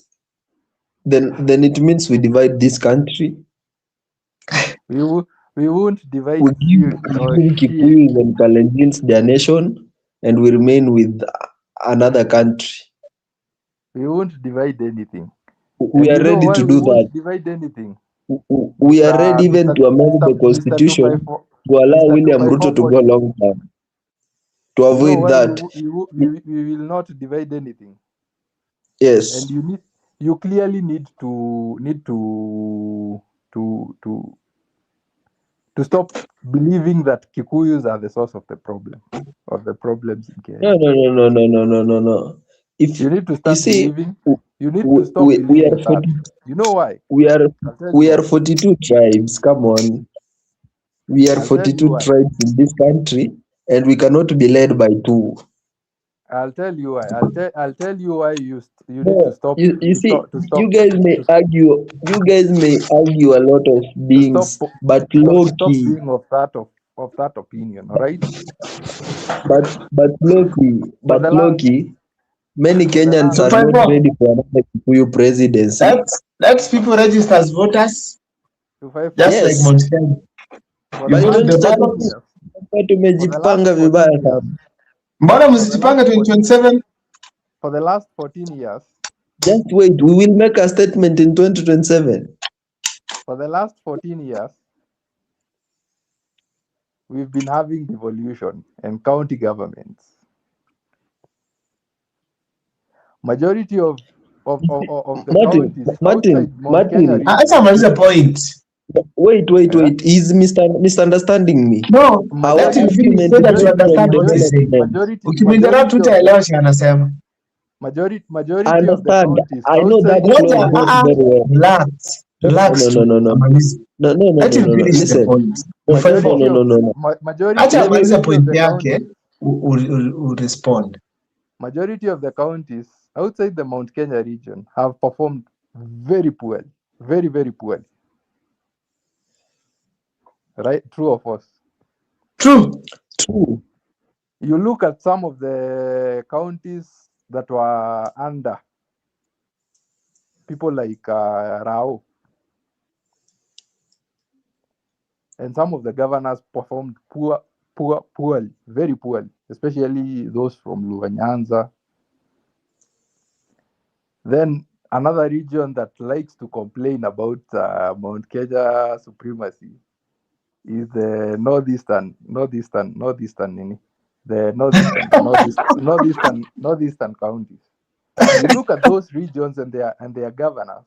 then it means we divide this country. We won't divide. We give Kikuyus and Kalenjins their nation, and we remain with another country. We won't divide anything. We are ready to do that. Divide anything. We are ready even to amend the constitution to allow William Ruto to go long term. To avoid that. We will not divide anything. Yes. And you clearly need to stop believing that Kikuyus are the source of the problem, of the problems in Kenya. No. If you need to start believing, you need to stop believing that. You know why? We are 42 tribes. Come on. We are 42 tribes in this country, and we cannot be led by two. I'll tell you why. I'll tell you why you need to stop. You see, you guys may argue. You guys may argue a lot of things, but low stop key, being of that of of that opinion, all right? But Loki, For but the last Loki, many for the Kenyans last are Two five not four. ready for another Kikuyu presidency. Let's people register as voters, 254 just like Yes, Mount Kenya. for You the but go to last the 2030 ballot. 14 years, for the last tumejipanga 14 vibaya years, sana. Mbona for the last msijipanga 14 2027? for the last 14 years, Just wait, we will make a statement in 2027. for the last 14 years, we've been having devolution and county governments. Majority of the Martin, counties Martin, outside Mount Kenya Martin, Ah, Acha region, amalize point. wait, wait, yeah, wait. He's misunderstanding me. No, Our let him finish argument so is that you not from understand what he's saying. development. majority Ukiminterrupt majority of the utaelewa chenye anasema. majority I of the understand. counties I know outside that Ngoja, clause ah, very, ah, very well. relax. No, Relax no, no, tu. no, no. Amalize. No, no, no, Let no, him no, no. finish the Listen. point. No, no, 254. majority no, of no, no, no. majority Acha Let me amalize majority of point the yake, counties u respond. majority of the counties outside the Mount Kenya region have performed very poorly, very, very poorly. Right? True or false? True. True. You look at some of the counties that were under people like Rao, and some of the governors performed poorly, very poorly, especially those from Luo Nyanza. Then another region that likes to complain about Mount Kenya supremacy is the northeastern, nini? The northeastern, northeast, northeastern, northeastern counties. You look at those regions and their governors,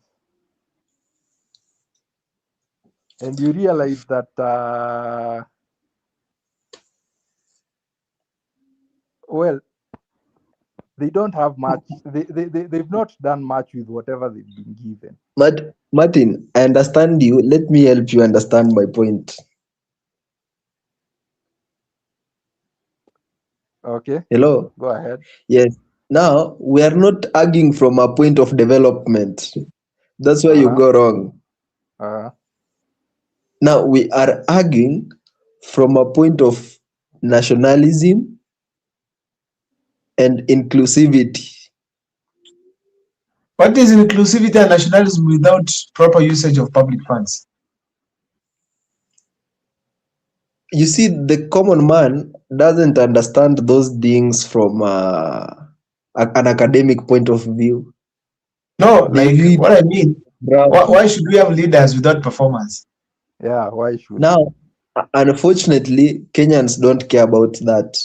and you realize that well, they don't have much. They've not done much with whatever they've been given. But Martin, I understand you. Let me help you understand my point. Okay, Hello. go ahead. Yes. Now we are not arguing from a point of development. That's where you Uh-huh. go wrong. Uh-huh. Now we are arguing from a point of nationalism and inclusivity. What is inclusivity and nationalism without proper usage of public funds? You see, the common man doesn't understand those things from an academic point of view. No, They like need what I mean, brown. why should we have leaders without performance? Yeah, why should we? Now, unfortunately, Kenyans don't care about that.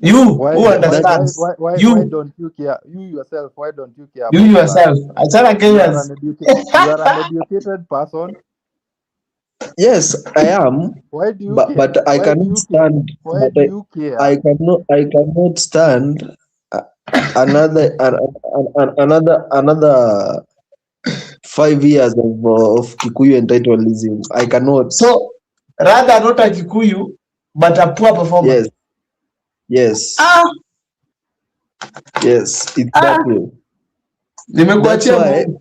You Why who why why understands, why why why you don't you care? You yourself, why don't you care you about that? yourself, achana You are Kenyans. an you are an educated person. Yes, I am, Why do you but care? but I Why do cannot you care? stand. Why But do I, you care? I cannot stand another another 5 years of Kikuyu entitlism. I cannot. So rather not a Kikuyu, but a poor performer. Yes. Yes. Ah, Yes, it's ah. that way. That's Nimekuachia why. Mungu.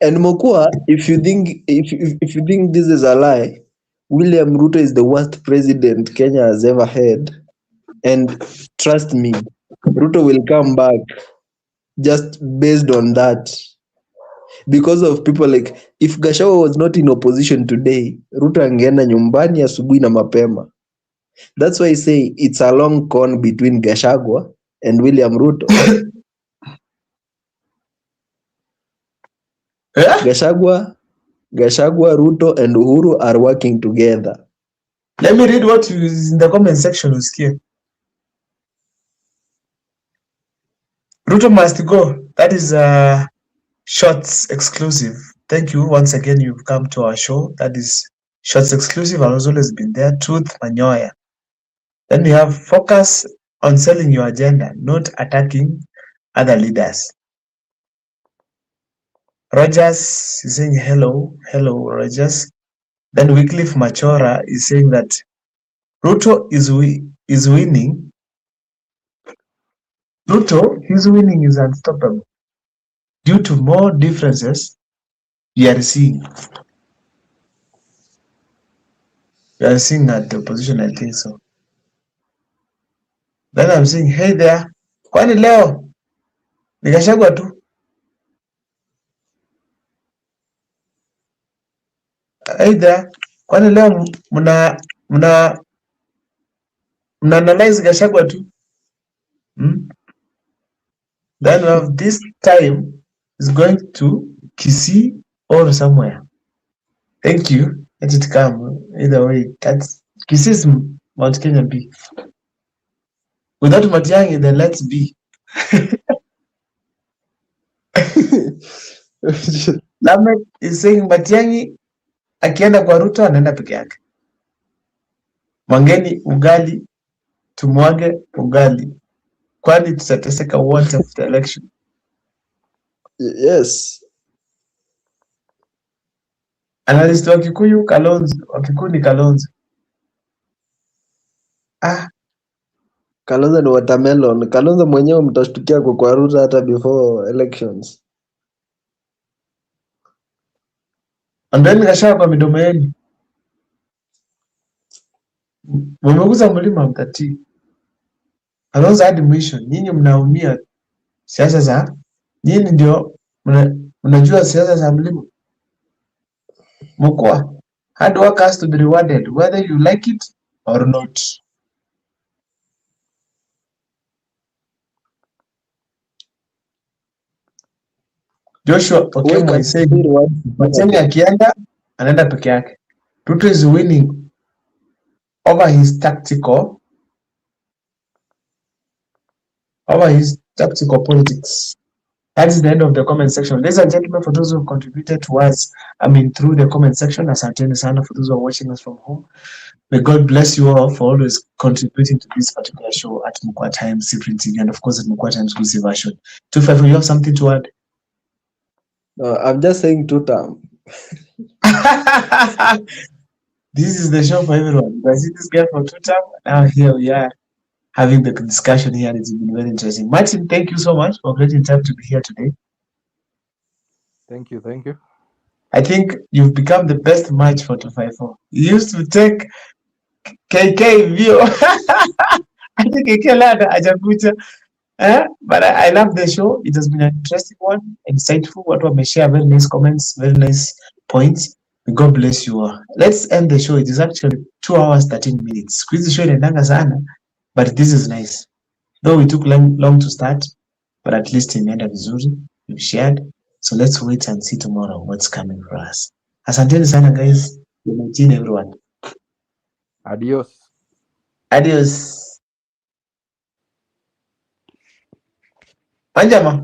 And Mokua, if you think if you think this is a lie, William Ruto is the worst president Kenya has ever had. And trust me, Ruto will come back just based on that. Because of people like, if Gachagua was not in opposition today, Ruto angeenda nyumbani asubuhi na mapema. That's why I say it's a long con between Gachagua and William Ruto. Eh? Gachagua, Ruto and Uhuru are working together. Let me read what is in the comment section usikie. Ruto must go. That is a Shots exclusive. Thank you once again. You've come to our show. That is Shots exclusive. I've always been there. Truth Manyoya. Then we have focus on selling your agenda, not attacking other leaders. Rogers is saying hello, hello, Rogers. Then Wycliffe Machora is saying that Ruto is winning. Ruto, his winning is unstoppable due to more differences we are seeing. You are seeing at the opposition, I think so. Then I'm saying, hey there, kwani leo ni Gachagua tu? Hey there, kwani leo mna analyze Gachagua tu? Hmm? Then we have this time is going to Kisii or somewhere. Thank you. Let it come. Either way, that's Kisii is Mount Kenya B. Without Matiang'i, then let's be. Lamek is saying Matiang'i akienda kwa Ruto anaenda peke yake. Mwangeni ugali, tumwage ugali, kwani tutateseka wote after election. Yes. Analyst wa Kikuyu Kalonzo, wa Kikuyu ni Kalonzo. Ah, Kalonzo ni watermelon. Kalonzo mwenyewe mtashtukia kwa Ruto hata before elections. Ondoeni Gachagua kwa midomo yenu. Mmeguza mlima mtatii. Kalonzo hadi mwisho. Nyinyi mnaumia siasa za nyinyi ndio mnajua siasa za mlima. Mkwa, hard work has to be rewarded whether you like it or not. Joshua Okemo is saying Matiang'i akienda anaenda peke yake. Ruto is winning over his tactical politics. That is the end of the comment section. Ladies and gentlemen, for those who contributed to us, I mean, through the comment section, asanteni sana for those who are watching us from home. May God bless you all for always contributing to this particular show at Mukwa Times, Cyprian TV, and of course at Mukwa Times Exclusive version. 254, you have something to add? No, I'm just saying two term. This is the show for everyone. I see this guy for two term. Now here we are having the discussion here. It's been very interesting. Martin, thank you so much for creating time to be here today. Thank you, thank you. I think you've become the best match for 254. You used to take KK view. I think KK Lada hajakuja. But I love the show. It has been an interesting one, insightful. What we may share very nice comments, very nice points. May God bless you all. Let's end the show. It is actually 2 hours 13 minutes. Squeeze the show inaendanga sana, but this is nice. Though we took long to start, but at least imeenda vizuri. We've shared. So let's wait and see tomorrow what's coming for us. Asanteni sana guys. Imagine everyone. Adios. Adios. Panjama.